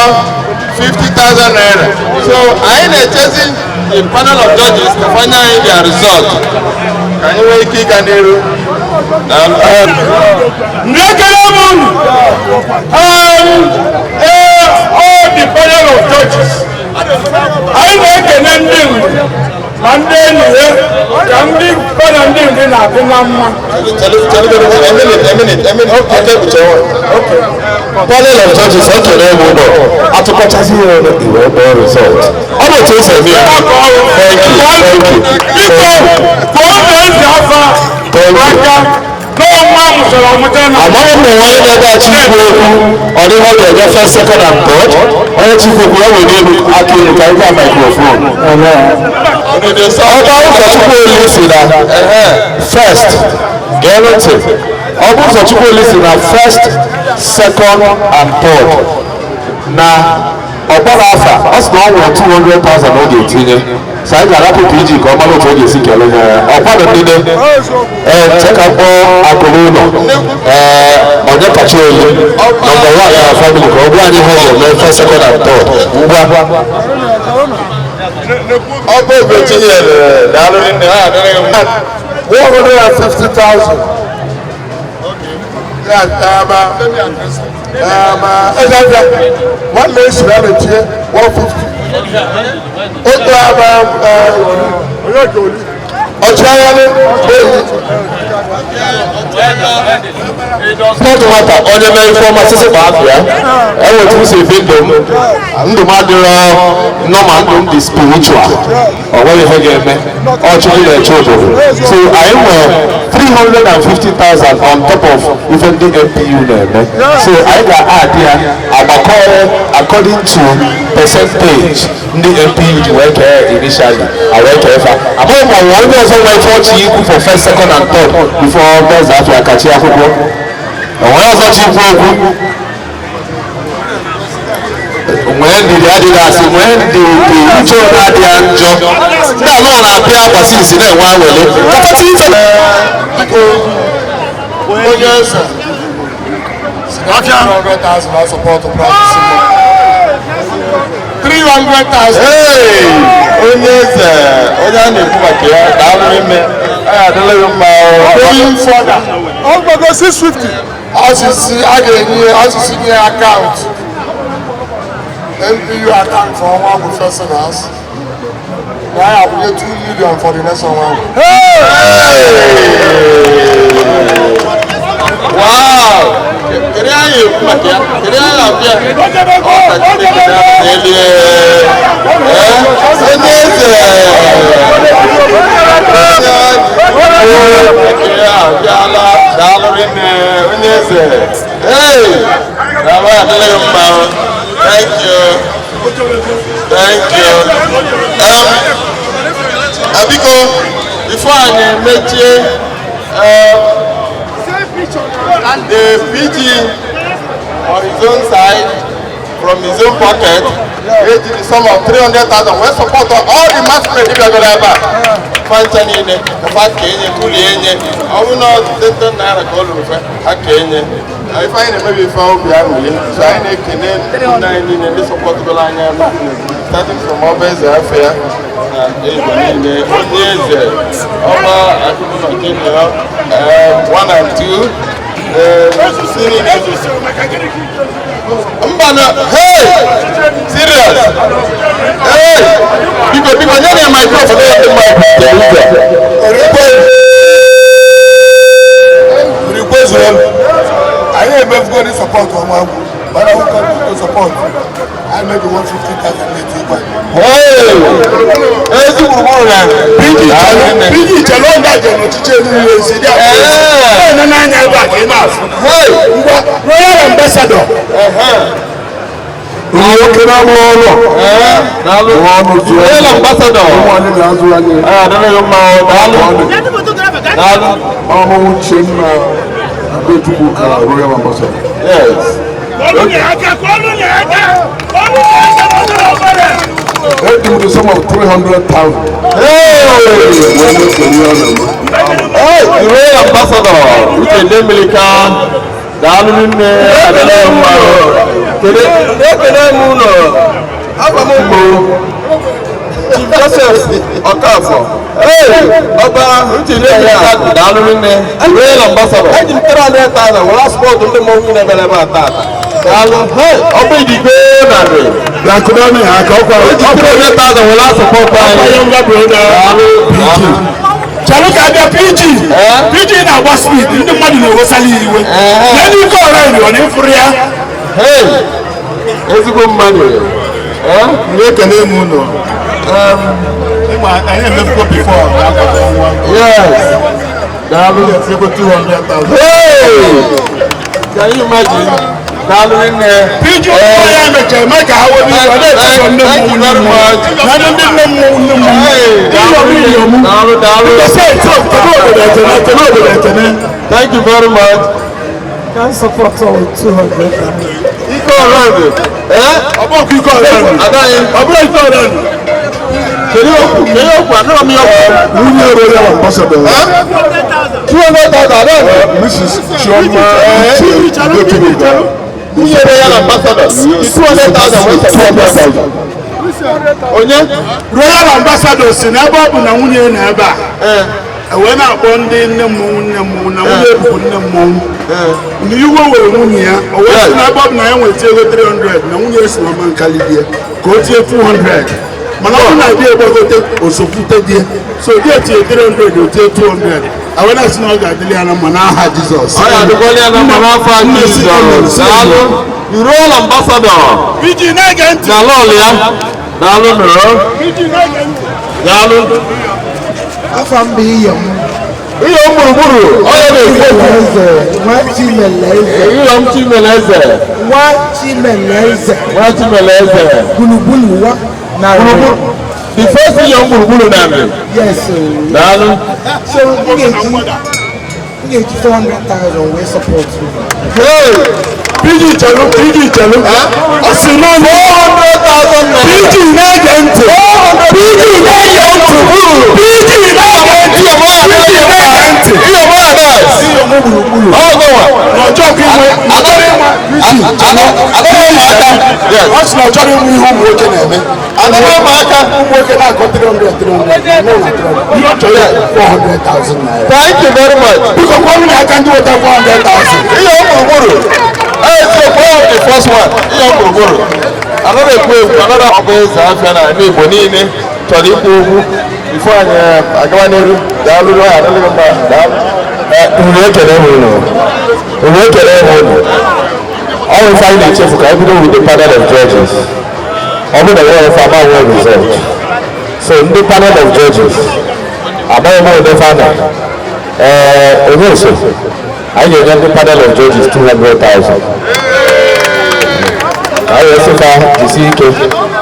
50,000 naira. So anyị na-echezi the panel of judges ka fanye anyị their result ka anyị nwee ike ịga n'iru. Ndekere m unu, all the panel of judges, anyị na-ekene ndị nri ma ndị enyi ya ka ndị ba na ndị nri na-adị na mma. Panel of judges, ọ kere ebe ụlọ atụkọchazi ihe ọnụ iwe kpọọ result. Ọ bụ otu esi eme ya. Thank you, thank you. Biko, kpọọ na ezi afa aka n'ọnwa mụtara ọmụta na Amaghị m na onye na-ebe achị ikwu okwu, ọ dịghị ọ ga-enye first, second and third. Onye chi ikwu okwu ya were elu aka elu ka anyị gaa microphone. Ọba ụkọchukwu Oli si na first, gee ntị. Ọ bụ ụkọchukwu Oli si na first, second and third na Ọkpọrọ afa ọ sị na ọ nwere 200,000 ọ ga-etinye. So anyị ga-arapụ PG ka ọ mara otu ọ ga-esi kelee ya. Ọkwadụ niile ee chekapụ akụrụ ụlọ ee onye kacha elu nọmba 1 na family ka ọ gwa anyị ihe ọ ga-eme first, second and third. Ngwa. Ọba Ogochi nyere daalụ nne ha adịrịghị mma. 150,000. One nation had a 150. N'otu nwata onye mee ife ọma sisi kpaa afọ ya enwe otu m si ebi ndụ m. Ndụ m adịrọ nọma, ndụ m dị spiritual. Ọ nweghị ihe ga-eme ọ Chukwu na-eche obodo. So anyị nwere 350,000 on top of ife ndị MPU na-eme, so anyị ga-add ya agbakọ according to percentage ndị MPU ji wee kee initially a wee kee fa. Amaghị m ọnwa onye ọzọ nwee ife ọchị ikwu for first, second and third before beza afọ akachi akwụkwọ. Onwe ọzọ chi ikwu okwu nwee ndidi adịghị asị nwee ndidi uche na-adịghị njọ. Ndị anọ na-apịa akwasị isi na-enwe awele kọfọtụ ife. Onye eze 300,000 na support practice 300,000. Onye eze onye a na-ekwu maka ya daalụ ime anyị adịla mma. Going further, ọgbọgọ 650 asịsị a ga-enye asịsị nye akaụntụ MPU account for ọnwa bụ festivals na ya akwụnye 2 million for the next ọnwa. Wow! Kedu anyị ekwu maka ya? Kedu anyị abịa? Onye eze abịala daalụ rinne onye eze. Hey! Daalụ adịghị mma. Thank you. Thank you. Biko, before anyị mechie, the PG on his own side, from his own pocket, he did the sum of 300,000. We support all the masquerade if you go there. Fancha niile, fa kenye, kuli enye. Ọ bụ na tete naira ka ọ lụrụ fe, ha kenye. Ife anyị na-emebi ife obi aṅụrị, so anyị na-ekene ndị anyị niile ndị sọpọtụgoro anyị ebe a. Starting from ọba eze afọ ya na eze niile, onye eze, ọba Akụnụlọ Junior, 1 and 2, mba na hey serious hey biko biko nye ya microphone ya dị microphone. Anyị emefugo ndị support ọnwa agwụ mana we continue to support. I made 150,000 n'eti igwe. Hey ezi gburugburu na PG chere ọ gaje n'ọchịchị elu ezi dị akụ. Na n'anya ebe a ka ị na-afụ. Ngwa royal ambassador. Nwoke na-alụ ọrụ. Royal ambassador. Adịghị mma daalụ. Daalụ. Ọmụ Uchenna Adechukwu ka royal ambassador. Yes. They do the sum of 300,000. Hey! Hey, the royal ambassador, Uche Ndemilika, daalụ nne, adịghị mma. Ekele m ụlọ, afa m bụ Chief Joseph Okafor. Hey, ọba Uche Ndemilika, daalụ nne, royal ambassador. Eji m 300,000 were spọtụ ndị mmọnwụ na-ebere ebe a taata. Daalụ, hey, ọba Idigbo narị. Yakudomi ha ka ọkwa. Eji 300,000 were sọpọtụ anyị. Daalụ, daalụ. Chalụ ka abịa PG. PG na-agba speed, ndị mmadụ na-ewesala ya iwe. N'elu ike ọra nri ọ na-efuru ya. Hey, ezigbo mmadụ. Na-ekele m ụlọ. Anyị emefugo before. Yes. Daalụ. Emefugo 200,000. Hey! Can you imagine? Daalụ nne. PG ọkwa ya mechara mee ka ha webe iwe, ọ na-echeso nne mmọnwụ nne mmọnwụ. Na ndị nne mmọnwụ nne mmọnwụ. Daalụ, daalụ. Kedu obodo etene? Kedu obodo etene? Thank you very much. Can support all with 200. Ike ọ̀rẹ́ ẹ̀ ọ̀bọ̀ kú ike ọ̀rẹ́ mi. Ọ̀bọ̀ ike ọ̀rẹ́ mi. Kèlé òkú kèlé òkú àná mi ọkọ. Nwunye Royal Ambassador. 200,000 àná. Mrs. Chioma Uche. Nwunye Royal Ambassador. 200,000 wee 200,000. Onye? Royal Ambassador si na ebe ọ bụ na nwunye na ebe a wee na-akpọ ndị nne mmọnwụ nne mmọnwụ na nwunye bụ nne mmọnwụ na iwe were nwunye ya o wee sị na ebe ọ bụ na ya nweta ego 300 na nwunye si na ọma nkali die ka o tie 200 mana ọ bụ na di egbagote osokwute die so di etinye 300 o tie 200 a wee na-asị na ọ ga-adịrị ya na mma n'aha Jizọs. Ọ ga-adịkwala ya na mma n'afọ Jizọs. Daalụ. Royal Ambassador. Iji na-ege ntị. Na lọọlụ ya. Daalụ nụrụ. Iji na-ege ntị. Daalụ. Afa m bụ Iyom. Iyom gburugburu. Onye na-ekwu okwu. Nwa Chimeleze. Iyom Chimeleze. Nwa Chimeleze. Nwa Chimeleze. Gburugburu wa na Gburugburu. The first Iyom gburugburu na nri. Yes. Daalụ. So m ga-eji 400,000 wee support you. Hey! PG chelu, PG chelu. Ọ sị na 400,000 naira. PG na-ege ntị. PG na-ege ntị. PG na-ege ntị. PG na-ege ntị. Iyom Adas. Ọ gụnwa. N'ọjọọ ka inwe. Anaghị m aka. Yes. Ọ sị na ọ chọrọ inwe ihe ụmụ nwoke na-eme. Anaghị m aka. Ụmụ nwoke na-akọ 300 300. No, na 300. Ihe ọ chọrọ ya 400,000 naira. Thank you very much. Biko kwọrọ m aka ndị weta 400,000. Iyom gburugburu. Eziokwu ọ the first one. Iyom gburugburu. Anaghị ekwu ekwu anaghị akpọ eze afịa na ala Igbo niile chọrọ ikwu okwu before anyị agawa n'iru. Daalụ ya adịghị mma. Daalụ. Unu ekele m unu. Unu ekele m unu. Ọ bụ ife anyị na-echefu ka anyị bido with the panel of judges. Ọ bụrụ na enweghị ife ama nwee result. So ndị panel of judges amaghị m ụdị fana. Ee, onye so anyị ga-enye ndị panel of judges 200,000. Anyị wee sị fa jisie ike.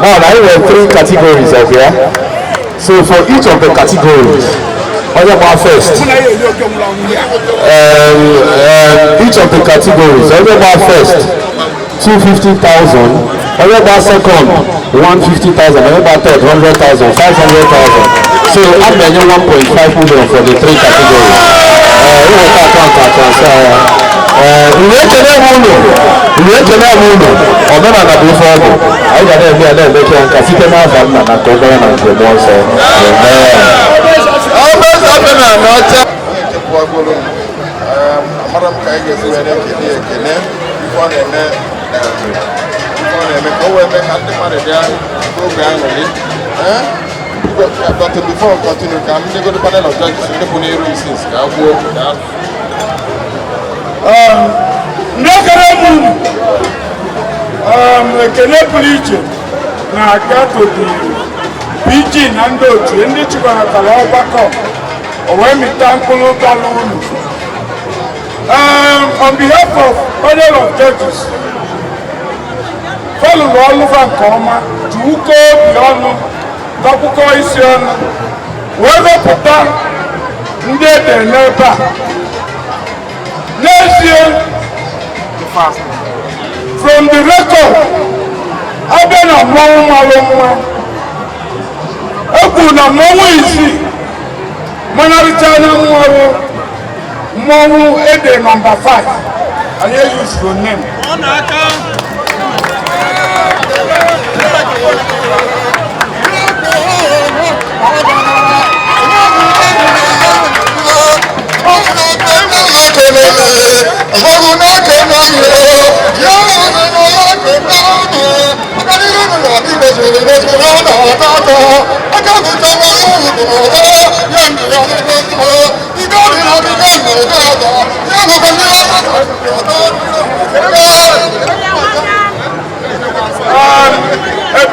Now anyị nwere three categories of ya. So for each of the categories, onye gba first. Each of the categories, onye gba first 250,000, onye gba second 150,000, onye gba third 100,000, 500,000. So a na-enye 1.5 million for the three categories. Iweta akaụntụ transfer ya. Mgbe ekele m unu, mgbe ekele m unu, omenala bụ ife ọ bụ. Anyị ga na-eme ya na-emeke ya nka site n'afa nna na nke ọbara na nke mmụọ nsọ. Amen. Ọbụ eze afịa na ala ọcha. Amara m ka anyị ga-esi wee na-ekele ekele ife ọ na-eme ife ọ na-eme ka o wee mee ka ndị mmadụ bịa n'oge aṅụrị. But before we continue, ka m nyegoro panel of judges ndị bụ n'iru m since ka a kwuo okwu. Daalụ. Ndị ekele m unu, ekele pụrụ iche na-aga to the PG na ndị otu ndị chịkọtara ọgbakọ o wee mịta mkpụrụ bara unu. On behalf of panel of judges, fọlụrụ ọlụfa nke ọma ji ụkọ obi ọnụ dọkpụkọ isi ọnụ wee rọpụta ndị edere n'ebe a. N'ezie, from the record, abịa na mmọnwụ malụ mma, e kwuru na mmọnwụ isii manarịcha na mmanwụ mmọnwụ ede nọmba 5 anyị eyuzuru name.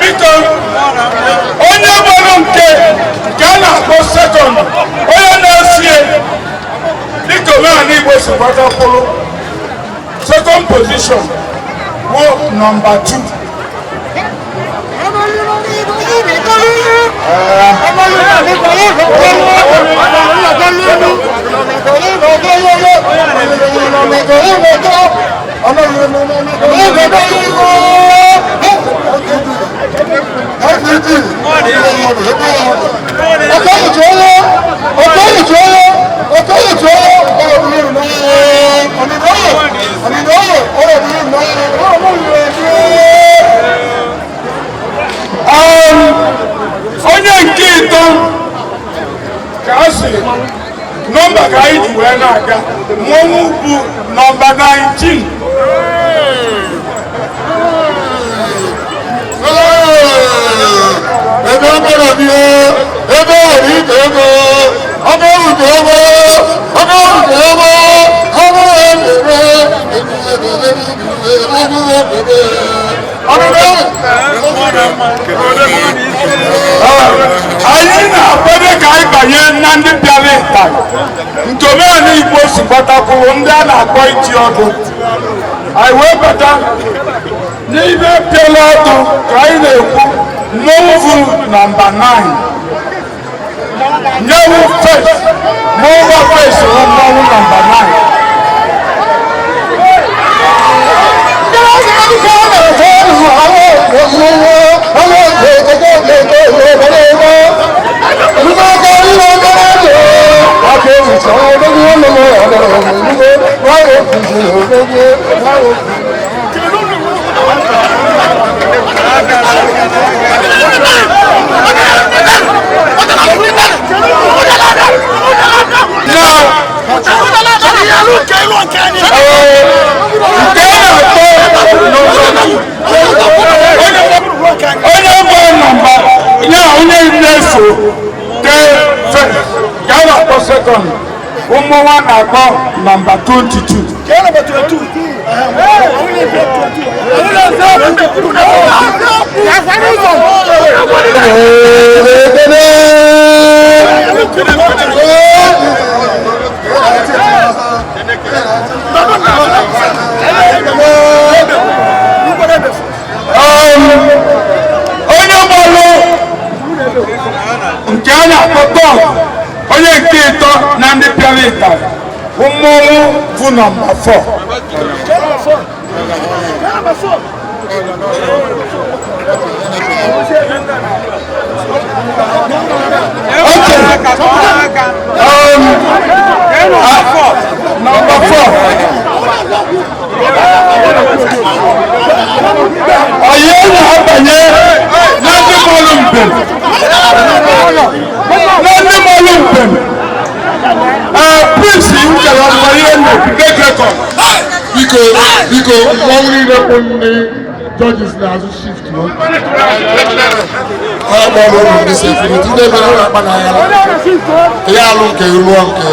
Biko, onye gbara nke a na-akpọ sekọnd, onye na-esie dịka omenala Igbo si gbatakwuru second position bụ nọmba 2. Onye nke ịtọ ka a sị nọmba ka anyị ji wee na-aga mmọnwụ bụ nọmba 19. Ebe ọbụla bi ebe ọrụ ike ego ọbụ ọrụ ego ọbụ ọrụ ego ọbụ Anyị na-akwado ka anyị banye na ndị bịara ịtarị nke omenala Igbo si gbatakwuru ndị a na-akpọ iti ọdụ. Anyị wee bata n'ime pịala ọdụ ka anyị na-ekwu mmọnwụ bụ nọmba 9. Nyewu fes mmọnwụ fes bụ mmọnwụ nọmba 9. Onye bụ nọmba ya onye na-eso tee fes ka a na-akpọ sekọnd ụmụnwa na-akpọ nọmba 22. Onye gbalụ nke a na-akpọ tọg onye nke ịtọ na ndị pịara ịtarị mmọnwụ bụ nọmba 4. Nọmba 4. Onye na-abanye na ndị mọlụ mbem na ndị mọlụ mbem Prince Uchere ọmụma ihe nnukwu dekrekọ. Biko biko mmọnwụ niile bụ ndị judges na-azụ shift no. Ọ kpọrọ ụlọ ndị security ndị ebe ọ na-akpa n'anya ya alụ nke lụọ nke.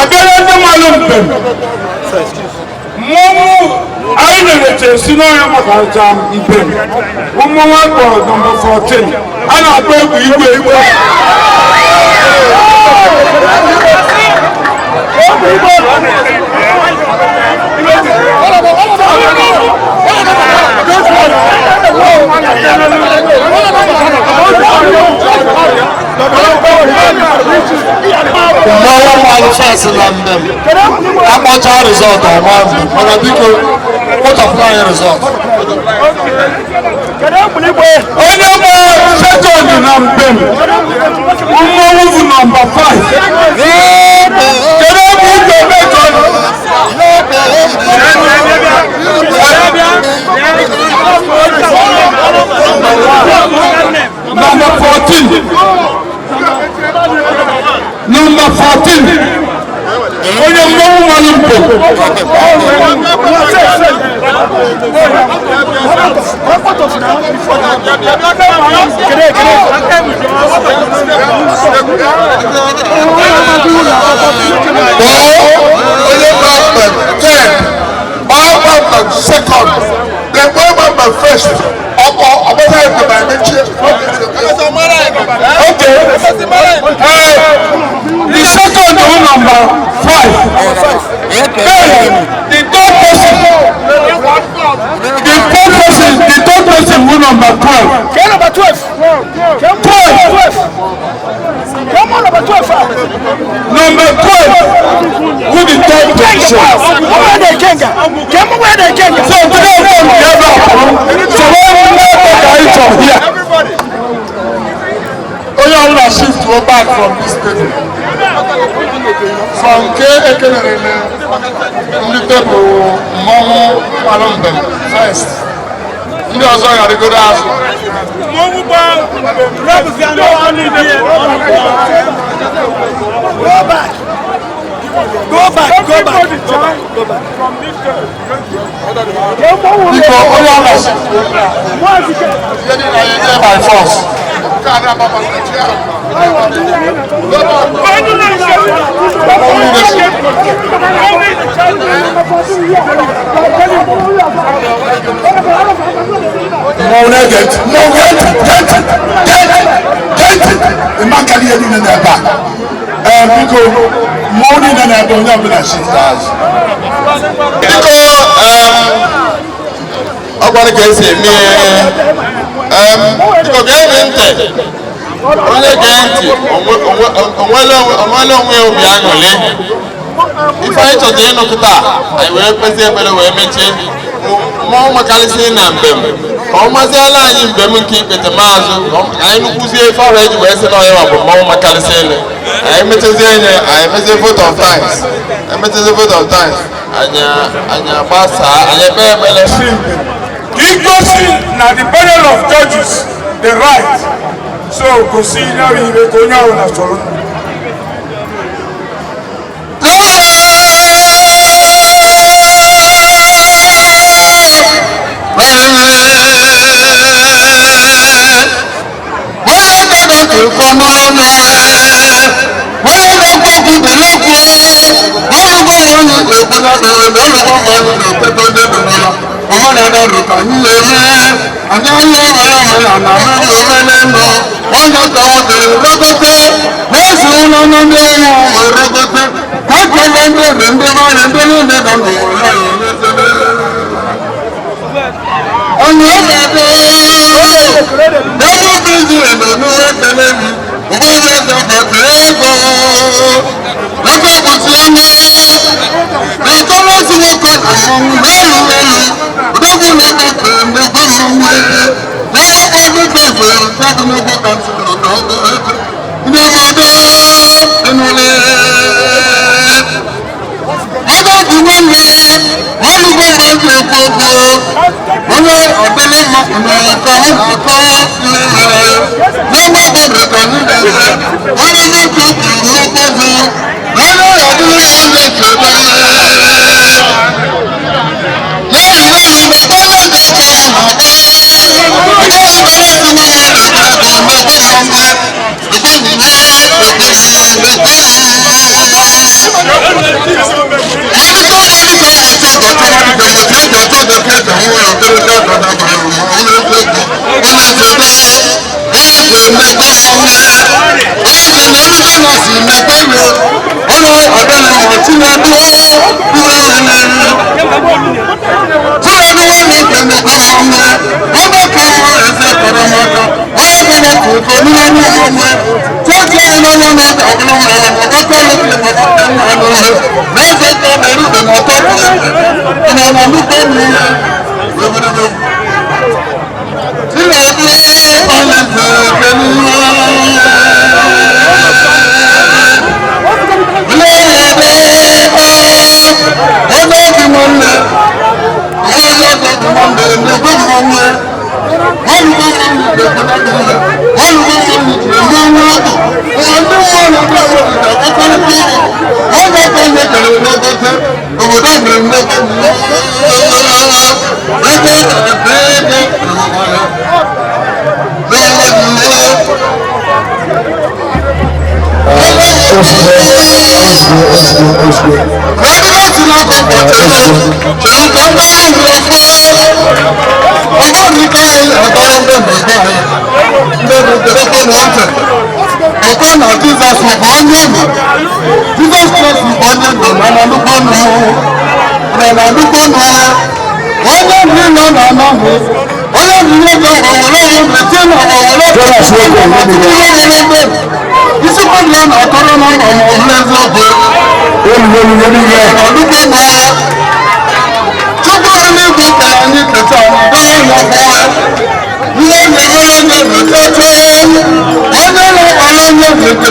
Abịala ndị mmalụ mbem mmọnwụ anyị na-eche si n'ọhịa maka aja mbem mmọnwụ akpọrọ nọmba 14 a na-akpọ egwu igwe igwe. Mmọnwụ mmalụ fes na mbem akpọcha rizọt ọma mbem mana biko kpọchapụrụ anyị rizọt. Onye gba sekọnd na mbem mmọnwụ bụ nọmba 5. Kedu ebe ị ga-eme ka nọmba 14 nọmba 14 onye mmọnwụ malụ mbem. Onye gba mbem third, gbaa mbem second, then gbaa mbem first, ọkọ ọgbọdọ ẹgbẹ ma emechie. Okay. The second one number 5. Then the third person, the third person, the third person will number 12. Can number 12? 12. 12. Come on, number 12. No, back from this table. So nke ekelere ndị tebụl mmọnwụ gbalụ mbem first. Ndị ọzọ gharịgoro azụ. Go back. Go back, go back, go back, go back. Biko onye ọbụla si ihe niile anyị nye by force. Nke a na-agbapụ chi ahụ. Mmọnwụ na-ege ntị. Mmọnwụ gee ntị, gee ntị, gee ntị, gee ntị. Ịma nkarị ihe niile na-ebe a. Ee, biko, mmọnwụ niile na-ebe onye ọbụla si azụ. Biko, ọ gwara ka esi eme. Biko gee ntị. Onye gee ntị onwere onwe ya obi aṅụrị. Ife anyị chọta ịnụ kịta, anyị wee kpezie ekpere wee mechie. Mmọnwụ makarịsị na mbem ka ọ maziala anyị mbem nke ikpete maazụ ka anyị nụkwuzie ife ọrụ eji wee sị na ọya bụ mmọnwụ makarịsị elu. Anyị mechazie nye, anyị mezie vote of thanks, anyị mechazie vote of thanks, anyị agbasaa, anyị ekpe ekpere. Igosi na the panel of judges the right so gosi na ihe ka onye ọbụla chọrọ.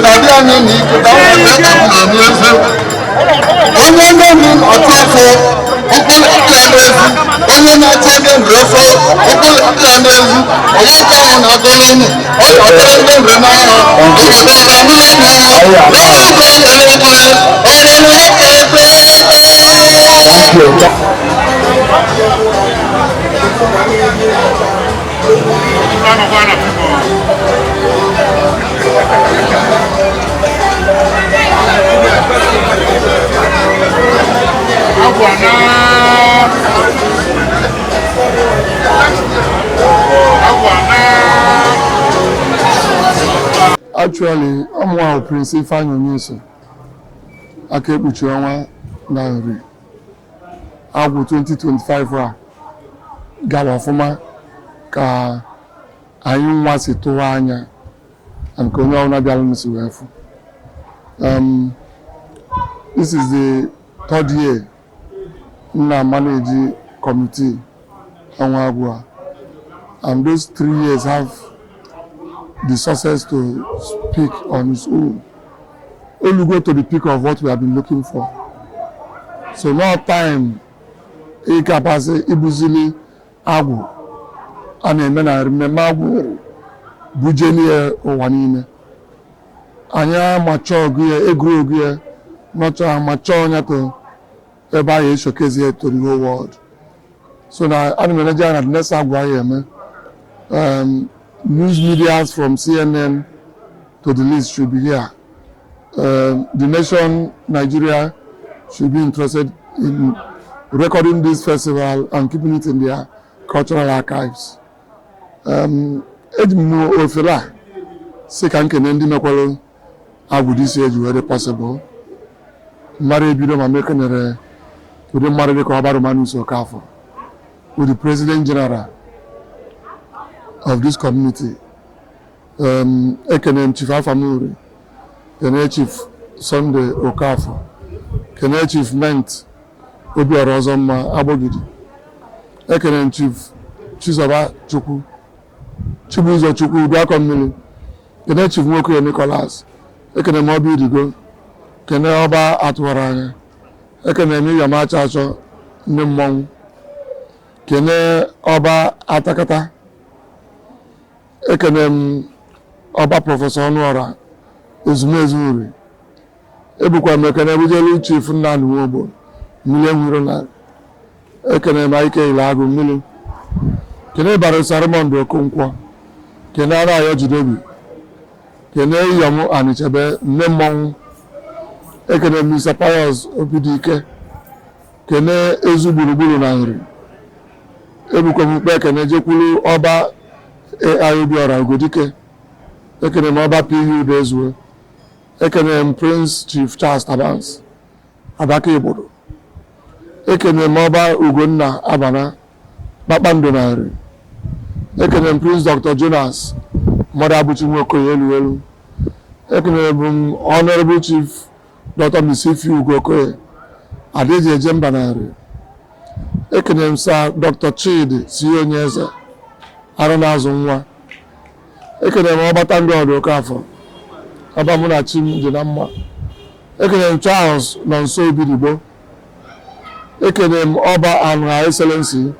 na-abịa anyị na iketa na eze onye nne m ọtụ ọfọ ụkwụ ya n'ezi, onye na-achọ onye nri ọfọ ụkwụ ya n'ezi, onye ka ahụ na-agọrọ ụmụ ọ ga-atara ndị nri n'ahụ ịgatara n'ụlọ Actually, ọmụnwa Prince Ifeanyi Onyeso, aka ekpuchi ọnwa na Nri. Agwụ 2025 a gara ọfụma ka anyị nwa si tụwa anya na nke onye ọbụla bịara si wee fụ. This is the third year m na-manage committee ọnwa agwụ a, and those 3 years have the success to speak on its own. Olugo to the peak of what we have been looking for. So now time ịkapasị ibuzili agwụ a na-eme na mmemme agwụ nwere bujelie ụwa niile. Anyị amacha ọgụ ya, egwu ọgụ ya, nọcha amacha ọnya to ebe anyị eshokezie to the whole world. So na ana m eneje anya na the next agwụ anyị eme, news medias from CNN to the list should be here. The nation, Nigeria, should be interested in recording this festival and keeping it in their cultural archives. Eji m ofere a sị ka nkene ndị mekwara agwụ this year ji wee dị possible. Mmadụ ebido ma mekenere ụdị mmadụ dịka Ọba Romanus Okafor, with the President General of this community. Ekene m Chief Afamuri, kene Chief Sunday Okafor, kene Chief Ment Obiora Ọzọmma Agbogidi, ekene m Chief Chizoba Chukwu, Chibuzo Chukwu Uduakọ Mmiri, kene Chief Nwokoye Nicholas, ekene m Ọba Idigo, kene Ọba Atụwara Anya, ekene m Iyom Achọ Achọ ndị mmọnwụ, kene Ọba Atakata, ekene m Ọba Professor Ọnụọra Ezumezu Nri. Ebukwa m ekene bujelu Chief Nnamdi Nwogbo mmiri enwiro na ekene m Ike Ile Agụ mmiri, kene Barrister Raymond Okonkwo, kene Anayo Jidebi, kene Iyom Anichebe nne mmọnwụ, ekene m Mr. Pius Obidike, kene Ezu Gburugburu na Nri. Ebukwa m ukpe ekene jekwuru Ọba AI Obiora Ugodike, ekene m Ọba PU Udezue, ekene m Prince Chief Charles Tabans Adaka Igbodo, ekene m Ọba Ugonna Abana Kpakpando na Nri, ekene m Prince Dr. Jonas Mmadụ Abụchi Nwokoye elu elu, ekene m Honorable Chief Dr. Misifi Ugokoye Adeji Ejemba na Nri, ekene m Sir Dr. Chidi si onye eze arụ na-azụ nwa, ekene m Ọbata ndị ọdụ Okafọ, ọba mụ na chi m dị na mma, ekene m Charles nọ nso Obidigbo, ekene m Ọba Anụ Excellency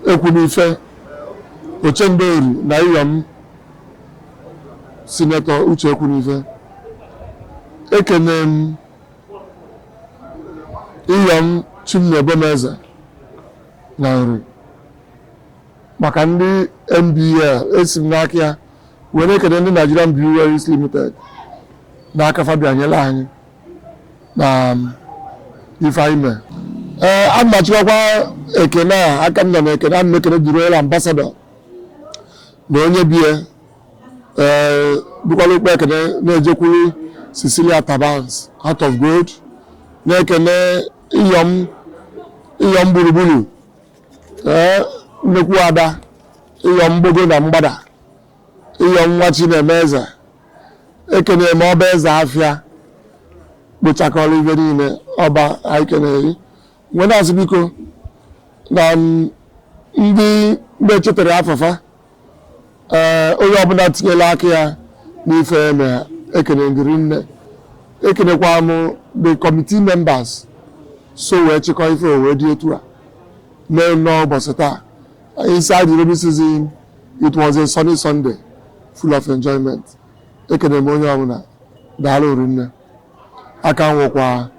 Ekwunife Ochendori na Iyom Senator Uche Ekwunife, ekene m Iyom Chimnebomeze na Nri maka ndị NBL. Esi m n'aka ya were ekene ndị Nigerian Breweries Limited n'aka Fabian nyere anyị na ife anyị mee. Ee, a machikwa ekene a aka m nọ na ekene a m ekene the Royal Ambassador na onye bie ee bukwala ukpe ekene na-ejekwuru Cecilia Tabans Heart of Gold, na-ekene Iyom Iyom Gburugburu, ee, nnekwu ada Iyom Mgbogo na Mgbada, Iyom nwa Chinemeze, ekene m Ọba Eze Afịa kpochakọrọ ibe niile. Ọba anyị kenere nwee na-asị biko na ndị na-echetara afọfa, ee, onye ọbụla tinyela aka ya. N'ife eme ha, ekene gị rinne. Ekenekwa m the committee members so wee chịkọ ife o wee dị etu a mee nnọọ ụbọchị taa. Inside the rainy season, it was a sunny Sunday full of enjoyment. Ekene m onye ọbụla, daalụ rinne. Aka nwụkwa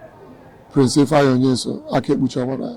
Prince Ifeanyi Onyeso, aka ekpuchi ọnwa na.